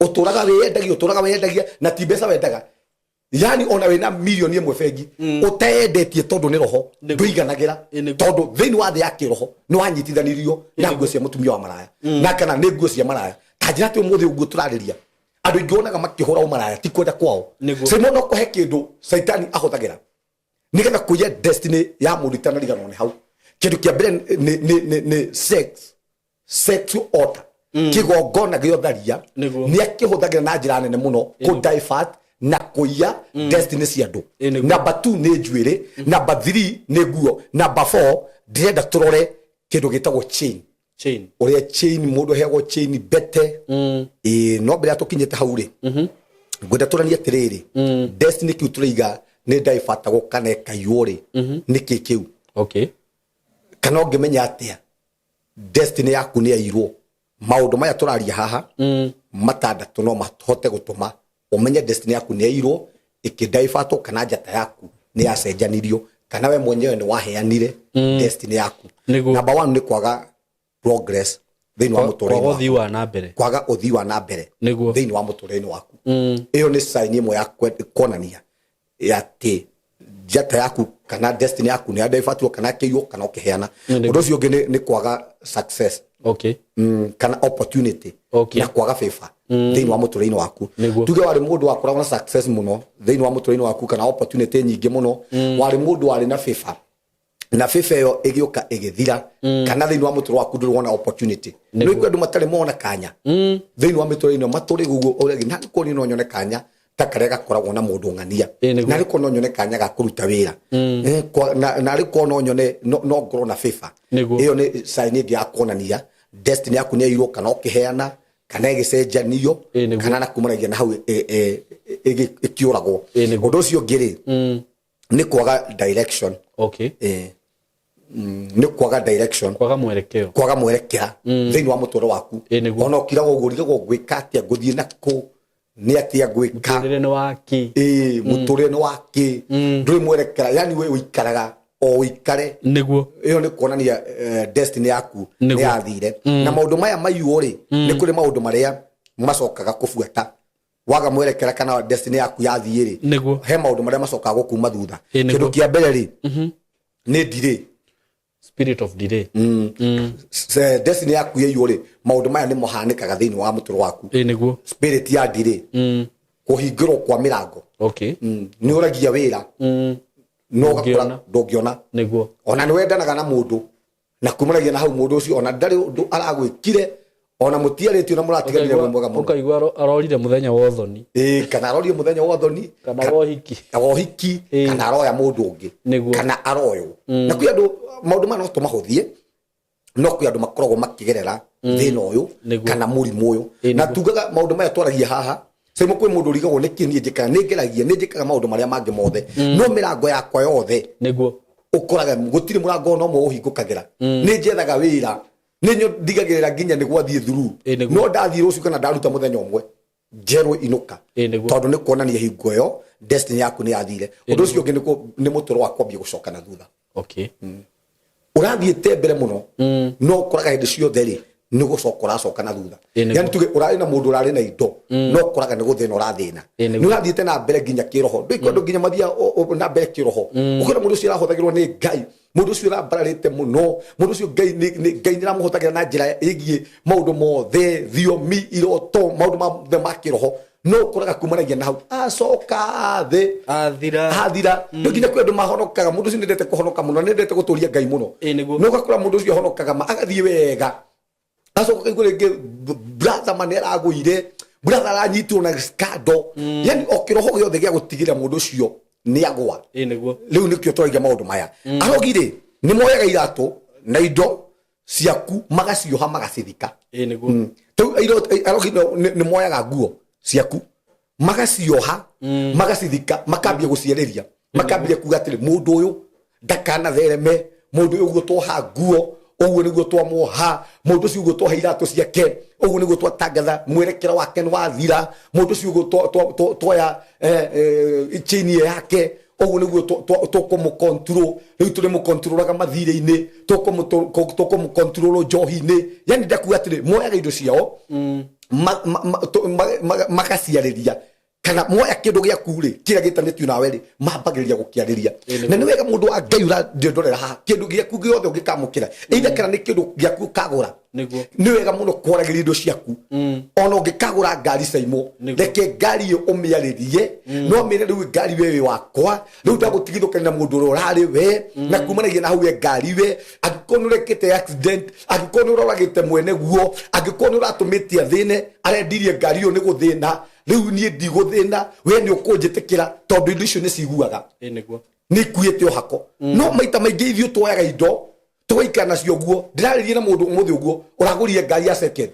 Ũtũraga wĩyendagia, ũtũraga wĩyendagia, na ti mbeca wendaga, yani ona wĩna 1 million bengi ũteyendetie, tondũ nĩ roho, ndũiganagĩra. Tondũ thĩinĩ wa thĩ ya kĩroho nĩ wanyitithanirio na nguo cia mũtumia wa maraya, na kana nĩ nguo cia maraya. Ta njĩra atĩ ũmũthĩ ũguo tũrarĩria, andũ aingĩ wonaga makĩhũra ũmaraya ti kwenda kwao. Simon, no kũhe kĩndũ caitani ahũthagĩra nĩgetha kũiya destiny ya mũndũ itanariganwo nĩ hau. Kĩndũ kĩa mbere nĩ sex, sexual order, kĩgongona gĩa ũtharia. Nĩ akĩhũthagĩra na njĩra nene mũno kũ divert na kũiya destiny cia andũ. Number 2 nĩ njuĩrĩ, number 3 nĩ nguo, number 4 ndĩrenda tũrore kĩndũ gĩtagwo chain. Chain. Ũrĩa chain, mũndũ aheagwo chain, mbete. Ĩĩ, no mbere ya tũkinyĩte hau rĩ, ngwenda tũranie atĩrĩrĩ, destiny kĩu tũraiga nĩ ndaibatagwo kana ĩkaiywo rĩ, nĩkĩ kĩu? Kana ũngĩmenya atĩa destiny yaku nĩ yairwo? Maũndũ maya tũraria haha matandatũ no mahote gũtũma ũmenye destiny yaku nĩ yairwo, ĩkĩndaibatwo, kana njata yaku nĩ yacenjanirio, kana we mwenyewe nĩ waheanire destiny yaku. Number one nĩ kwaga progress thĩinĩ wa mũtũrĩre Kwaga waku. ũthii wa na mbere. Kwaga ũthii wa na mbere thĩinĩ wa mũtũrĩre-inĩ waku. Ĩyo nĩ sign ĩmwe ya kuonania atĩ njata yaku kana destiny yaku nĩ yandaibatirwo kana ĩkĩiywo kana ũkĩheana. Ũndũ ũcio ũngĩ nĩ kwaga success, kana opportunity, na kwaga favor thĩinĩ wa mũtũrĩre-inĩ waku. Tuge warĩ mũndũ wakoragwo na success mũno thĩinĩ wa mũtũrĩre-inĩ waku kana opportunity nyingĩ mũno, warĩ mũndũ warĩ na favor, na favor ĩyo ĩgĩũka ĩgĩthira, kana thĩinĩ wa mũtũrĩre waku ndũrĩ wona opportunity. Nĩ kwĩ andũ matarĩ mona kanya thĩinĩ wa mĩtũrĩre-inĩ matũrĩ ũguo ũrĩa na kuo niĩ no nyone kanya. Ta karĩa gakoragwo na mũndũ ng'ania. Ĩĩ, nĩguo. Na rĩkorwo no nyone kanya ga kũruta wĩra. Na rĩkorwo no nyone no ngorwo na favor. Ĩyo nĩ sign ĩngĩ ya kuonania destiny yaku nĩ yairwo, kana ũkĩheana kana ĩgĩcenjanio, Ĩĩ, nĩguo. kana na kumanagia na hau ĩkĩũragwo. Ĩĩ, nĩguo. Ũndũ ũcio ũngĩ rĩ, nĩ kwaga direction. Nĩ kwaga direction. Kwaga mwerekeo. Kwaga mwerekera thĩinĩ wa mũtũrĩre waku. Ĩĩ, nĩguo. Ona ũkiraga ũguo ũrigagwo ngwĩka atĩa, ngũthiĩ nakũ, nĩ atĩa ngwĩka. Mũtũrĩre nĩ wa kĩ? Ĩĩ, mũtũrĩre nĩ wa kĩ, ndũrĩ mwerekera, yani we ũikaraga o ũikare. Ĩyo nĩ kuonania destiny yaku nĩ yathire. Na maũndũ maya maiywo rĩ, nĩ kũrĩ maũndũ marĩa macokaga kũbuata waga mwerekera kana destiny yaku yathiĩ rĩ. He maũndũ marĩa macokaga gũkuma thutha. Ĩĩ, nĩguo. Kĩndũ kĩa mbere rĩ, nĩ delay. Spirit of delay. Destiny yaku yaiywo rĩ, maũndũ maya nĩ mahanĩkaga thĩinĩ wa mũtũrĩre waku. Ĩĩ, nĩguo. Spirit ya delay, kũhingĩrwo kwa mĩrango. Nĩ ũragia wĩra, no ũgakora Ndũngĩona. ndũngĩona. Ona nĩ wendanaga na mũndũ, na kumanagia na hau mũndũ ũcio ona ndarĩ ũndũ aragwĩkire, ona mũtiarĩtio na mũratiganire wĩ mwega mũno. Ũkaigua arorire mũthenya wa ũthoni. Ĩĩ, kana arorie mũthenya wa ũthoni. Kana wa ũhiki. Wa ũhiki. Kana aroya mũndũ ũngĩ. Kana aroywo. Na kwĩ andũ maũndũ maya no tũmahũthie, no kwĩ andũ makoragwo makĩgerera thĩna ũyũ kana mũrimũ ũyũ. Na tugaga maũndũ maya twaragia haha Sasa kwĩ mũndũ ũrigagwo nĩkĩ niĩ njĩkaga, nĩ ngeragia, nĩ njĩkaga maũndũ marĩa mangĩ mothe, no mĩrango yakwa yothe ũkoraga gũtirĩ mũrango ona ũmwe ũhingũkagĩra. Nĩ njethaga wĩra, nĩ ndigagĩrĩra nginya nĩ gwathiĩ through. Ĩĩ, nĩguo. No ndathiĩ rũciũ kana ndaruta mũthenya ũmwe njerwo inũka. Ĩĩ, nĩguo. Tondũ nĩ kuonania hingo ĩyo destiny yaku nĩ yathire. Ũndũ ũcio ũngĩ nĩ mũtũrĩre wa kwambia gũcoka na thutha. Ũrathiĩte mbere mũno, no ũkoraga hĩndĩ ciothe rĩ, nĩ gũcoka ũracoka na thutha. Ĩĩ, nĩguo. Yani tuge ũrarĩ na mũndũ ũrarĩ na indo, no ũkoraga nĩ gũthĩna ũrathĩna. Ĩĩ, nĩguo. Nĩ ũrathiĩte na mbere nginya kĩroho, ndũĩ kwĩ andũ nginya mathiaga na mbere kĩroho. Ũkona mũndũ ũcio arahũthagĩrwo nĩ Ngai, mũndũ ũcio ũrambararĩte mũno, mũndũ ũcio Ngai Ngai nĩ aramũhũthagĩra na njĩra ĩgiĩ maũndũ mothe, thiomi, iroto, maũndũ mothe ma kĩroho, no ũkoraga kumanagia na hau acoka thĩ. Athira. Athira. Nĩ nginya kwĩ andũ mahonokaga, mũndũ ũcio nĩendete kũhonoka mũno, nĩendete gũtũria Ngai mũno. Ĩĩ, nĩguo. No ũgakora mũndũ ũcio ahonokaga ma, agathiĩ wega, acoka kaigua rĩngĩ brother ma nĩaragũire, brother aranyitirwo na scandal. Yani o kĩroho gĩothe gĩa gũtigĩrĩra mũndũ ũcio nĩagwa. Ĩĩ, nĩguo. Rĩu nĩkĩo tũraiga maũndũ maya. Arogi rĩ, nĩ moyaga iratũ na indo ciaku magacioha magacithika. Ĩĩ, nĩguo. Rĩu arogi nĩ moyaga nguo ciaku magacioha magacithika, makambia gũciarĩria, makambia kuga atĩrĩ, mũndũ ũyũ ndakanathereme, mũndũ ũyũ ũguo twoha nguo ũguo nĩguo twamuoha, mũndũ ũcio ũguo twoha iratũ ciake ũguo nĩguo twatangatha mwerekera wake nĩ wathira, mũndũ ũcio ũguo twoya chain ĩyo yake ũguo nĩguo tũkũmũ-control, rĩu tũrĩmũ-controlaga mathirĩ-inĩ, tũkũmũ-control njohi-inĩ. Yani ndakuga atĩrĩ, moyaga indo ciao magaciarĩria, kana moya kĩndũ gĩaku rĩ, kĩrĩa gĩtanĩtio nawe rĩ, mambagĩrĩria gũkĩarĩria. Na nĩ wega mũndũ wa Ngai ũrandĩndorera haha, kĩndũ gĩaku gĩothe ũngĩkamũkĩra, either kana nĩ kĩndũ gĩaku ũkagũra, nĩ wega mũno kwaragĩria indo ciaku. Ona ũngĩkagũra ngari caimwo, reke ngari ĩyo ũmĩarĩrie, no mĩre rĩu ngari we wĩ wakwa, rĩu ndagũtigithũkania na mũndũ ũrĩa ũrarĩ we, na kumanagia na hau we ngari we, angĩkorwo nĩ ũrekĩte accident, angĩkorwo nĩ ũroragĩte mwene guo, angĩkorwo nĩ ũratũmĩte athĩne, arendirie ngari ĩyo nĩ gũthĩna, rĩu niĩ ndigũthĩna, we nĩ ũkũnjĩtĩkĩra, tondũ indo icio nĩ ciguaga. Ĩĩ, nĩguo. Nĩ ikuĩte ũhako. No maita maingĩ ithuĩ tuoyaga indo tũgaikara nacio ũguo. Ndĩrarĩria na mũndũ ũmũthĩ ũguo ũragũrire ngari ya second.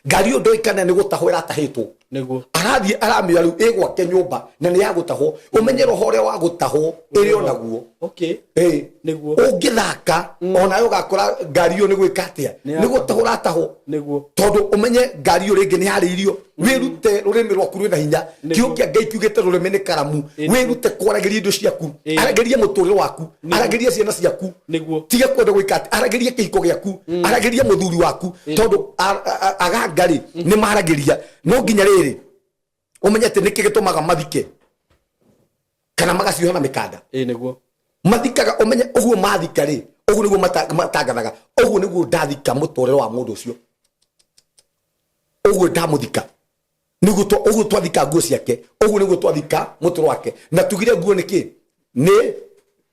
Ngari ĩyo ndoĩ kana nĩ gũtahwo ĩratahĩtwo. Arathiĩ aramĩoya rĩu ĩ gwake nyũmba na nĩ ya gũtahwo. Ũmenye roho ũrĩa wa gũtahwo ĩrĩ o naguo. Ĩĩ. Ũngĩthaka onawe ũgakora ngari ĩyo nĩ gwĩka atĩa? Nĩ Nĩ gũtahwo ũratahwo. Tondũ ũmenye ngari ĩyo rĩngĩ nĩ yarĩirio. Wĩrute rũrĩmĩ rwaku rwĩna hinya. Kiugo kĩa Ngai kiugĩte rũrĩmĩ nĩ karamu. Wĩrute kwaragĩria indo ciaku. Aragĩria mũtũrĩre waku. Aragĩria ciana ciaku. Tiga kwenda gwĩka atĩ, aragĩria kĩhiko gĩaku. Aragĩria mũthuri waku. Tondũ aganga rĩ, nĩ maragĩria. No nginya rĩrĩ, ũmenye atĩ nĩkĩ gĩtũmaga mathike kana magacioha na mĩkanda. Ĩĩ, nĩguo. Mathikaga, ũmenye ũguo mathika rĩ, ũguo nĩguo matangathaga, ũguo nĩguo ndathika mũtũrĩre wa mũndũ ũcio, ũguo ndamũthika, nĩguo ũguo twathika nguo ciake, ũguo nĩguo twathika mũtũrĩre wake. Na tugire nguo nĩkĩ? Nĩ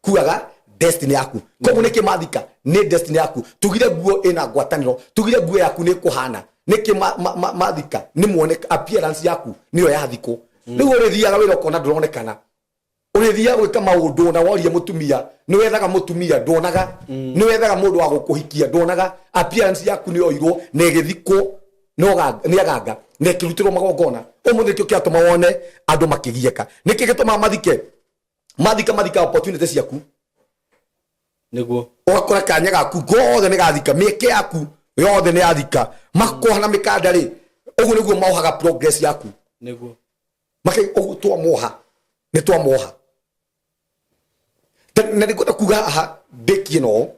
kuaga destiny yaku. Koguo nĩkĩ mathika? Nĩ destiny yaku. Tugire nguo ĩna ngwatanĩro, tugire nguo yaku nĩ ĩkũhana. Nĩkĩ mathika? Nĩ muone appearance yaku nĩyo yathikwo. Rĩu ũrĩthiaga wĩra ũkona ndũronekana, ũrĩthiaga gwĩka maũndũ na woria mũtumia, nĩ wethaga mũtumia nduonaga, nĩ wethaga mũndũ wa gũkũhikia nduonaga, appearance yaku nĩ yoirwo na ĩgĩthikwo nĩ aganga na ĩkĩrutĩrwo magongona. Ũmũthĩ nĩkĩo kĩratũma wone andũ makĩgiĩka. Nĩkĩ gĩtũmaga mathike? Mathika mathika opportunity ciaku. Niguo. Ũgakora kanya gaku gothe nĩ gathika, mĩeke yaku yothe nĩ yathika, makoha na mĩkanda rĩ, ũguo nĩguo maohaga progress yaku. Niguo. Make ũguo twamoha nĩ twamoha. Na nĩngwenda kuga haha ndĩkie no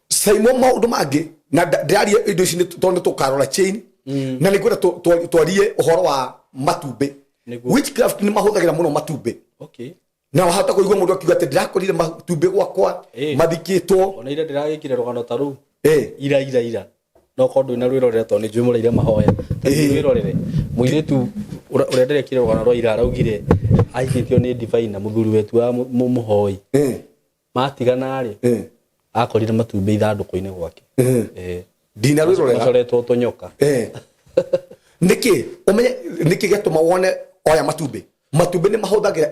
Saimo maũndũ mangĩ na ndĩraria indo ici tondũ nĩ tũkarora chain, na nĩngwenda twarie ũhoro wa matumbĩ. Nĩguo. Witchcraft nĩ mahũthagĩra mũno matumbĩ. Na wahota kũigua mũndũ akiuga atĩ ndĩrakorire matumbĩ gwakwa mathikĩtwo. Ona ira ndĩragĩkire rũgano ta rũu. Ira ira ira no korwo ndwĩna rwĩrorere tondũ nĩ njũĩ mũraire mahoya. Rwĩrorere mũirĩtu ũrĩa ndĩrekire rũgano rwa ira araugire ahikĩtio nĩ divine mũthuri wetu wa mũhoi. Matigana rĩ, akorire matumbĩ ithandũkũ-inĩ gwake. Ndina rwĩrorera. Macoretwo tũnyoka. Nĩkĩ ũmenye nĩkĩ gĩatũma wone oya matumbĩ? Matumbĩ nĩ mahũthagĩra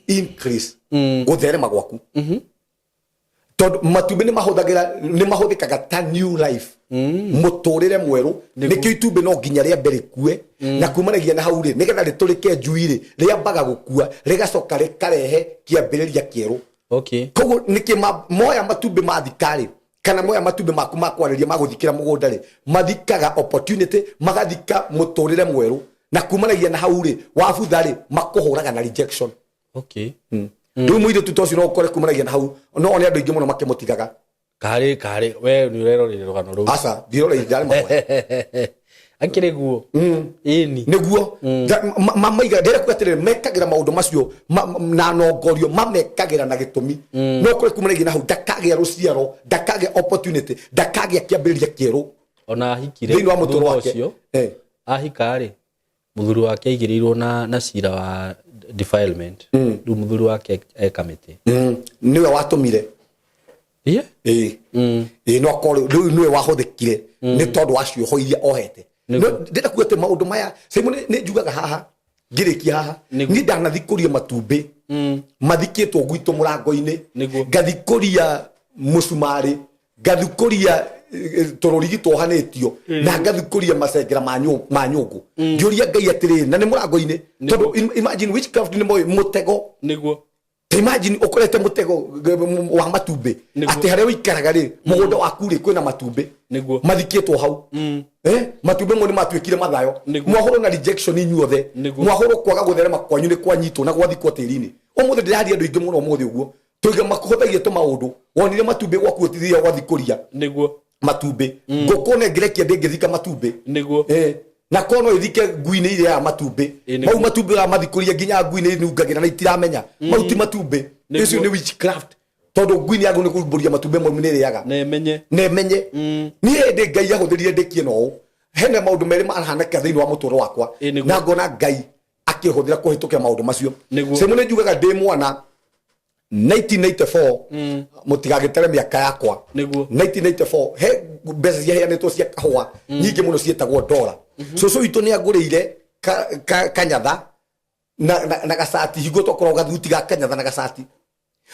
increase gũtherema gwaku, tondũ matumbĩ nĩ mahũthagĩra, nĩ mahũthĩkaga ta new life, mũtũrĩre mwerũ. Nĩkĩo itumbĩ no nginya rĩambe rĩkue, na kumanagia na hau rĩ, nĩgetha rĩtũrĩke njui rĩ, rĩambaga gũkua rĩgacoka rĩkarehe kĩambĩrĩria kĩerũ. Koguo nĩkĩ moya matumbĩ mathika rĩ, kana moya matumbĩ maku ma kwarĩria magũthikĩra mũgũnda rĩ, mathikaga opportunity, magathika mũtũrĩre mwerũ, na kumanagia na hau rĩ, wabutha rĩ, makũhũraga na rejection. Rĩu mũirĩtu ta ũcio no ũkore kumanagia na hau no one andũ aingĩ mũno makĩmũtigaga. Karĩ karĩ we nĩ ũrerorire rũgano rũu? Aca, ndiroreire, ndarĩ mahoya. Akĩrĩ guo ĩni. Nĩguo maiga ndĩrenda kuga atĩrĩrĩ, mekagĩra maũndũ macio na nongorio, mamekagĩra na gĩtũmi. No kũrĩ kumanagia na hau ndakagĩa rũciaro, ndakagĩa opportunity, ndakagĩa kĩambĩrĩria kĩerũ Ona ahikire thĩinĩ wa mũtũrĩre thutha wake. ũcio, ahika rĩ, mũthuri wake aigĩrĩirwo na cira wa defilement. Rĩu mũthuri wake e kamĩtĩ. Nĩwe watũmire. Iye? Ĩĩ. Ĩĩ, no akorwo rĩu nĩwe wahũthĩkire nĩ tondũ wa cioho iria ohete. Nĩguo. No, ndĩrenda kuga atĩ maũndũ maya Simon nĩ njugaga haha ngĩrĩkia haha, Nĩguo. niĩ ndanathikũria matumbĩ mathikĩtwo gwitũ mũrango-inĩ, Nĩguo. ngathikũria mũcumarĩ, ngathikũria tũrũrigi twohanĩtio, na ngathikũria macengera ma nyũngũ, ngĩũria Ngai atĩrĩrĩ, na nĩ mũrango-inĩ, tondũ imagine witchcraft nĩ moĩ mũtego. Nĩguo. Ta imagine ũkorete mũtego wa matumbĩ Nĩguo. atĩ harĩa ũikaraga rĩ, mũgũnda waku rĩ, kwĩna matumbĩ Nĩguo. mathikĩtwo hau. Matumbĩ mo nĩ matuĩkire mathayo. Nĩguo. Mwahũrwo na rejection inyuothe. Nĩguo. Mwahũrwo kwaga gũtherema kwanyu nĩ kwanyitwo na gwathikwo tĩri-inĩ. Ũmũthĩ ndĩraria andũ aingĩ mũno ũmũthĩ ũguo tũiga makũhũthagia tũmaũndũ. Wonire matumbĩ gwaku ũtithia gwathikũria Nĩguo. matumbĩ, ngũkũ nengĩrekia ndĩngĩthika matumbĩ. Nĩguo. Na korwo no ĩthike ngui nĩ irĩaga matumbĩ. Nĩguo. Mau matumbĩ ũramathikũria nginya ngui nĩ inungagĩra na itiramenya mau ti matumbĩ. Nĩguo. Ũcio nĩ witchcraft, tondũ ngui nĩ yagĩrĩirwo nĩ kumbũria matumbĩ mau nĩ ĩrĩaga. Na ĩmenye. Na ĩmenye. Niĩ hĩndĩ Ngai ahũthĩrire ndĩkie no ũũ, hena maũndũ merĩ marahanĩka thĩinĩ wa mũtũrĩre wakwa, Nĩguo. na ngona Ngai akĩhũthĩra kũhĩtũkĩra maũndũ macio. Nĩguo. Simon nĩ njugaga ndĩ mwana 1994, mũtigagĩtere mĩaka yakwa. Nĩguo. 1994 he mbeca ciaheanĩtwo cia kahũa nyingĩ mũno ciĩtagwo ndora. Cũcũ witũ nĩ angũrĩire kanyatha na gacati, hingo twakoragwo gathuti ga kanyatha na gacati.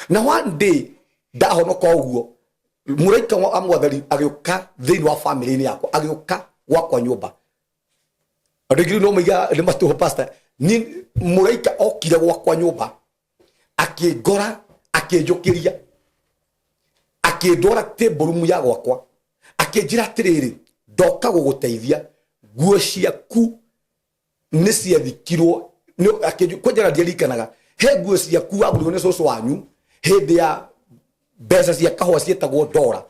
Na one day ndahonoka ũguo, mũraika wa mwathani agĩũka thĩinĩ wa family-inĩ yakwa, agĩũka gwakwa nyũmba. Andũ aingĩ no maiga nĩ matũhũ pastor. Ni mũraika okire gwakwa nyũmba, akĩngora, akĩnjũkĩria, akĩndwara table room ya gwakwa, akĩnjĩra atĩrĩrĩ, ndoka gũgũteithia, nguo ciaku nĩ ciathikirwo. Kwenjera ndiarikanaga, he nguo ciaku wagũrirwo nĩ cũcũ wanyu hĩndĩ ya mbeca cia kahũa ciĩtagwo ndora,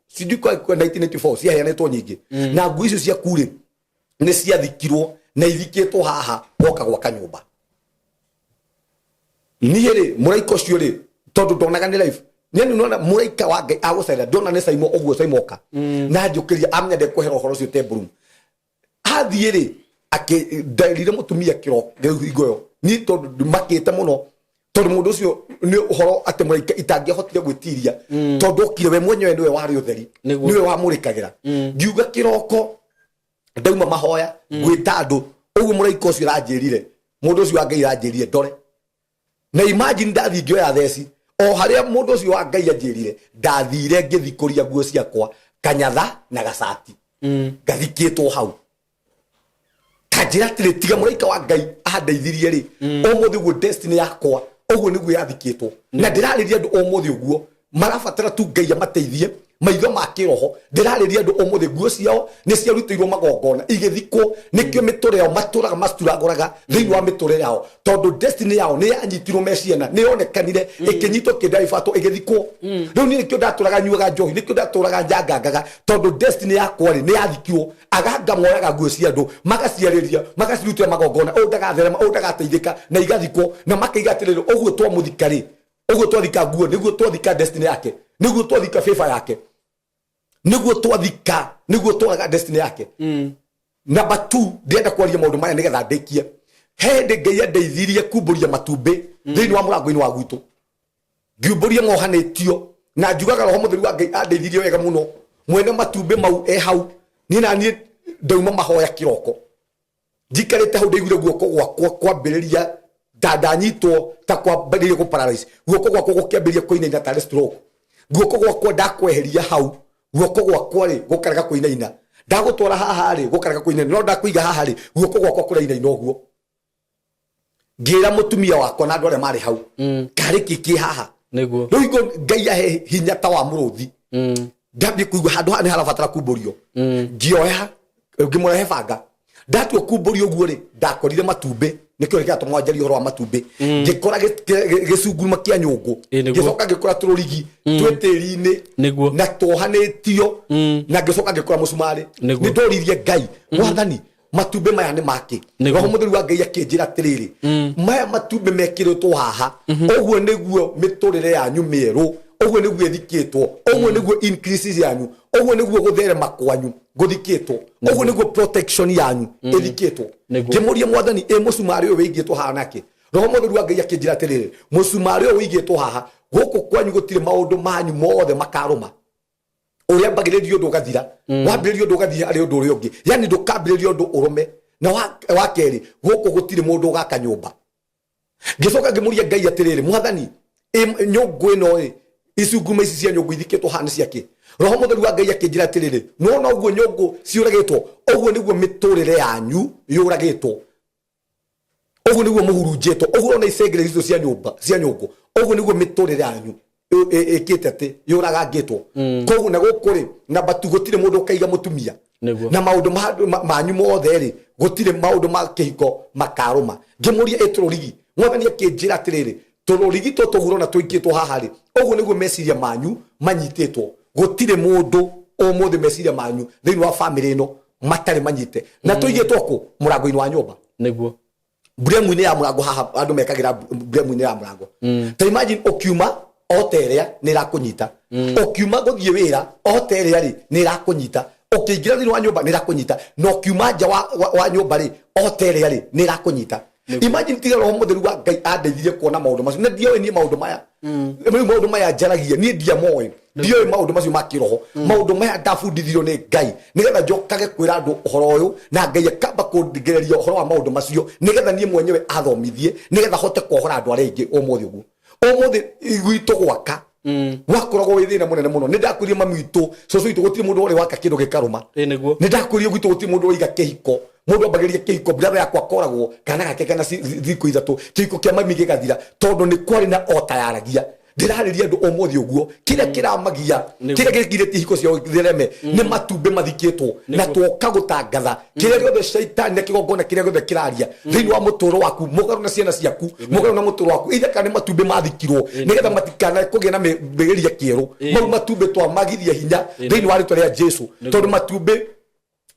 sijui kwa 1994 ciaheanĩtwo nyingĩ, na nguo icio ciaku rĩ nĩ ciathikirwo na ithikĩtwo haha woka gwaka nyũmba. Niĩ rĩ, mũraika ũcio rĩ, tondũ ndonaga nĩ life nĩ nona mũraika wa Ngai agũcerera, ndona nĩ Saimo ũguo, Saimo oka na njũkĩria amenya ndekũhera ũhoro ũcio table room. Athiĩ rĩ, nderire mũtumia kĩro hingo ĩyo niĩ tondũ makĩte mũno, tondũ mũndũ ũcio nĩ ũhoro atĩ mũraika itangĩahotire gwĩtiria, tondũ okire we mwenyewe nĩwe warĩ ũtheri, nĩwe wamũrĩkagĩra. Ngiuga kĩroko ndauma mahoya ngwĩta andũ ũguo mũraika ũcio ũranjĩrire. Mũndũ ũcio wa Ngai aranjĩrire ndore, na imagine ndathiĩ ngĩoya theci o harĩa mũndũ ũcio wa Ngai anjĩrire. Ndathire ngĩthikũria nguo ciakwa, kanyatha na gacati, ngathikĩtwo hau. Kanjĩra atĩrĩ, tiga mũraika wa Ngai andeithirie rĩ, ũmũthĩ ũguo destiny yakwa ũguo nĩguo yathikĩtwo. Na ndĩrarĩria andũ ũmũthĩ ũguo marabatara tu Ngai amateithie maitho ma kĩroho. Ndĩrarĩria andũ ũmũthĩ nguo ciao nĩ ciarutĩirwo magongona igĩthikwo, nĩkĩo mĩtũrĩre yao matũraga maturagũraga thĩinĩ wa mĩtũrĩre yao, tondũ destiny yao nĩ yanyitirwo me ciana, nĩ yonekanire ĩkĩnyitwo kĩndaibatwo ĩgĩthikwo. Rĩu niĩ nĩkĩo ndatũraga nyuaga njohi, nĩkĩo ndatũraga njangangaga, tondũ destiny yakwa rĩ nĩ yathikirwo. Aganga moyaga nguo cia andũ, magaciarĩria, magacirutĩra magongona, ũũ ndagatherema, ũũ ndagateithĩka, na igathikwo, na makaiga atĩrĩrĩ, ũguo twamũthika rĩ, ũguo twathika nguo nĩguo twathika destiny yake, nĩguo twathika favor yake, nĩguo twathika, nĩguo twaraga destiny yake. Number 2, ndĩrenda kwaria maũndũ maya nĩgetha ndĩkie. He hĩndĩ Ngai andeithirie kumbũria matumbĩ thĩinĩ wa mũrango-inĩ wa gwitũ, ngiumbũria mohanĩtio, na njugaga Roho Mũtheru wa Ngai andeithirie wega mũno. Mwene matumbĩ mau e hau, niĩ na niĩ ndauma mahoya kĩroko, njikarĩte hau, ndaiguire guoko gwakwa kwambĩrĩria ta ndanyitwo, ta kwambĩrĩria gũ paralyze. Guoko gwakwa gũkĩambĩrĩria kũinaina tarĩ stroke. Guoko gwakwa ndakweheria hau, guoko gwakwa rĩ gũkarega kũinaina. Ndagũtwara haha rĩ, gũkarega kũinaina, no ndakũiga haha rĩ, guoko gwakwa kũrainaina ũguo. Ngĩra mũtumia wakwa na andũ arĩa marĩ hau, karĩ kĩ kĩ haha? Rĩu ingo Ngai ahe hinya ta wa mũrũthi. Ndambie kũigua handũ haha nĩ harabatara kumbũrio. Ngĩoya, ngĩmũrehe banga, ndatua kumbũrio ũguo rĩ, ndakorire matumbĩ. Nĩkĩo gĩatũma njarie ũhoro wa matumbĩ. Ngĩkora gĩcunguruma kĩa nyũngũ. Ngĩcoka ngĩkora tũrũrigi twĩ tĩri-inĩ na twohanĩtio, na ngĩcoka ngĩkora mũcumarĩ. Nĩ ndoririe Ngai, Mwathani, matumbĩ maya nĩ make? Roho Mũtheru wa Ngai akĩnjĩra atĩrĩrĩ, maya matumbĩ mekĩrĩtwo haha, ũguo nĩguo mĩtũrĩre yanyu mĩerũ, ũguo nĩguo ĩthikĩtwo, ũguo nĩguo increases yanyu, ũguo nĩguo gũtherema kwanyu gũthikĩtwo, ũguo nĩguo protection yanyu ĩthikĩtwo. Ngĩmũria, Mwathani, ĩ mũcumarĩ ũyũ wĩigĩtwo haha nake? Roho Mũtheru wa Ngai akĩnjĩra atĩrĩrĩ, mũcumarĩ ũyũ wĩigĩtwo haha, gũkũ kwanyu gũtirĩ maũndũ manyu mothe makarũma. Ũrĩa ambagĩrĩria ũndũ ũgathira, wambĩrĩria ũndũ ũgathiĩ harĩ ũndũ ũrĩa ũngĩ, yani ndũkambĩrĩria ũndũ ũrũme. Na wa kerĩ, gũkũ gũtirĩ mũndũ ũgaka nyũmba. Ngĩcoka ngĩmũria Ngai atĩrĩrĩ, Mwathani, nyũngũ ĩno ĩ, icunguma ici cia nyũngũ ithikĩtwo haha nĩ ciakĩ? Roho Mũtheru wa Ngai akĩnjĩra atĩrĩrĩ, nĩwona ũguo nyũngũ ciũragĩtwo, ũguo nĩguo mĩtũrĩre yanyu yũragĩtwo, ũguo nĩguo mũhurunjĩtwo, ũguo ũrona icengere icio cia nyũmba cia nyũngũ, ũguo nĩguo mĩtũrĩre yanyu ĩkĩte atĩ yũragangĩtwo. Koguo na gũkũ rĩ, namba tu, gũtirĩ mũndũ ũkaiga mũtumia. Na maũndũ manyu mothe rĩ, gũtirĩ maũndũ ma kĩhiko makarũma. Ngĩmũria, ĩ tũrũrigi? Mwathani akĩnjĩra atĩrĩrĩ, tũrũrigi tũtũ ũguo ũrona tũikĩtwo haha rĩ, ũguo nĩguo meciria manyu manyitĩtwo. Gũtirĩ mũndũ ũmũthĩ meciria manyu thĩinĩ wa famĩlĩ ĩno matarĩ manyite, na tũigĩtwo kũ mũrango-inĩ wa nyũmba. Buremu-inĩ ya mũrango haha, andũ mekagĩra buremu-inĩ ya mũrango. Ta imagine ũkiuma o ta ĩrĩa nĩ ĩrakũnyita, ũkiuma gũthiĩ wĩra o ta ĩrĩa rĩ nĩ ĩrakũnyita, ũkĩingĩra thĩinĩ wa nyũmba nĩ ĩrakũnyita, na ũkiuma nja wa nyũmba rĩ, o ta ĩrĩa rĩ nĩ ĩrakũnyita. Imagine tiga Roho Mũtheru wa Ngai andeithirie kuona maũndũ macio, na ndioĩ niĩ maũndũ maya. Rĩu maũndũ maya njaragia niĩ ndiamoĩ, ndioĩ maũndũ macio ma kĩroho. Maũndũ maya ndabundithirio nĩ Ngai nĩgetha njokage kwĩra andũ ũhoro ũyũ, na Ngai akamba kũngereria ũhoro wa maũndũ macio nĩgetha niĩ mwenyewe athomithie, nĩgetha hote kuohora andũ arĩa aingĩ ũmũthĩ ũguo. Ũmũthĩ gwitũ gwaka gwakoragwo wĩ thĩna mũnene mũno. Nĩ ndakwĩrire mami witũ, cũcũ witũ, gũtirĩ mũndũ warĩ waka kĩndũ gĩkarũma. Nĩ ndakwĩrire gwitũ gũtirĩ mũndũ waiga kĩhiko. Mũndũ ambagĩrĩria kĩhiko, brother yakwa akoragwo kana gake kana thikũ 3, kĩhiko kĩa mami gĩgathira, tondũ nĩ kwarĩ na ota yaragia. Ndĩrarĩria andũ ũmũthĩ ũguo, kĩrĩa kĩramagia, kĩrĩa gĩkirĩtie ihiko ciao ithereme nĩ matumbĩ mathikĩtwo. Na twoka gũtangatha kĩrĩa gĩothe caitani na kĩgongona kĩrĩa gĩothe kĩraria thĩinĩ wa mũtũũro waku, mũgarũ na ciana ciaku, mũgarũ na mũtũũro waku, either kana nĩ matumbĩ mathikirwo nĩgetha matikanae kũgĩa na mĩgeria kĩerũ. Mau matumbĩ twamagithia hinya thĩinĩ wa rĩtwa rĩa Jesu, tondũ matumbĩ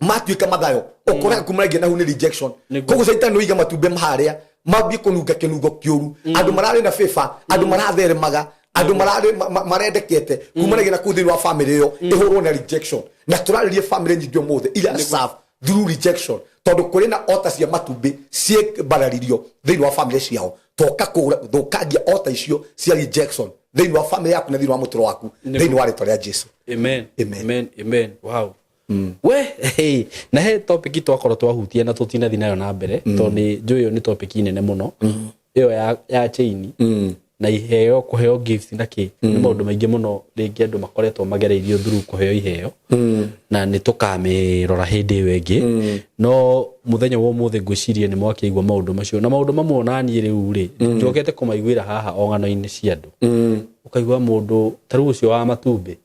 matuĩka mathayo ũkoraga kumanagia na hau nĩ rejection. Koguo caitani nĩiga matumbĩ harĩa mambie kũnunga kĩnungo kĩũru. Andũ mararĩ na favor, andũ maratheremaga, andũ mararĩ marendekete, kumanagia na kũu thĩinĩ wa family ĩyo ĩhũrwo na rejection. Na tũrarĩria family nyingĩ ũmũthĩ iria serve through rejection, tondũ kũrĩ na ota cia matumbĩ ciĩmbararirio thĩinĩ wa family ciao. Toka kũthũkangia ota icio cia rejection thĩinĩ wa family yaku na thĩinĩ wa mũtũro waku, thĩinĩ wa rĩtwa rĩa Jesu. Amen. Amen. Amen. Amen. Wow. We hey, na he topic twakorwo twahutia na tũtinathi nayo na mbere, tondũ nĩ njũĩ ĩyo nĩ topic nene mũno, ĩyo ya chain na iheo, kũheo gifts na kĩ. Nĩ maũndũ maingĩ mũno rĩngĩ andũ makoretwo magereirio through kũheo iheo, na nĩ tũkamĩrora hĩndĩ ĩyo ĩngĩ. No mũthenya wa ũmũthĩ ngwĩciria nĩ mwakĩigua maũndũ macio, na maũndũ mamwe onaniĩ rĩu rĩ njokete kũmaiguĩra haha o ng'ano-inĩ cia andũ. Ũkaigua mũndũ ta rĩu ũcio wa matumbĩ,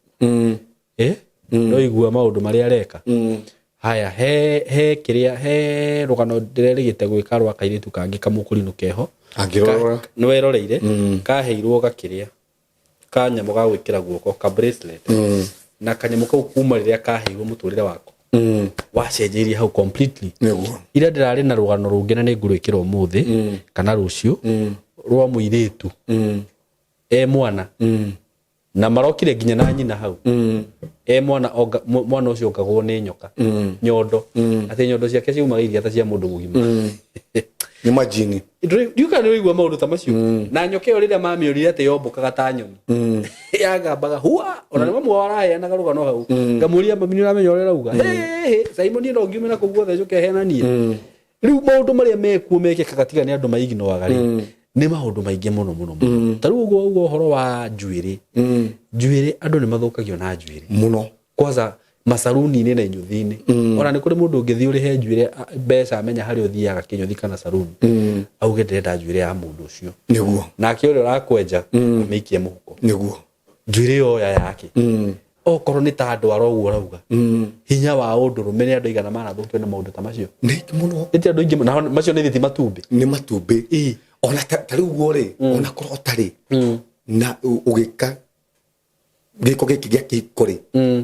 no igua maũndũ marĩa areka. Haya, he kĩrĩa, he rũgano ndĩrerĩgĩte gwĩka rwa kairĩtu kangĩ kamũkũrinũ keho. Angĩrora. Nĩ weroreire, kaheirwo gakĩrĩa kanyamũ ga gwĩkĩra guoko, ka bracelet, na kanyamũ kau kuma rĩrĩa kaheirwo mũtũrĩre wako wacenjeirie hau completely. Ira ndĩrarĩ na rũgano rũngĩ na nĩ ngũrwĩkĩra ũmũthĩ kana rũciũ, rwa mũirĩtu e mwana, na marokire nginya na nyina hau. E mwana mwana ũcio ongagwo nĩ nyoka, nyondo, atĩ nyondo ciake ciumaga iria ta cia mũndũ mũgima. Nĩ majini. Ndiuka nĩ ũigua maũndũ ta macio. Na nyoka ĩyo rĩrĩa mamĩũrire atĩ yombũkaga ta nyoni, yagambaga hua. Ona nĩ mamwe waraheanaga rũgano hau, ngamũria, "Mami, nĩ ũramenya ũrĩa ũrauga?" "Hĩ, Simon, niĩ no ngiume na kũu guothe njũke heananie." Rĩu maũndũ marĩa mekuo mekĩkaga tiga nĩ andũ maiginoaga rĩ, nĩ maũndũ maingĩ mũno mũno mũno. Ta rĩu ũguo ũhoro wa njuĩrĩ, njuĩrĩ, andũ nĩ mathũkagio na njuĩrĩ. Mũno. Kwanza macaruni-inĩ na inyũthi-inĩ. Ona nĩ kũrĩ mũndũ ũngĩthiĩ ũrĩhe njuĩrĩ mbeca, amenya harĩa ũthiaga kĩnyũthi kana caruni, auge, "Ndĩrenda njuĩrĩ ya mũndũ ũcio." Nake ũrĩa ũrakwenja amĩikie mũhuko. Njuĩrĩ yoya yake, okorwo nĩ ta ndwara ũguo ũrauga, hinya wa ũndũrũme, nĩ andũ aigana manathũkio nĩ maũndũ ta macio? Nĩ aingĩ mũno. Nĩ ti andũ aingĩ mũno. Na macio nĩ thiti matumbĩ. Nĩ matumbĩ. Ona ta rĩu ũguo rĩ, ona kũrota rĩ, na ũgĩka gĩko gĩkĩ gĩa kĩhiko rĩ,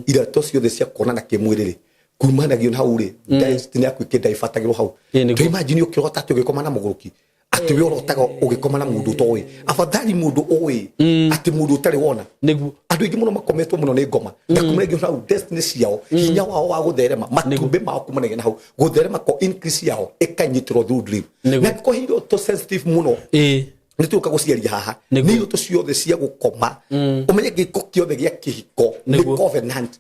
irato ciothe cia kuonana kĩmwĩrĩ rĩ, kumanagio na hau rĩ, destiny yaku ĩkĩndaibatagĩrwo hau. Nĩguo. To imagine ũkĩrota atĩ ũgĩkoma na mũgũrũki, atĩ we ũrotaga ũgĩkoma na mũndũ ũtoĩ, afadhali mũndũ ũĩ atĩ mũndũ ũtarĩ wona. Andũ aingĩ mũno makometwo mũno nĩ ngoma, na kumanagia na hau destiny ciao, hinya wao wa gũtherema, matumbĩ mao kumanagia na hau gũtherema ko increase yao ĩkanyitĩrwo through dream. Na angĩkorwo he iroto sensitive mũno, nĩ tũka gũciaria haha. Nĩ iroto ciothe cia gũkoma, ũmenye gĩko kĩothe gĩa kĩhiko nĩ covenant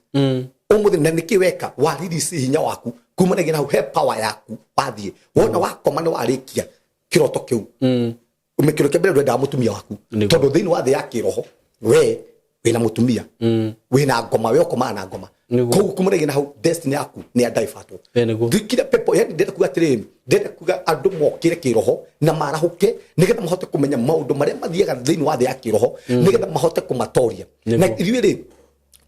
ũmũthĩ. Na nĩkĩ weka wa release hinya waku kumanagia na hau, he power yaku wathiĩ wona wakoma nĩ warĩkia kĩroto kĩu. Kĩro kĩa mbere ndwendaga mũtumia waku, tondũ thĩinĩ wa thĩ ya kĩroho we wĩna mũtumia, wĩna ngoma, we ũkomaga na ngoma. Koguo kumanagia na hau destiny yaku nĩ ya divert. Ndikire pepo, yani ndĩrenda kuga atĩrĩrĩ, ndĩrenda kuga andũ mokĩre kĩroho na marahũke nĩgetha mahote kũmenya maũndũ marĩa mathiaga thĩinĩ wa thĩ ya kĩroho, nĩgetha mahote kũmatoria. Na ithuĩ rĩ,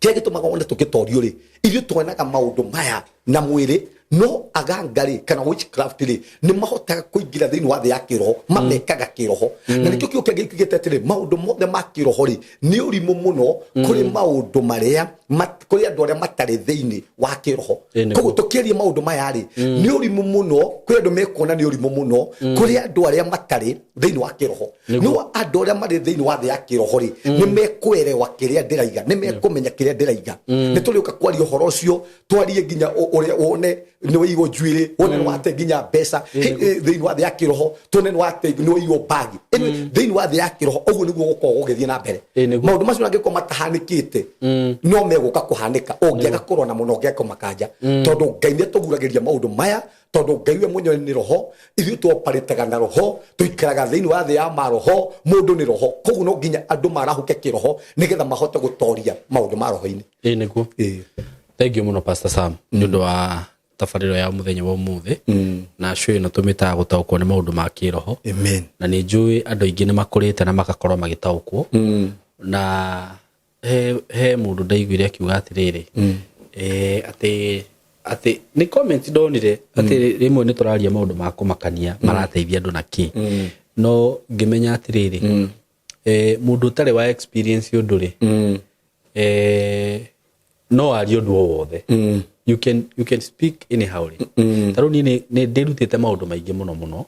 kĩrĩa gĩtũmaga wone tũgĩtorio rĩ, ithuĩ tuonaga maũndũ maya na mwĩrĩ, no aganga rĩ kana witchcraft rĩ, nĩ mahotaga kũingĩra thĩinĩ wa thĩ ya kĩroho, mamekaga kĩroho. Na nĩkĩo kiugo kĩa Ngai kiugĩte atĩrĩ, maũndũ mothe ma kĩroho rĩ, nĩ ũrimũ mũno kũrĩ maũndũ marĩa kũrĩ andũ arĩa matarĩ thĩinĩ wa kĩroho. Koguo tũkĩaria maũndũ maya rĩ, nĩ ũrimũ mũno kũrĩ andũ mekuona, nĩ ũrimũ mũno kũrĩ andũ arĩa matarĩ thĩinĩ wa kĩroho. No andũ arĩa marĩ thĩinĩ wa thĩ ya kĩroho rĩ, nĩ mekwerewa kĩrĩa ndĩraiga, nĩ mekũmenya kĩrĩa ndĩraiga. Nĩ tũrĩũka kwaria ũhoro ũcio, twarie nginya ũrĩa wone nĩ waigwo njuĩrĩ, wone nĩ wate nginya mbeca thĩinĩ wa thĩ ya kĩroho, tuone nĩ wate, nĩ waiywo bagi. Anyway, thĩinĩ wa thĩ ya kĩroho ũguo nĩguo gũkoragwo gũgĩthiĩ na mbere. Maũndũ macio angĩkorwo matahanĩkĩte, no megũka kũhanĩka ũngĩaga kũrora mũno, ũngĩaga kũmakanja, tondũ Ngai nĩ atũguragĩria maũndũ maya, tondũ Ngai we mwenyewe nĩ roho. Ithuĩ twoparĩtaga na roho, tũikaraga thĩinĩ wa thĩ ya maroho. Mũndũ nĩ roho, koguo no nginya andũ marahũke kĩroho nĩgetha mahote gũtoria maũndũ ma roho-inĩ. Nĩguo. Thank you mũno, Pastor Sam, nĩ ũndũ wa tabarĩro ya mũthenya wa ũmũthĩ na show ĩno tũmĩtaga Gũtaũkwo nĩ Maũndũ ma Kĩroho. Amen. Na nĩ njũĩ andũ aingĩ nĩ makũrĩte na magakorwo magĩtaũkwo. Na he mũndũ ndaiguire akiuga atĩrĩrĩ, atĩ nĩ comment ndonire atĩ rĩmwe nĩ tũraria maũndũ ma kũmakania marateithia andũ na kĩ, no ngĩmenya atĩrĩrĩ, mũndũ ũtarĩ wa experience ũndũ rĩ, no arie ũndũ o wothe. You can speak anyhow rĩ. Ta rĩu niĩ nĩ ndĩrutĩte maũndũ maingĩ mũno mũno,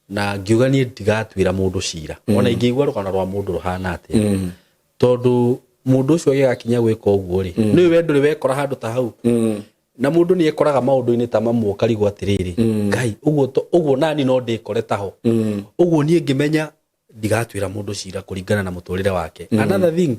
na ngiuga niĩ ndigatuĩra mũndũ cira, ona ingĩigua rũgano rwa mũndũ rũhana atĩa, tondũ mũndũ ũcio agĩgakinya gwĩka ũguo rĩ, nĩ we ndũrĩ wekora handũ ta hau. Na mũndũ nĩ ekoraga maũndũ-inĩ ta mamwe, ũkarigwo atĩrĩrĩ, Ngai, ũguo ũguo nani no ndĩkore taho ũguo. Niĩ ngĩmenya ndigatuĩra mũndũ cira kũringana na mũtũrĩre wake. Another thing,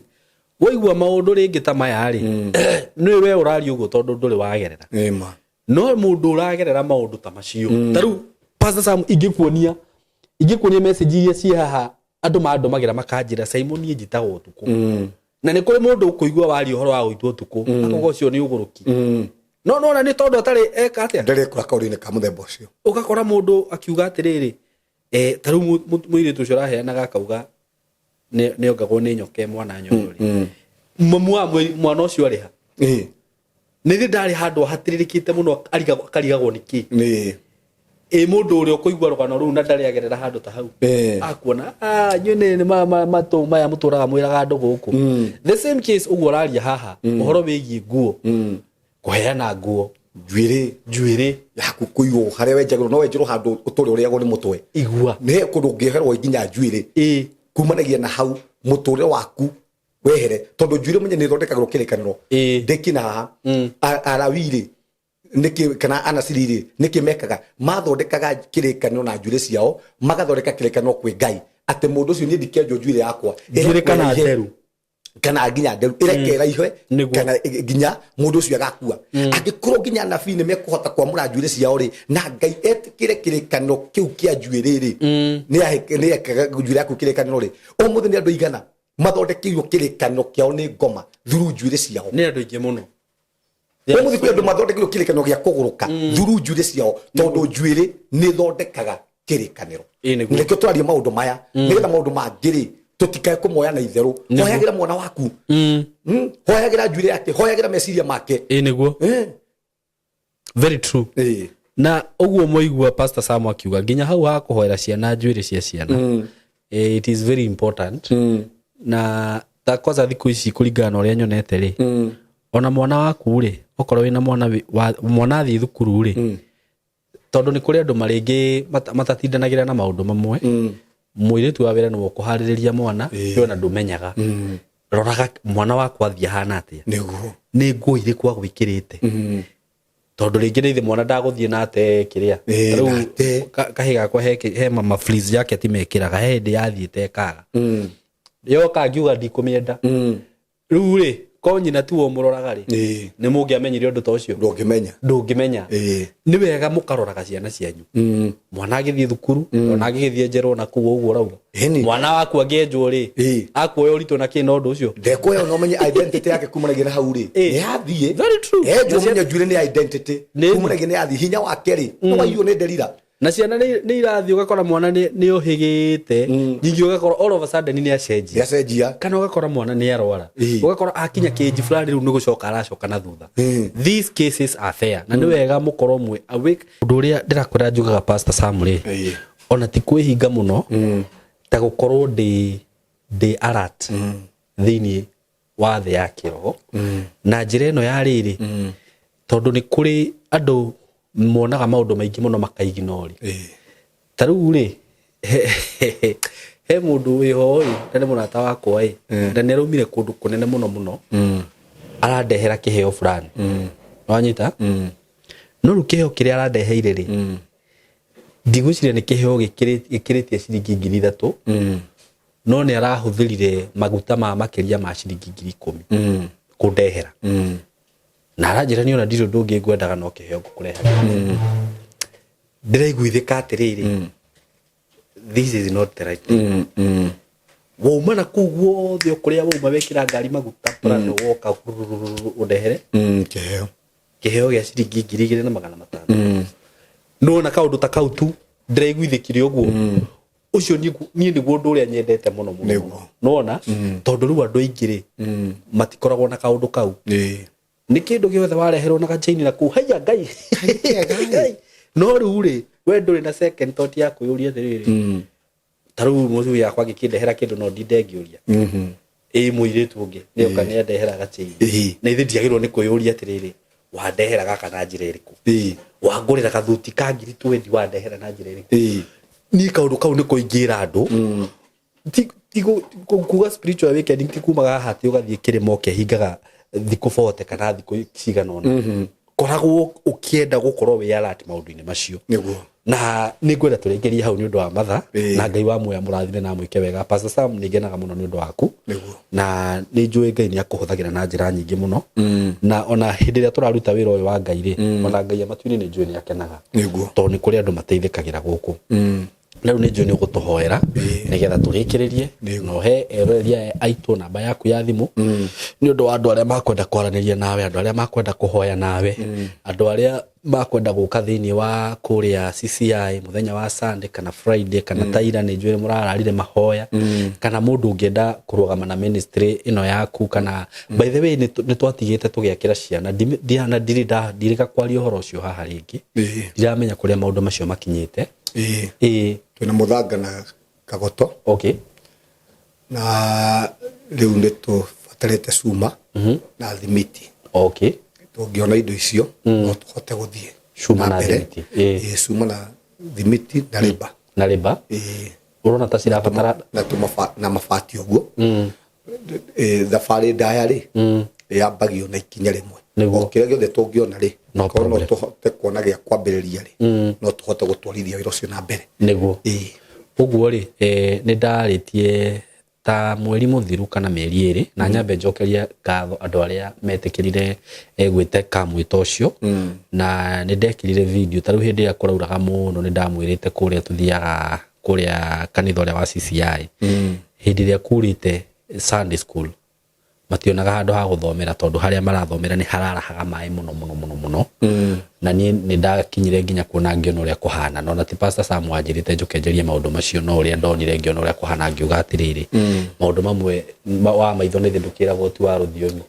Waigua maũndũ rĩngĩ ta maya rĩ, nĩ we ũraria ũguo tondũ ndũrĩ wagerera. Ĩma. No mũndũ ũragerera maũndũ ta macio, ta rĩu Pastor Sam, ingĩkuonia message iria ciĩ haha andũ mandũmagĩra makanjĩra, "Simon, niĩ njitagwo ũtukũ." Na nĩ kũrĩ mũndũ ũkũigua waria ũhoro wa gũitwo ũtukũ akauga ũcio nĩ ũgũrũki, no nona nĩ tondũ atarĩ eka atĩa. Ndarĩ kũra kaũndũ-inĩ ka mũthemba ũcio. Ũgakora mũndũ akiuga atĩrĩrĩ, ta rĩu mũirĩtu ũcio ũraheanaga akauga nĩ ongagwo nĩ nyoka mwana nyondo rĩ, mamu wa mwana ũcio arĩ ha? Nĩ thĩ ndarĩ handũ hatĩrĩrĩkĩte mũno, akarigagwo nĩ kĩ. Ĩ mũndũ ũrĩa ũkũigua rũgano rũu na ndarĩ agerera handũ ta hau, akuona, "Ah, inyuĩ nĩ matũ maya mũtũraga mwĩraga andũ gũkũ." The same case ũguo ũraria haha ũhoro wĩgiĩ nguo, kũheana nguo, njuĩrĩ, njuĩrĩ yaku kũigwo harĩa wenjagĩrwo, no wenjerwo handũ ũtũre ũrĩagwo nĩ mũtwe. Igua. Nĩ kũndũ ũngĩoherwo nginya njuĩrĩ kumanagia na hau mũtũrĩre waku wehere, tondũ njuĩrĩ menye nĩ ĩthondekagĩrwo kĩrĩkanĩro. Ndĩkina haha. Alawii rĩ, nĩkĩ kana anaciri rĩ, nĩkĩ mekaga? Mathondekaga kĩrĩkanĩro na njuĩrĩ ciao, magathondeka kĩrĩkanĩro kwĩ Ngai atĩ mũndũ ũcio, niĩ ndikenjwo njuĩrĩ yakwa. Njuĩrĩ kana nderu. Kana nginya nderu ĩrekera ihe. Kana nginya mũndũ ũcio agakua. Angĩkorwo nginya anabii nĩ mekũhota kwamũra njuĩrĩ ciao rĩ, na Ngai etĩkĩre kĩrĩkanĩro kĩu kĩa njuĩrĩ rĩ, nĩ ekaga njuĩrĩ yaku kĩrĩkanĩro rĩ, ũmũthĩ nĩ andũ aigana mathondekeirwo kĩrĩkanĩro kĩao nĩ ngoma through njuĩrĩ ciao? Nĩ andũ aingĩ mũno. Ũmũthĩ kwĩ andũ mathondekeirwo kĩrĩkanĩro gĩa kũgũrũka through njuĩrĩ ciao, tondũ njuĩrĩ nĩ ĩthondekaga kĩrĩkanĩro. Ĩĩ, nĩguo. Nĩkĩo tũraria maũndũ maya, nĩgetha maũndũ mangĩ rĩ, tũtikae kũmoya na itherũ. Hoyagĩra mwana waku. Hoyagĩra njuĩrĩ yake, hoyagĩra meciria make. Ĩĩ nĩguo. Very true. Na ũguo mwaigua Pastor Sam akiuga nginya hau ha kũhoera ciana, njuĩrĩ cia ciana, it is very important. Na ta kwanza thikũ ici, kũringana na ũrĩa nyonete rĩ, ona mwana waku rĩ, okorwo wĩna mwana mwana athiĩ thukuru rĩ, tondũ nĩ kũrĩ andũ marĩngĩ matatindanagĩra na maũndũ mamwe, mũirĩtu wa wĩra nĩwe ũkũharĩrĩria mwana. We ona ndũmenyaga, roraga mwana waku athiĩ ahana atĩa, nĩ nguo irĩkũ agwĩkĩrĩte, tondũ rĩngĩ nĩ ithe mwana ndagũthiĩ na ate kĩrĩa. Ta rĩu Na ate. Kahĩ gakwa he mama fleece jacket mekĩraga, he hĩndĩ yathiĩte ĩkaga yoka, ngiuga ndikũmĩenda. Rĩu rĩ, ko nyina tiwe ũmũroraga rĩ, nĩ mũngĩamenyire ũndũ ta ũcio? Ndũngĩmenya. Ndũngĩmenya. Nĩ wega mũkaroraga ciana cianyu, mwana agĩthiĩ thukuru, ona agĩgĩthiĩ njerwo na kũu ũguo ũrauga. Mwana waku angĩenjwo rĩ, akuoya ũritũ na kĩ na ũndũ ũcio. Ndekuoya na ũmenye identity yake kumanagia na hau rĩ, nĩ yathiĩ. Very true. Enjwo, ũmenye njuĩrĩ nĩ identity. Kumanagia nĩ yathiĩ, hinya wake rĩ, nĩ waiywo nĩ nderira. Na ciana nĩ irathiĩ, ũgakora mwana nĩ ũhĩgĩte, ningĩ ũgakora all of a sudden nĩ acenjia. Nĩ acenjia. Kana ũgakora mwana nĩ arwara, ũgakora akinya kĩnji fulani rĩu nĩ gũcoka aracoka na thutha. These cases are fair, na nĩ wega mũkorwo mwĩ awake. Ũndũ ũrĩa ndĩrakwĩra njugaga, Pastor Sam rĩ, ona ti kwĩhinga mũno ta gũkorwo ndĩ alert thĩinĩ wa thĩ ya kĩroho na njĩra ĩno ya rĩrĩ, tondũ nĩ kũrĩ andũ monaga maũndũ maingĩ mũno makaignore. Ta rĩu rĩ, he mũndũ wĩho ĩ, na nĩ mũrata wakwa ĩ, na nĩ araumire kũndũ kũnene mũno mũno, arandehera kĩheo fulani, wanyita? No rĩu kĩheo kĩrĩa arandeheire rĩ, ndigwĩciria nĩ kĩheo gĩkĩrĩtie ciringi 3000, no nĩ arahũthĩrire maguta ma makĩria ma ciringi 10,000 kũndehera, na aranjĩra, "Nĩ ona ndirĩ ũndũ ũngĩ ngwendaga no kĩheo ngũkũrehagĩra." Ndĩraiguithĩka atĩrĩrĩ, this is not the right thing. Wauma na kũu guothe o kũrĩa wauma, wekĩra ngari maguta Prado, woka ũndehere kĩheo. Kĩheo gĩa ciringi 2500. Nona kaũndũ ta kau tu ndĩraiguithĩkire ũguo. Ũcio niĩ nĩguo ũndũ ũrĩa nyendete mũno mũno. Nĩguo. Nona tondũ rĩu andũ aingĩ rĩ, matikoragwo na kaũndũ kau. Nĩ kĩndũ gĩothe wareherwo na gachaini na kũu, haiya Ngai. Kega. No rĩu rĩ, we ndũrĩ na second thought ya kwĩyũria atĩrĩrĩ, ta rĩu mũthuri yakwa angĩkĩndehera kĩndũ, no ndinde ngĩũria, ĩ mũirĩtu ũngĩ nĩoka nĩandehera gachaini, na ithe ndiagĩrĩirwo nĩ kwĩyũria atĩrĩrĩ, wandehera gaka na njĩra ĩrĩkũ? Wangũrĩra gathuti ka 20,000, wandehera na njĩra ĩrĩkũ? Niĩ kaũndũ kau nĩko ingĩra andũ. Ti kuga spiritual awakening ti kumaga haha atĩ ũgathiĩ kĩrĩma ũkehingaga thikũ 40 kana thikũ cigana ũna. Koragwo ũkĩenda gũkorwo wĩ alert maũndũ-inĩ macio. Nĩguo. Na nĩ ngwenda tũrĩkĩrie hau nĩ ũndũ wa matha. Ĩĩ. Na Ngai wa muoya mũrathime na amwĩke wega. Pastor Sam, nĩ ngenaga mũno nĩ ũndũ waku. Nĩguo. Na nĩ njũĩ Ngai nĩ akũhũthagĩra na njĩra nyingĩ mũno, na ona hĩndĩ ĩrĩa tũraruta wĩra ũyũ wa Ngai rĩ, ona Ngai a matu-inĩ nĩ njũĩ nĩ akenaga, Nĩguo. tondũ nĩ kũrĩ andũ mateithĩkagĩra gũkũ. Na rĩu nĩ njũĩ nĩ ũgũtũhoera nĩgetha tũrĩkĩrĩrie, Nĩguo. na ũhe eroreri aya aitũ namba yaku ya thimũ nĩ ũndũ wa andũ arĩa makwenda kwaranĩria nawe, andũ arĩa makwenda kũhoya nawe, andũ arĩa makwenda gũka thĩinĩ wa kũrĩa CCI mũthenya wa Sunday kana Friday kana taira, nĩ njũĩ mũrararire mahoya, kana mũndũ ũngĩenda kũrũgama na ministry ĩno yaku. Kana by the way, nĩ twatigĩte tũgĩakĩra ciana. Na ndirĩ ndirĩga kwaria ũhoro ũcio haha rĩngĩ. Ndiramenya kũrĩa maũndũ macio makinyĩte. Ĩĩ. Twĩna mũthanga na kagoto. Na rĩu nĩ tũbatarĩte cuma na thimiti. Tũngĩona indo icio, no tũhote gũthiĩ Cuma na mbere. thimiti, ĩĩ. Ĩĩ, cuma na thimiti na rĩmba. Na rĩmba. Ũrona ta cirabatara Na na mabati ũguo. Ĩĩ, thabarĩ ndaya rĩ, yambagio na ikinya rĩmwe. Nĩguo. O kĩrĩa gĩothe tũngĩona rĩ, No korwo no problem. tũhote kuona gĩa kwambĩrĩria rĩ, no tũhote gũtwarithia wĩra ũcio na mbere. Ĩĩ. Ũguo rĩ, nĩ ndarĩtie ta mweri mũthiru kana mĩeri 2, na nyambe njokerie ngatho andũ arĩa metĩkĩrire gwĩtĩka mwĩto ũcio. Na nĩ ndekĩrire video ta rĩu hĩndĩ ĩrĩa kũrauraga mũno, nĩ ndamwĩrĩte kũrĩa tũthiaga kũrĩa kanitha ũrĩa wa CCI, hĩndĩ ĩrĩa kurĩte Sunday school mationaga handũ ha gũthomera, tondũ harĩa marathomera nĩ hararahaga maĩ mũno mũno mũno mũno. Na niĩ nĩ ndakinyire nginya kuona, ngĩona ũrĩa kũhana, na ona ti Pastor Sam wanjĩrĩte njũke njarie maũndũ macio, no ũrĩa ndonire, ngĩona ũrĩa kũhana, ngiuga atĩrĩrĩ, maũndũ mamwe wa maitho nĩ thĩ ndũkĩragwo ti wa rũthiomi.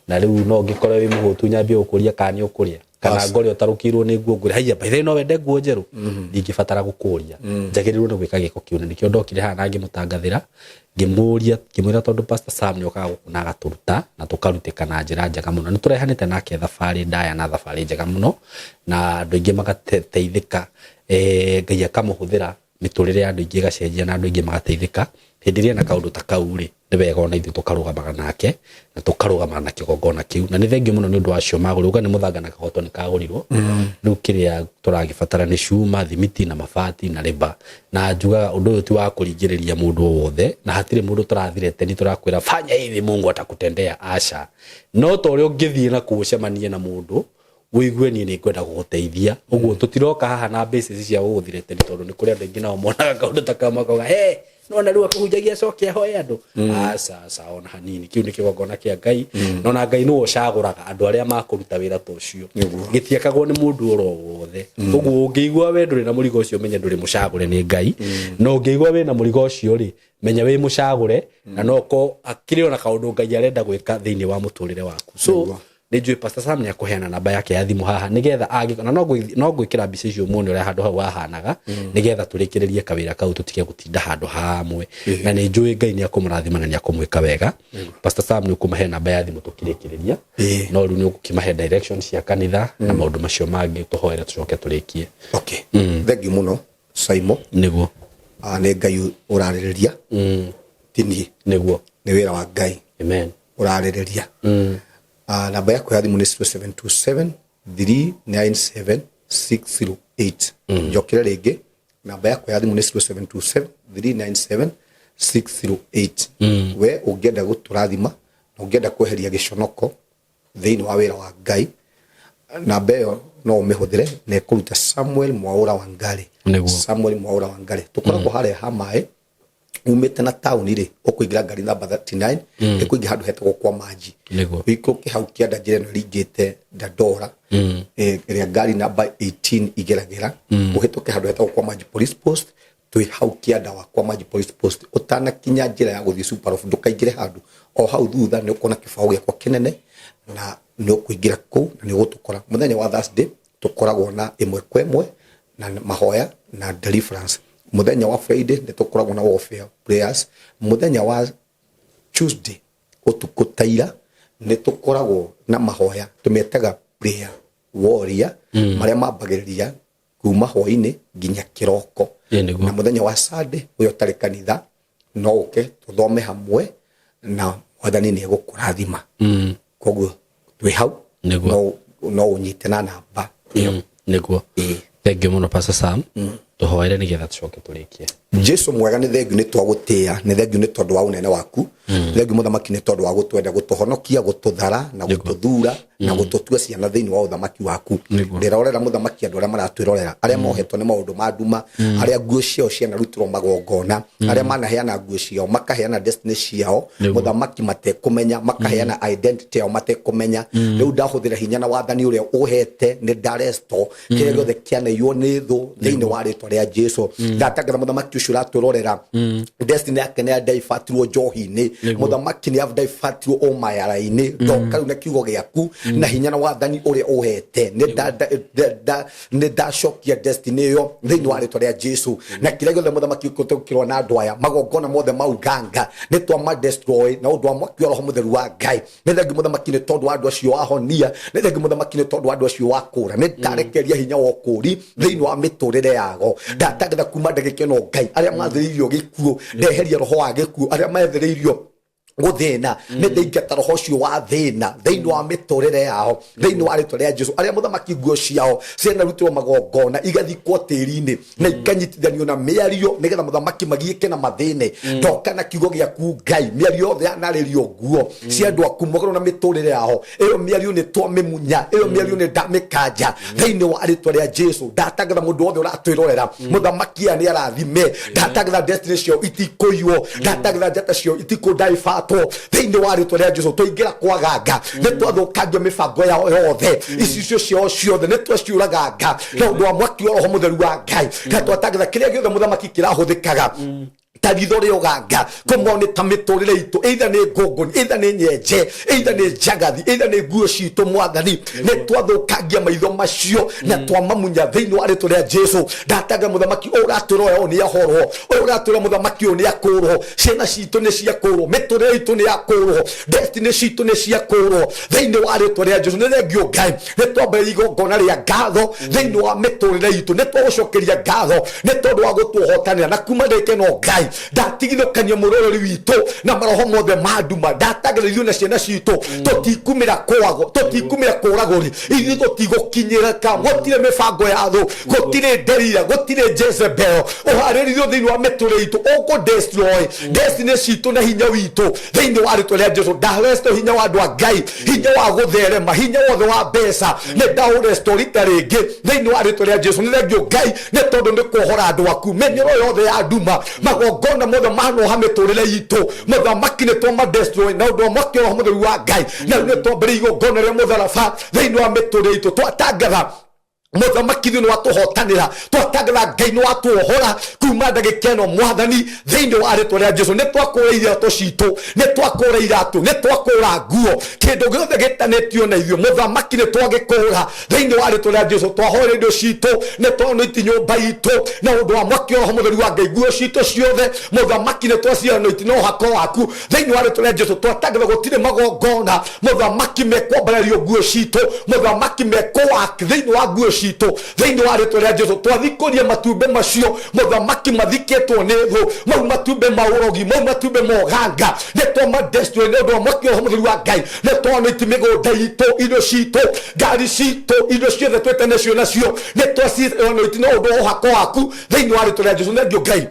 Na rĩu no ngĩkore wĩ mũhũtu, nyambie gũkũria kana nĩ ũkũrĩa, kana ngore ũtarũkĩirwo nĩ nguo, ngũre haiya, by the way, no wende nguo njerũ, ndingĩbatara gũkũria, njagĩrĩirwo nĩ gwĩka gĩko kĩu. Na nĩkĩo ndokire haha na ngĩmũtangathĩra, ngĩmũria, ngĩmwĩra tondũ Pastor Sam nĩ okaga gũkũ na agatũruta na tũkarutĩka na njĩra njega mũno. Nĩ tũrehanĩte nake thabarĩ ndaya na thabarĩ njega mũno, na andũ aingĩ magateithĩka, Ngai akamũhũthĩra, mĩtũrĩre ya andũ aingĩ ĩgacenjia na andũ aingĩ magateithĩka. Hĩndĩ ĩrĩa ena kaũndũ ta kau rĩ, nĩ wega ona ithuĩ tũkarũgamaga nake na tũkarũgama na kĩgongona kĩu. Na nĩ thengiũ mũno nĩ ũndũ wacio magũrirwo, uga nĩ mũthanga na kagoto nĩ kagũrirwo. Rĩu kĩrĩa tũragĩbatara nĩ cuma, thimiti na mabati na rĩba. Na njugaga ũndũ ũyũ ti wa kũringĩrĩria mũndũ o wothe, na hatirĩ mũndũ tũrathireteni tũrakwĩra fanya hivi Mungu atakutendea, aca. No ta ũrĩa ũngĩthiĩ na kũu ũcemanie na mũndũ ũigue niĩ nĩ ngwenda gũgũteithia ũguo, tũtiroka haha na basis cia gũgũthireteni, tondũ nĩ kũrĩ andũ aingĩ nao monaga kaũndũ ta kau makauga, he nona rĩu akũhunjagia acoke ahoe andũ. Aca, aca, ona hanini. Kĩu nĩ kĩgongona kĩa Ngai, na ona Ngai nĩwe ũcagũraga andũ arĩa makũruta wĩra ta ũcio. Gĩtiakagwo nĩ mũndũ oro wothe. Ũguo ũngĩigua we ndũrĩ na mũrigo ũcio, menye ndũrĩ mũcagũre nĩ Ngai. Na ũngĩigua wĩna mũrigo ũcio rĩ, menya wĩ mũcagũre, na no ko akĩrĩ ona kaũndũ Ngai arenda gwĩka thĩinĩ wa mũtũrĩre waku. So nĩ njũĩ Pastor Sam nĩ akũheana namba yake ya thimũ haha nĩgetha angĩ, na no gwĩkĩra mbica icio muone ũrĩa handũ hau hahanaga, nĩgetha tũrĩkĩrĩrie kawĩra kau, tũtige gũtinda handũ hamwe. Na nĩ njũĩ Ngai nĩ akũmũrathima na nĩ akũmwĩka wega. Pastor Sam, nĩ ũkũmahe namba ya thimũ tũkĩrĩkĩrĩria. No rĩu nĩ ũgũkĩmahe direction cia kanitha na maũndũ macio mangĩ, tũhoere tũcoke tũrĩkie. Okay, thengiũ mũno, Saimo. Ah, nĩ Ngai ũrarĩrĩria, ti niĩ. Nĩ wĩra wa Ngai ũrarĩrĩria. Ah, namba yakwa ya thimũ nĩ 0727 397 608. Njokere rĩngĩ, namba yakwa ya thimũ nĩ 0727 397 608. We ũngĩenda gũtũrathima na ũngĩenda kweheria gĩconoko thĩinĩ wa wĩra wa Ngai, namba ĩyo no ũmĩhũthĩre na ĩkũruta Samuel Mwaũra Wangari. Samuel Mwaũra Wangari, tũkoragwo harĩa ha maĩ umĩte na taũni rĩ, ũkũingĩra ngari namba 39, ĩkũingĩ handũ hetagwo kwa Manji. Ũikũrũke hau kĩanda, njĩra ĩno ĩringĩte Dandora, ĩrĩa ngari namba 18 igeragĩra, ũhĩtũke handũ hetagwo kwa Manji Police Post. Twĩ hau kĩanda wa kwa Manji Police Post, ũtanakinya njĩra ya gũthiĩ Super Loaf, ndũkaingĩre handũ o hau thutha, nĩ ũkuona kĩbaũ gĩakwa kĩnene na nĩ ũkũingĩra kũu na nĩ ũgũtũkora. Mũthenya wa Thursday tũkoragwo na ĩmwe kwa ĩmwe na mahoya na deliverance. Mũthenya wa Friday nĩ tũkoragwo na warfare prayers. Mũthenya wa Tuesday ũtukũ taira nĩ tũkoragwo na mahoya tũmetaga prayer warrior, marĩa mambagĩrĩria kuma hwainĩ nginya kĩroko. Na mũthenya wa Sunday, ũyũ ũtarĩ kanitha no ũke tũthome hamwe na Mwathani nĩ egũkũrathima. Koguo twĩ hau. No ũnyite na namba ĩyo. Ĩĩ. Thank you muno, Pastor Sam. Tuhoere nigetha tucoke turikie. Jesu mwega, nĩ thengiũ nĩ twagũtĩĩa, nĩ thengiũ nĩ tondũ wa ũnene waku, thengiũ mũthamaki nĩ tondũ wa gũtwenda, gũtũhonokia, gũtũthara na gũtũthura na gũtũtua ciana thĩinĩ wa ũthamaki waku. Ndĩrorera mũthamaki andũ arĩa maratwĩrorera, arĩa mohetwo nĩ maũndũ ma nduma, arĩa nguo ciao cianarutirwo magongona, arĩa manaheana nguo ciao, makaheana destiny ciao mũthamaki matekũmenya, makaheana identity yao matekũmenya. Rĩu ndahũthĩra hinya na wathani ũrĩa ũhete, nĩ ndaresto kĩrĩa gĩothe kĩaneirwo nĩ thũ thĩinĩ wa rĩtwa rĩa Jesu. Ndatangatha mũthamaki ũcio ũratwĩrorera, destiny yake nĩ yandaibatirwo njohi-inĩ, mũthamaki nĩ yandaibatirwo ũmayara-inĩ. Ndoka rĩu na kiugo gĩaku na hinya na wathani ũrĩa ũhete, nĩ ndacokia destiny ĩyo thĩinĩ wa rĩtwa rĩa Jesu. Na kĩrĩa gĩothe mũthamaki ũkĩrwo na andũ aya, magongona mothe mau nganga, nĩ twama destroy na ũndũ wa mwaki wa roho mũtheru wa Ngai. Nĩ thengi mũthamaki nĩ tondũ wa andũ acio wahonia, nĩ thengi mũthamaki nĩ tondũ wa andũ acio wakũra. Nĩ ndarekeria hinya wa ũkũri thĩinĩ wa mĩtũrĩre yago. Ndatangatha kuma ndagĩka ĩno, Ngai, arĩa mathĩrĩirio gĩkuũ, ndeheria roho wa gĩkuũ. Arĩa mathĩrĩirio gũthĩna, nĩ ndaingata roho ũcio wa thĩna thĩinĩ wa mĩtũrĩre yao thĩinĩ wa rĩtwa rĩa Jesu. Arĩa mũthamaki nguo ciao cianarutirwo magongona, igathikwo tĩri-inĩ na ikanyitithanio na mĩario nĩgetha mũthamaki magiĩke na mathĩne, ndoka na kiugo gĩaku Ngai. Mĩario yothe yanarĩrio nguo cia andũ aku mũgarũ na mĩtũrĩre yao, ĩyo mĩario nĩ twamĩmunya, ĩyo mĩario nĩ ndamĩkanja thĩinĩ wa rĩtwa rĩa Jesu. Ndatangatha mũndũ wothe ũratwĩrorera, mũthamaki aya nĩ arathime. Ndatangatha destiny ciao itikũiywo, ndatangatha njata ciao itikũndaibatwo thĩinĩ wa rĩtwa rĩa Jesu. Twaingĩra kwaganga, nĩ twathũkangia mĩbango yao yothe, icicio ciao ciothe nĩ twaciũraganga na ũndũ wa mwaki wa roho mũtheru wa Ngai. Na twatangatha kĩrĩa gĩothe mũthamaki kĩrahũthĩkaga ta ritho rĩa ũganga kũmone ta mĩtũrĩre itũ, either nĩ ngũngũni, either nĩ nyenje, either nĩ njagathi, either nĩ nguo citũ, mwathani nĩ twathũkangia maitho macio na twamamunya thĩinĩ wa rĩtwa rĩa Jesu. Ndatanga mũthamaki ũyũ ũratwĩra ũyũ nĩ ahorwo, ũyũ ũratwĩra mũthamaki ũyũ nĩ akũrwo. Ciana citũ nĩ ciakũrwo, mĩtũrĩre itũ nĩ yakũrwo, destiny citũ nĩ ciakũrwo thĩinĩ wa rĩtwa rĩa Jesu. Nĩ thengio Ngai, nĩ twambĩrĩria igongona rĩa ngatho thĩinĩ wa mĩtũrĩre itũ. Nĩ twagũcokeria ngatho nĩ tondũ wa gũtũhotanĩra, na kuma ndĩke no Ngai ndatigithũkania mũrorori witũ na maroho mothe ma nduma. Ndatagĩra ithuĩ na ciana citũ tũtikumĩra kwago, tũtikumĩra kũragũri, ithuĩ tũtigũkinyĩrĩka. Gũtirĩ mĩbango ya thũ, gũtirĩ Delila, gũtirĩ Jezebel ũharĩrĩirio thĩinĩ wa mĩtũrĩre itũ ũkũ destroy destiny citũ na hinya witũ thĩinĩ wa rĩtwa rĩa Jesu. Ndaresto hinya wa andũ a Ngai, hinya wa gũtherema, hinya wothe wa mbeca nĩ ndaũresto rita rĩngĩ thĩinĩ wa rĩtwa rĩa Jesu. Nĩ thengio Ngai nĩ tondũ nĩ kuohora andũ aku mĩnyoro yothe ya nduma, magongona mothe manoha mĩtũrĩre itũ, mũthamaki nĩ twama destroy na ũndũ wa mwaki wa roho mũtheru wa Ngai. Na rĩu nĩ twambĩrĩria igongona rĩa mũtharaba thĩinĩ wa mĩtũrĩre itũ. Twatangatha mũthamaki ithuĩ nĩ watũhotanĩra, twatangatha Ngai nĩ watuohora kuma ndagĩka ĩno, mwathani, thĩinĩ wa rĩtwa rĩa Jesu. Nĩ twakũra iratũ citũ, nĩ twakũra iratũ, nĩ twakũra nguo, kĩndũ gĩothe gĩtanĩtio na ithuĩ, mũthamaki nĩ twagĩkũra thĩinĩ wa rĩtwa rĩa Jesu. Twahora indo citũ, nĩ twanoiti nyũmba itũ na ũndũ wa mwaki wa roho mũtheru wa Ngai. Nguo citũ ciothe, mũthamaki, nĩ twacianoiti na ũhako waku thĩinĩ wa rĩtwa rĩa Jesu. Twatangatha gũtirĩ magongona, mũthamaki, mekwambarario nguo citũ, mũthamaki, mekũwak thĩinĩ wa nguo citũ thĩinĩ wa rĩtwa rĩa Jesu. Twathikũria matumbĩ macio, mũthamaki, mathikĩtwo nĩ thũ, mau matumbĩ ma ũrogi, mau matumbĩ ma ũganga, nĩ twama destroy nĩ ũndũ wa mwaki wa roho mũtheru wa Ngai. Nĩ twanĩti mĩgũnda itũ, indo citũ, ngari citũ, indo ciothe twĩtanĩcio nacio, nĩ twacianoiti na ũndũ wa ũhako waku thĩinĩ wa rĩtwa rĩa Jesu. Nengio Ngai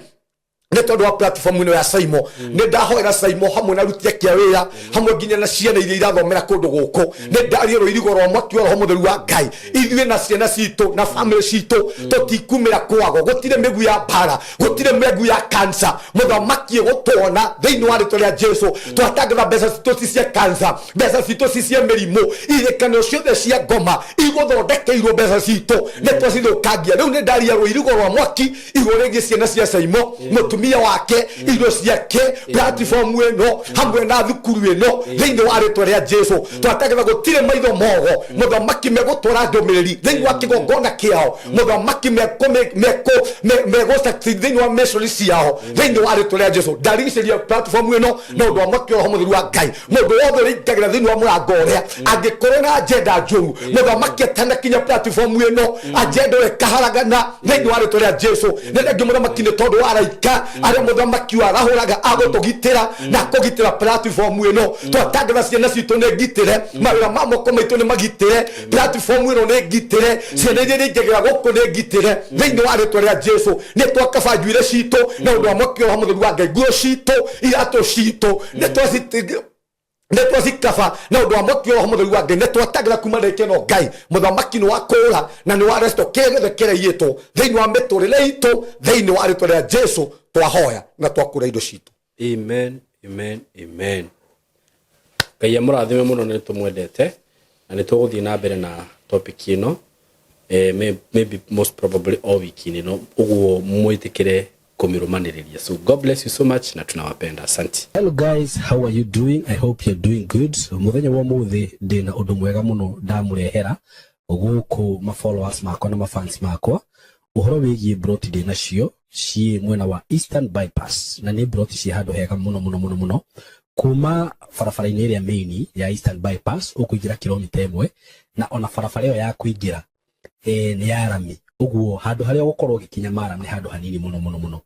nĩ tondũ wa platform ĩno ya Saimo. Nĩ ndahoera Saimo hamwe na aruti ake a wĩra, hamwe nginya na ciana iria irathomera kũndũ gũkũ. Nĩ ndaria rũirigo rwa mwaki wa roho mũtheru wa Ngai, ithuĩ na ciana citũ na family citũ tũtikumĩra kwago. Gũtirĩ mĩgu ya mbara, gũtirĩ mĩgu ya cancer, mũthamaki, ĩgũtwona thĩinĩ wa rĩtwa rĩa Jesu. Twatangatha mbeca citũ ci cia cancer, mbeca citũ ci cia mĩrimũ, irĩkanĩro ciothe cia ngoma igũthondekeirwo mbeca citũ nĩ twacithũkangia. Rĩu nĩ ndaria rũirigo rwa mwaki igũrũ rĩgiĩ ciana cia Saimo, mũtumia wake, indo ciake, platform ĩno hamwe na thukuru ĩno thĩinĩ wa rĩtwa rĩa Jesu. Twatangatha gũtirĩ maitho mogo, mũthamaki, megũtwara ndũmĩrĩri thĩinĩ wa kĩgongona kĩao, mũthamaki, megũ succeed thĩinĩ wa mission ciao thĩinĩ wa rĩtwa rĩa Jesu. Ndarigicĩria platform ĩno na ũndũ wa mwaki wa roho mũtheru wa Ngai. Mũndũ wothe ũrĩingagĩra thĩinĩ wa mũrango ũrĩa angĩkorwo na agenda njũru, mũthamaki, atanakinya platform ĩno, agenda ĩyo ĩkaharagana thĩinĩ wa rĩtwa rĩa Jesu. Nĩ thengiũ mũthamaki nĩ tondũ wa araika. Arĩa mũthamaki warahũraga agũtũgitĩra na kũgitĩra platform ĩno. Twatangatha ciana citũ nĩ ngitĩre, mawĩra ma moko maitũ nĩ magitĩre, platform ĩno nĩ ngitĩre, ciana iria iringĩgĩra gũkũ nĩ ngitĩre thĩinĩ wa rĩtwa rĩa Jesu. Nĩ twakaba njuĩrĩ citũ na ũndũ wa mwaki wa mũtheru wa Ngai, nguo citũ, iratũ citũ nĩ twacikaba na ũndũ wa mwaki wa mũtheru wa Ngai. Nĩ twatangatha kuma ndagĩka ĩno, Ngai mũthamaki nĩ wa kũũra na nĩ wa resto kĩrĩa gĩothe kĩraiyĩtwo thĩinĩ wa mĩtũrĩre itũ. Thĩinĩ wa rĩtwa rĩa Jesu twahoya na twakũra indo citũ. Amen, amen, amen. Ngai amũrathime mũno, nĩ tũmwendete na nĩ tũgũthiĩ na mbere na topic ĩno, maybe most probably o wiki ĩno ũguo, mwĩtĩkĩre kũmĩrũmanĩrĩria. So God bless you so much na tunawapenda. Asante. Hello guys, how are you doing? I hope you're doing good. Mũthenya wa ũmũthĩ ndĩna ũndũ mwega mũno ndamũrehera gũkũ ma followers makwa na ma fans makwa, ũhoro wĩgiĩ broti ndĩ nacio ciĩ mwena wa Eastern Bypass, na nĩ broti ciĩ handũ hega mũno mũno mũno mũno. Kuma barabara-inĩ ĩrĩa main ya Eastern Bypass ũkũingĩra kilomita 1, na ona barabara ĩyo ya kũingĩra nĩ ya rami, ũguo handũ harĩa ũgũkorwo ũgĩkinya maram nĩ handũ hanini mũno mũno mũno.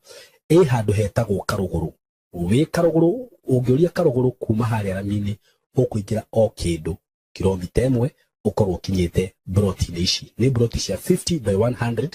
Ĩ handũ hetagwo Karũgũrũ. Wĩ Karũgũrũ, ũngĩũria Karũgũrũ kuma harĩa rami-inĩ, ũkũingĩra o kĩndũ kilomita 1, ũkorwo ũkinyĩte broti-inĩ ici. Nĩ broti cia 50 by 100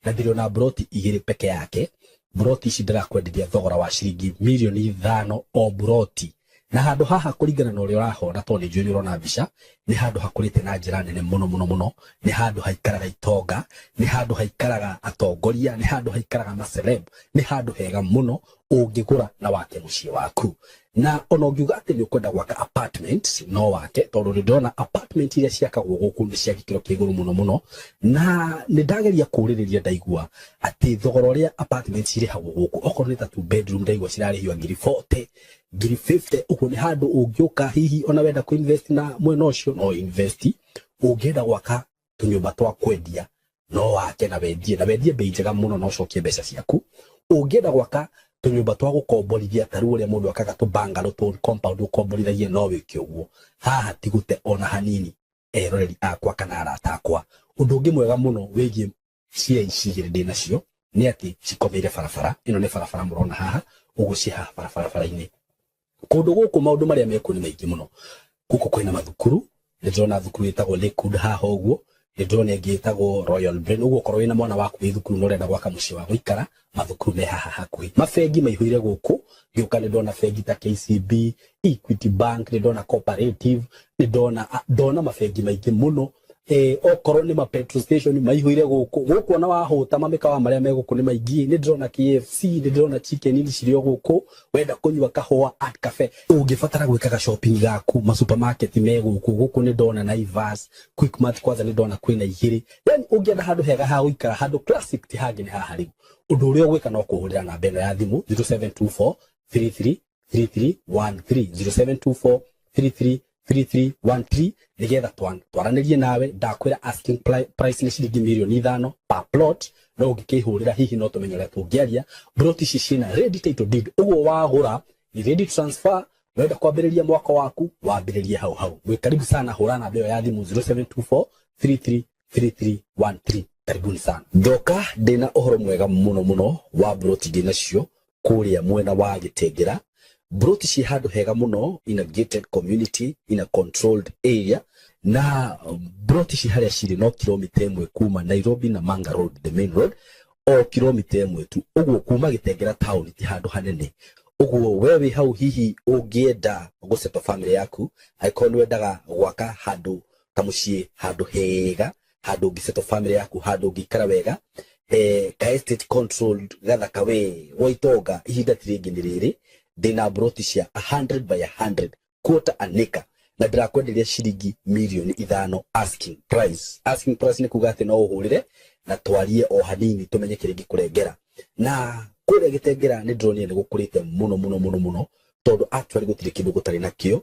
na ndĩrĩ broti igĩrĩ peke yake. Broti ici ndĩrakwenderia thogora wa ciringi mirioni 5 o broti. Na handũ haha, kũringana na ũrĩa ũrahona, tondũ nĩ njũĩ nĩ ũrona mbica, nĩ handũ hakũrĩte na njĩra nene mũno mũno mũno. Nĩ handũ haikaraga itonga, nĩ handũ haikaraga atongoria, nĩ handũ haikaraga maceleb. Nĩ handũ hega mũno ũngĩgũra na wake mũciĩ waku. Na ona ũngiuga atĩ nĩ ũkwenda gwaka apartment, no wake, tondũ nĩ ndĩrona apartment iria ciakagwo gũkũ nĩ cia gĩkĩro kĩa igũrũ mũno mũno. Na nĩ ndageria kũũrĩrĩria, ndaigua atĩ thogora ũrĩa apartment cirĩhagwo gũkũ, okorwo nĩ ta two bedroom, ndaigua cirarĩhio ngiri 40, ngiri 50. Ũguo nĩ handũ ũngĩũka, hihi ona wenda kũ invest na mwena ũcio, no invest. Ũngĩenda gwaka tũnyũmba twa kwendia, no wake na wendie bei njega mũno na ũcokie mbeca ciaku. Ũngĩenda gwaka tũnyũmba twa gũkomborithia, ta rĩu ũrĩa mũndũ akaga tũ bungalow, tũ compound ũkomborithagie, no wĩke ũguo. Haha ti gũte ona hanini, eroreri akwa kana arata akwa. Ũndũ ũngĩ mwega mũno wĩgiĩ cia ici igĩrĩ ndĩ nacio nĩ atĩ cikomeire barabara ĩno. Nĩ barabara mũrona haha ũguo, ciĩ haha barabara-inĩ. Kũndũ gũkũ maũndũ marĩa mekuo nĩ maingĩ mũno. Gũkũ kwĩna mathukuru, nĩ ndĩrona thukuru ĩtagwo Lakewood haha ũguo, nĩ ndĩrona ĩngĩ ĩtagwo Royal Brain. Ũguo okorwo wĩna mwana waku wĩ thukuru na ũrenda gwaka mũciĩ wa gũikara, mathukuru me haha hakuhĩ. Mabengi maihũire gũkũ. Ngĩũka nĩ ndona bengi ta KCB, Equity Bank, nĩ ndona Cooperative, nĩ ndona mabengi maingĩ mũno. Okorwo nĩ ma petrol station maihũire gũkũ. Gũkũ ona wahũta, mamĩkawa marĩa me gũkũ nĩ maingĩ. Nĩ ndĩrona KFC, nĩ ndĩrona Chicken Inn cirĩ o gũkũ. Wenda kũnyua kahũa, Art Cafe. Ũngĩbatara gwĩkaga shopping gaku, ma supermarket me gũkũ. Gũkũ nĩ ndona Naivas, Quickmart, kwanza nĩ ndona kwĩna igĩrĩ. Yani ũngĩenda handũ hega ha gũikara, handũ classic, ti hangĩ nĩ haha. Rĩu ũndũ ũrĩa ũgwĩka no kũhũrĩra namba ĩno ya thimũ, 0724 33 3313, 0724 33 3313, nigetha twaranĩrie nawe. Ndakwĩra asking price nĩ ciringi mirioni 5 per plot, no ũngĩkĩhũrĩra hihi no tũmenye ũrĩa tũngĩaria. Plot ici ciĩna ready title deed, ũguo wagũra ni ready transfer. Wenda kwambĩrĩria mwaka waku, wambĩrĩrie hau hau. Mwĩ karibu sana. Hũra namba ĩyo ya thimũ, 0724 33 3313. Karibuni sana. Ndoka ndĩna ũhoro mwega mũno mũno wa broti ndĩ nacio kũrĩa mwena wa Gĩtengera. Broti ciĩ handũ hega mũno, in a gated community, in a controlled area. Na broti ci harĩa cirĩ no kilomita 1 kuma Nairobi na Manga Road, the main road, o kilomita 1 tu. Ũguo kuma Gĩtengera town ti handũ hanene. Ũguo we wĩ hau, hihi ũngĩenda gũsettle family yaku, angĩkorwo nĩ wendaga gwaka handũ ta mũciĩ, handũ hega, handũ ũngĩsettle family yaku, handũ ũngĩikara wega, ka estate controlled gathaka we gwa itonga, ihinda ti rĩngĩ nĩ rĩrĩ. Ndĩna broti cia 100 by 100, quarter an acre, na ndĩrakwenderia ciringi mirioni 5 asking price. Asking price nĩ kuga atĩ no ũhũrĩre na twarie o hanini tũmenye kĩrĩa ingĩkũrengera. Na kũrĩa Gĩtengera nĩ ndĩronire nĩ gũkũrĩte mũno mũno mũno mũno, tondũ actually gũtirĩ kĩndũ gũtarĩ nakĩo.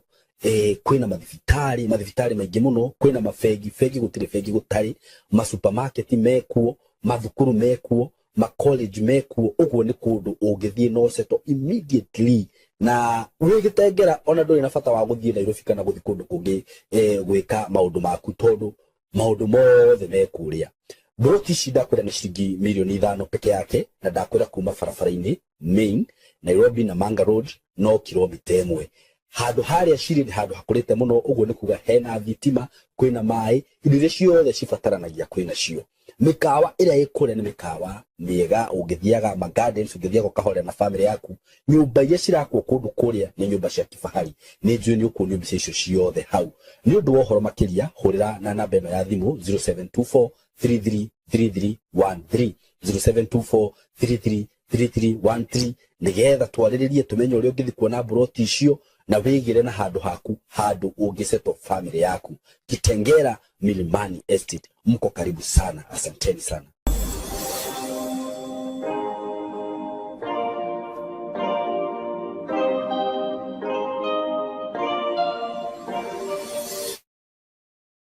Kwĩna mathibitarĩ, mathibitarĩ maingĩ mũno, kwĩna mabengi, bengi gũtirĩ bengi gũtarĩ, masupermarket mekuo, mathukuru mekuo, ma college mekuo. Ũguo nĩ kũndũ ũngĩthiĩ no settle immediately na wĩ Gĩtengera, ona ndũrĩ na bata wa gũthiĩ Nairobi kana gũthiĩ kũndũ kũngĩ gwĩka maũndũ maku, tondũ maũndũ mothe me kũrĩa. Mburoti ici ndakwĩra nĩ ciringi mirioni 5 peke yake, na ndakwĩra kuma barabara-inĩ main Nairobi na Manga Road no kilomita 1. Handũ harĩa cirĩ nĩ handũ hakũrĩte mũno, ũguo nĩ kuga hena thitima, kwĩna maĩ, indo iria ciothe cibataranagia kwĩna cio. Mĩkawa ĩrĩa ĩ kũrĩa nĩ mĩkawa mĩega, ũngĩthiaga ma gardens, ũngĩthiaga ũkahorera na family yaku. Nyũmba iria cirakwo kũndũ kũrĩa nĩ nyũmba cia kifahari. Nĩ njũĩ nĩ ũkuonio mbica icio ciothe hau. Nĩ ũndũ wa ũhoro makĩria, hũrĩra na namba ĩno ya thimũ 0724 333313, 0724 333313, nĩgetha twarĩrĩrie, tũmenye ũrĩa ũngĩthiĩ kuona mburoti icio na wĩgĩre na handũ haku, handũ ũngĩsettle family yaku. Kitengela Milimani Estate, mko karibu sana. Asanteni sana.